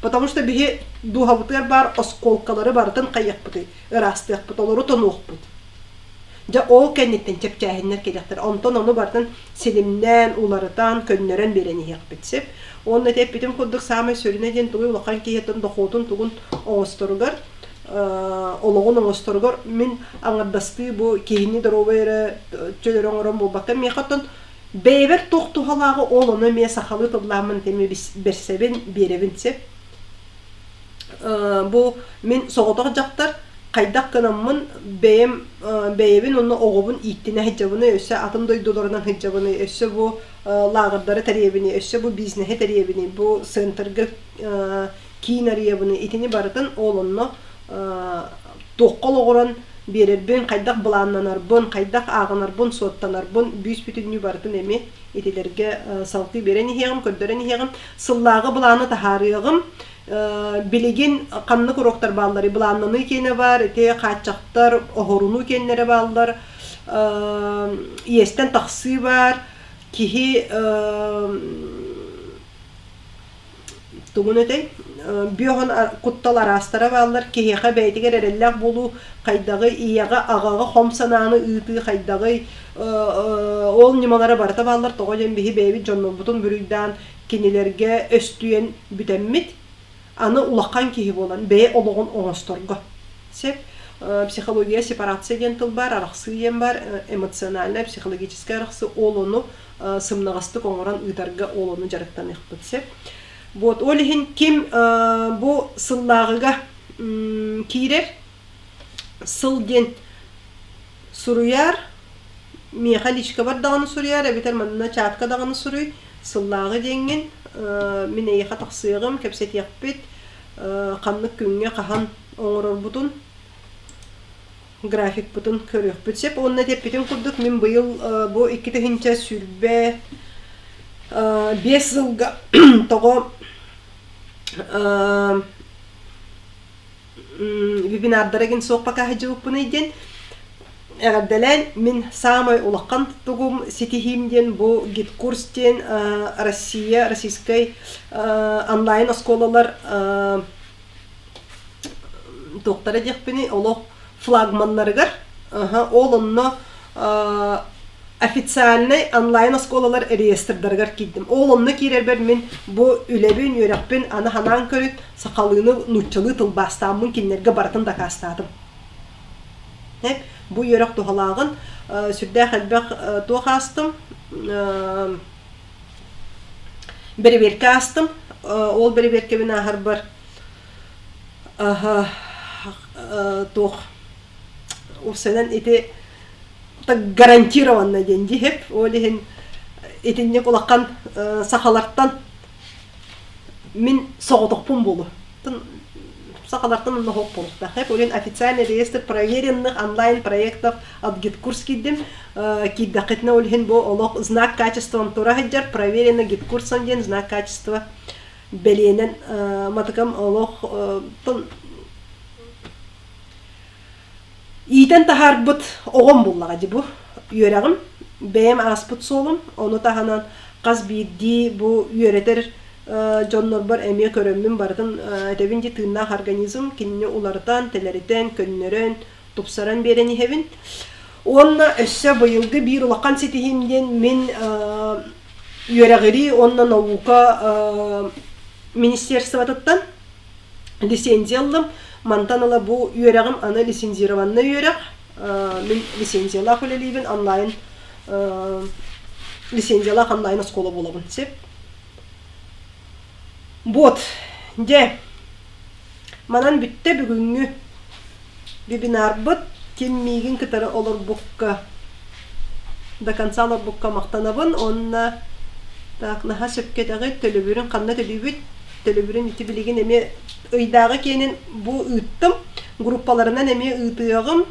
потому что биһи дууһабытыгар баар оскуолкалары барытын хайыахпытый ыраастыахпыт олору тонуохпут Дьэ ол кэнниттэн чэпчээһиннэр кэлиэхтэрэ. Онтон ону барытын силимнээн, уларытан, көннөрөн биэрэн иһиэхпит сөп. Уонна ити эппитим курдук саамай сүрүнэ диэн тугуй улахан киһиттэн дохуотун тугун оҥосторугар олоҕун оҥосторугар мин аҥардастыы бу киһини доруобай эрэ чөл эрэ оҥорон буолбакка миэхэ оттон бэйэбэр туох туһалааҕы ол ону эмиэ сахалыы тыллааммын эмиэ бэрсэбин биэрэбин сөп Бу мин соҕотох дьахтар хайдах гынаммын бэйэм бэйэбин уонна оҕобун ииттинэ сылдьабыный, өссө атын дойдуларынан сылдьабыный, өссө бу лааҕырдары тэрийэбиний, өссө бу бизнеһи тэрийэбиний, бу центрга киин арыйабыный, итини барытын ол онно туохха олоҕуран биэрэрбин, хайдах былааннанарбын, хайдах ааҕынарбын, суоттанарбын бүүс-бүтүннүү барытын эмиэ итилэргэ салгыы биэрэн иһиэҕим, көрдөрөн иһиэҕим. Сыллааҕы былааны таһаарыаҕым. Билигин ханнык уруоктар баалларый? Былааннаныы киэнэ баар, ити хааччахтар, оһорунуу киэннэрэ бааллар, иэстэн тахсыы баар, киһи тугун этэй? Бүөҕүн куттал араастара бааллар, киһиэхэ бэйэтигэр эрэллээх буолуу хайдаҕый, ийэҕэ, аҕаҕа хом санааны ыытыы хайдаҕый, ол ньымалара барыта бааллар, тоҕо диэн биһи бэйэбит дьоннорбутун буруйдаан кинилэргэ өстүйэн бүтэммит, аны улахан киһи буолан бэйэ олоҕун оҥосторго. Сөп. Психология сепарация диэн тыл баар, арахсыы диэн баар, эмоциональная, психологическая арахсыы, ол ону сымнаҕастык оҥорон ыытарга ол ону дьарыктаныахпыт сөп. Вот, ол иһин ким бу сыллааҕыга киирэр, сыл диэн суруйар, миэхэ личкабар даҕаны суруйар, эбэтэр манна чатка даҕаны суруй, сыллааҕы диэҥҥин мин эйиэхэ тахсыаҕым, кэпсэтиэхпит, ханнык күҥҥэ хаһан оҥорорбутун, 5 сылга тоҕо вебинардара гин суох пока сылдьыбыппыный диэн эҕэрдэлээн мин саамай улахан тугум ситиһиим диэн бу гидкурс диэн Россия российскай онлайн оскуолалар туохтара диэхпиний олох флагманнарыгар ол онно официальнай онлайн оскуолалар реестрдарыгар киирдим. Ол онно киирэрбэр мин бу үлэбин, үөрэхпин аны ханаан көрүт сахалыыны нууччалыы тылбаастааммын кинилэргэ барытын дакаастаатым. Бу үөрэх туһалааҕын сүрдээх элбэх туох аастым, бэрэбиэркэ аастым. Ол бэрэбиэркэбин ааһарбар туох уопсайынан ити так гарантированно диэн диһип ол иһин итинник улахан сахалартан мин соҕотохпун буолу сахалартан онно хоп буолуохтаах ол официальный реестр проверенных онлайн проектов от гидкурс киирдим киирдэххитинэ ол иһин бу олох знак качеством тура сылдьар проверено гидкурсом диэн знак качества бэлиэнэн матыкам олох Иитэн таһаарбыт оҕом буллаҕа дии бу үөрэҕим, бэйэм ааспыт суолум, ону таһынан хас биирдии бу үөрэтэр дьоннорбор эмиэ көрөммүн барытын этэбин дии тыыннаах организм кинини уларытан, тэлэритэн, көннөрөн, тупсаран биэрэн иһэбин. Уонна өссө быйылгы биир улахан ситиһиим диэн мин үөрэҕирии уонна наука министерствотыттан лицензия ыллым. Мантан ыла бу үөрэҕим аны лицензированный үөрэх. Мин лицензиялаах үлэлиибин, онлайн лицензиялаах онлайн оскуола буолабын. Сөп. Вот, дьэ, манан бүттэ бүгүҥҥү вебинарбыт. Ким миигин кытары олорбукка, до конца олорбукка махтанабын. Уонна так, наһаа сөпкө этэҕит, төлөбүрүн ханна төлүүбүт? Төлөбүрүн ити билигин эмиэ ыйдааҕы киэнин бу ыыттым. Группаларынан эмиэ ыытыаҕым.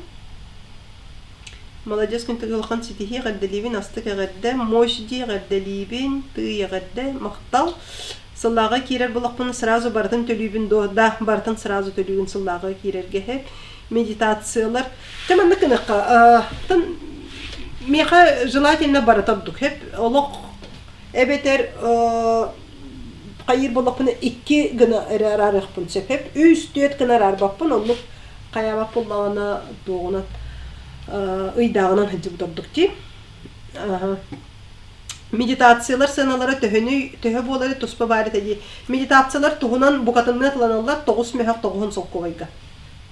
Молодец күн улахан ситиһии эҕэрдэлиибин, астык эҕэрдэ, мощь дии эҕэрдэлиибин, тыый эҕэрдэ, махтал. Сыллааҕы киирэр булахпын сразу барытын төлүүбүн дуо? Да, барытын сразу төлүүгүн сыллааҕы киирэргэ иһэ. Медитациялар. Тэ маннык гыныахха, миэхэ желательно барыта ордук. Хэп олох эбэтэр хайыыр буоллахпына икки гына эрэ араарыахпын сөп. Хэп үс, түөрт гына араарбаппын, оннук хайаабат буоллаҕына туоҕунан ыйдааҕынан сылдьыбыт ордук дии. Медитациялар сыаналара төһөнүй, төһө буолары туспа баар этэ дии. Медитациялар туһунан букатынныы атыланаллар тоҕус мөһөх тоҕуһун солкуобайга.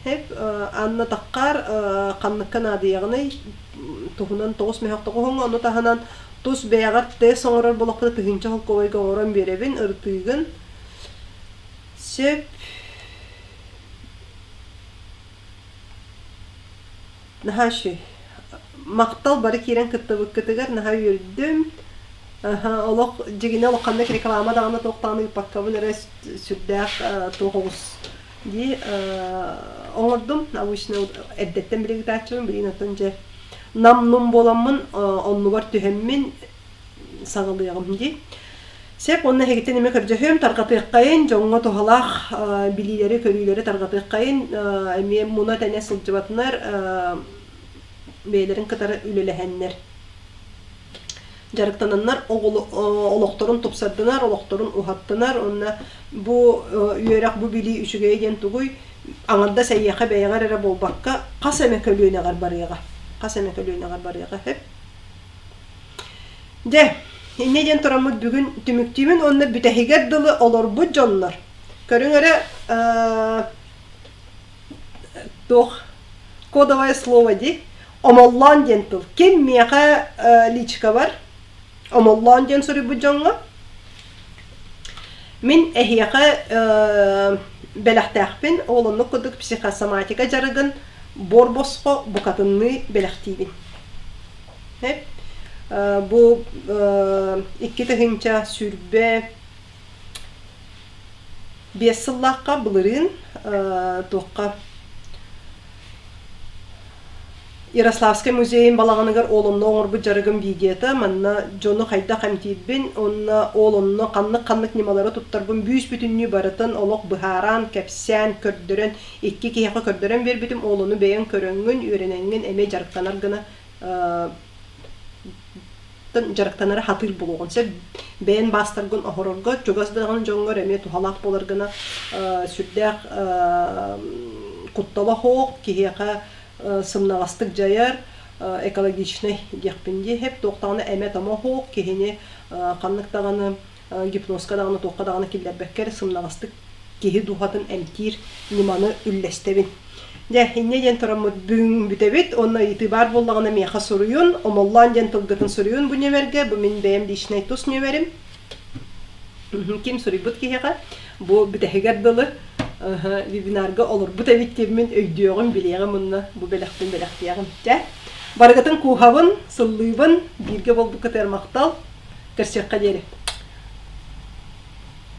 Хэп Анна Таккар ханныкка наадыйаҕыный туһунан тоҕус мөһөх тоҕуһуҥ ону таһынан тус бэйэҕэр тест оҥорор болохпуна тыһыынча солкуобайга оҥорон биэрэбин, ырытыыгын. Сөп. Наһаа үчүгэй. Махтал бары киирэн кыттыбыккытыгар наһаа үөрдүм. Олох дьигинэ улаханнык реклама даҕаны туох даҕаны ыыппаккабын эрэ сүрдээх туох оҕус дии оҥордум. Обычно эрдэттэн билэ ыытааччыбын, билигин оттон дьэ нам-нум буоламмын оннубар түһэммин саҕалыаҕым дии. Сөп, уонна эһигиттэн эмиэ көрдөһүөм, тарҕатыаххайын, дьоҥҥо туһалаах билиилэри, көрүүлэри тарҕатыаххайын, эмиэ муна-тэнэ сылдьыбатынар, бэйэлэрин кытары үлэлэһэннэр, дьарыктананнар олохторун тупсардынар, олохторун уһаттынар уонна бу үөрэх, бу билии үчүгэйэ диэн тугуй, аҥардас эйиэхэ бэйэҕэр эрэ буолбакка, хас эмэ көлүөнэҕэр барыаҕа, хас эмэ көлүөнэҕэр барыаҕа сөп. Дьэ, инньэ диэн тураммыт бүгүн түмүктүүбүн уонна бүтэһигэр дылы олорбут дьоннор. Көрүҥ эрэ, туох кодовое слово дии, омоллоон диэн тыл. Ким миэхэ личкабар омоллоон диэн суруйбут дьоҥҥо мин эһиэхэ бэлэхтээхпин, ол оннук курдук психосоматика дьарыгын буор босхо букатынныы бэлэхтиибин. Бу 2025 сыллаахха былырыын туохха Ярославскай музейын балаҕаныгар ол онно оҥорбут дьарыгым видеота, манна дьону хайдах эмтиирбин уонна ол онно ханнык-ханнык ньымалары туттарбын бүүс-бүтүннүү барытын олох быһааран, кэпсээн, көрдөрөн, икки киһиэхэ көрдөрөн биэрбитим, ол ону бэйэҥ көрөҥҥүн, үөрэнэҥҥин эмиэ дьарыктанар гына дьарыктанары хатыыр буолуоҕун сөп. Бэйэн баастаргын оһорорго, чугас даҕаны дьоҥҥор эмиэ туһалаах буолар гына сүрдээх куттала суох, киһиэхэ сымнаҕастык дьайар, экологичнай диэхпин дии сөп. Туох даҕаны эмэ-томо суох, киһини ханнык даҕаны гипнозка даҕаны туохха даҕаны киллэрбэккэ эрэ сымнаҕастык киһи дууһатын эмтиир ньыманы үллэстэбин. Дьэ, инньэ диэн тураммыт бүгүн бүтэбит. Уонна ыйытыы баар буоллаҕына миэхэ суруйун, омоллоон диэн тылгытын суруйун бу нүөмэргэ. Бу мин бэйэм личнэй тус нүөмэрим. Ким суруйбут киһиэхэ бу бүтэһигэр дылы вебинарга олорбут эбит диэммин өйдүөҕүм, билиэҕим уонна бу бэлэхпин бэлэхтиэҕим. Дьэ, барыгытын кууһабын, сыллыыбын, бииргэ буолбуккутугар махтал. Көрсүөххэ диэри.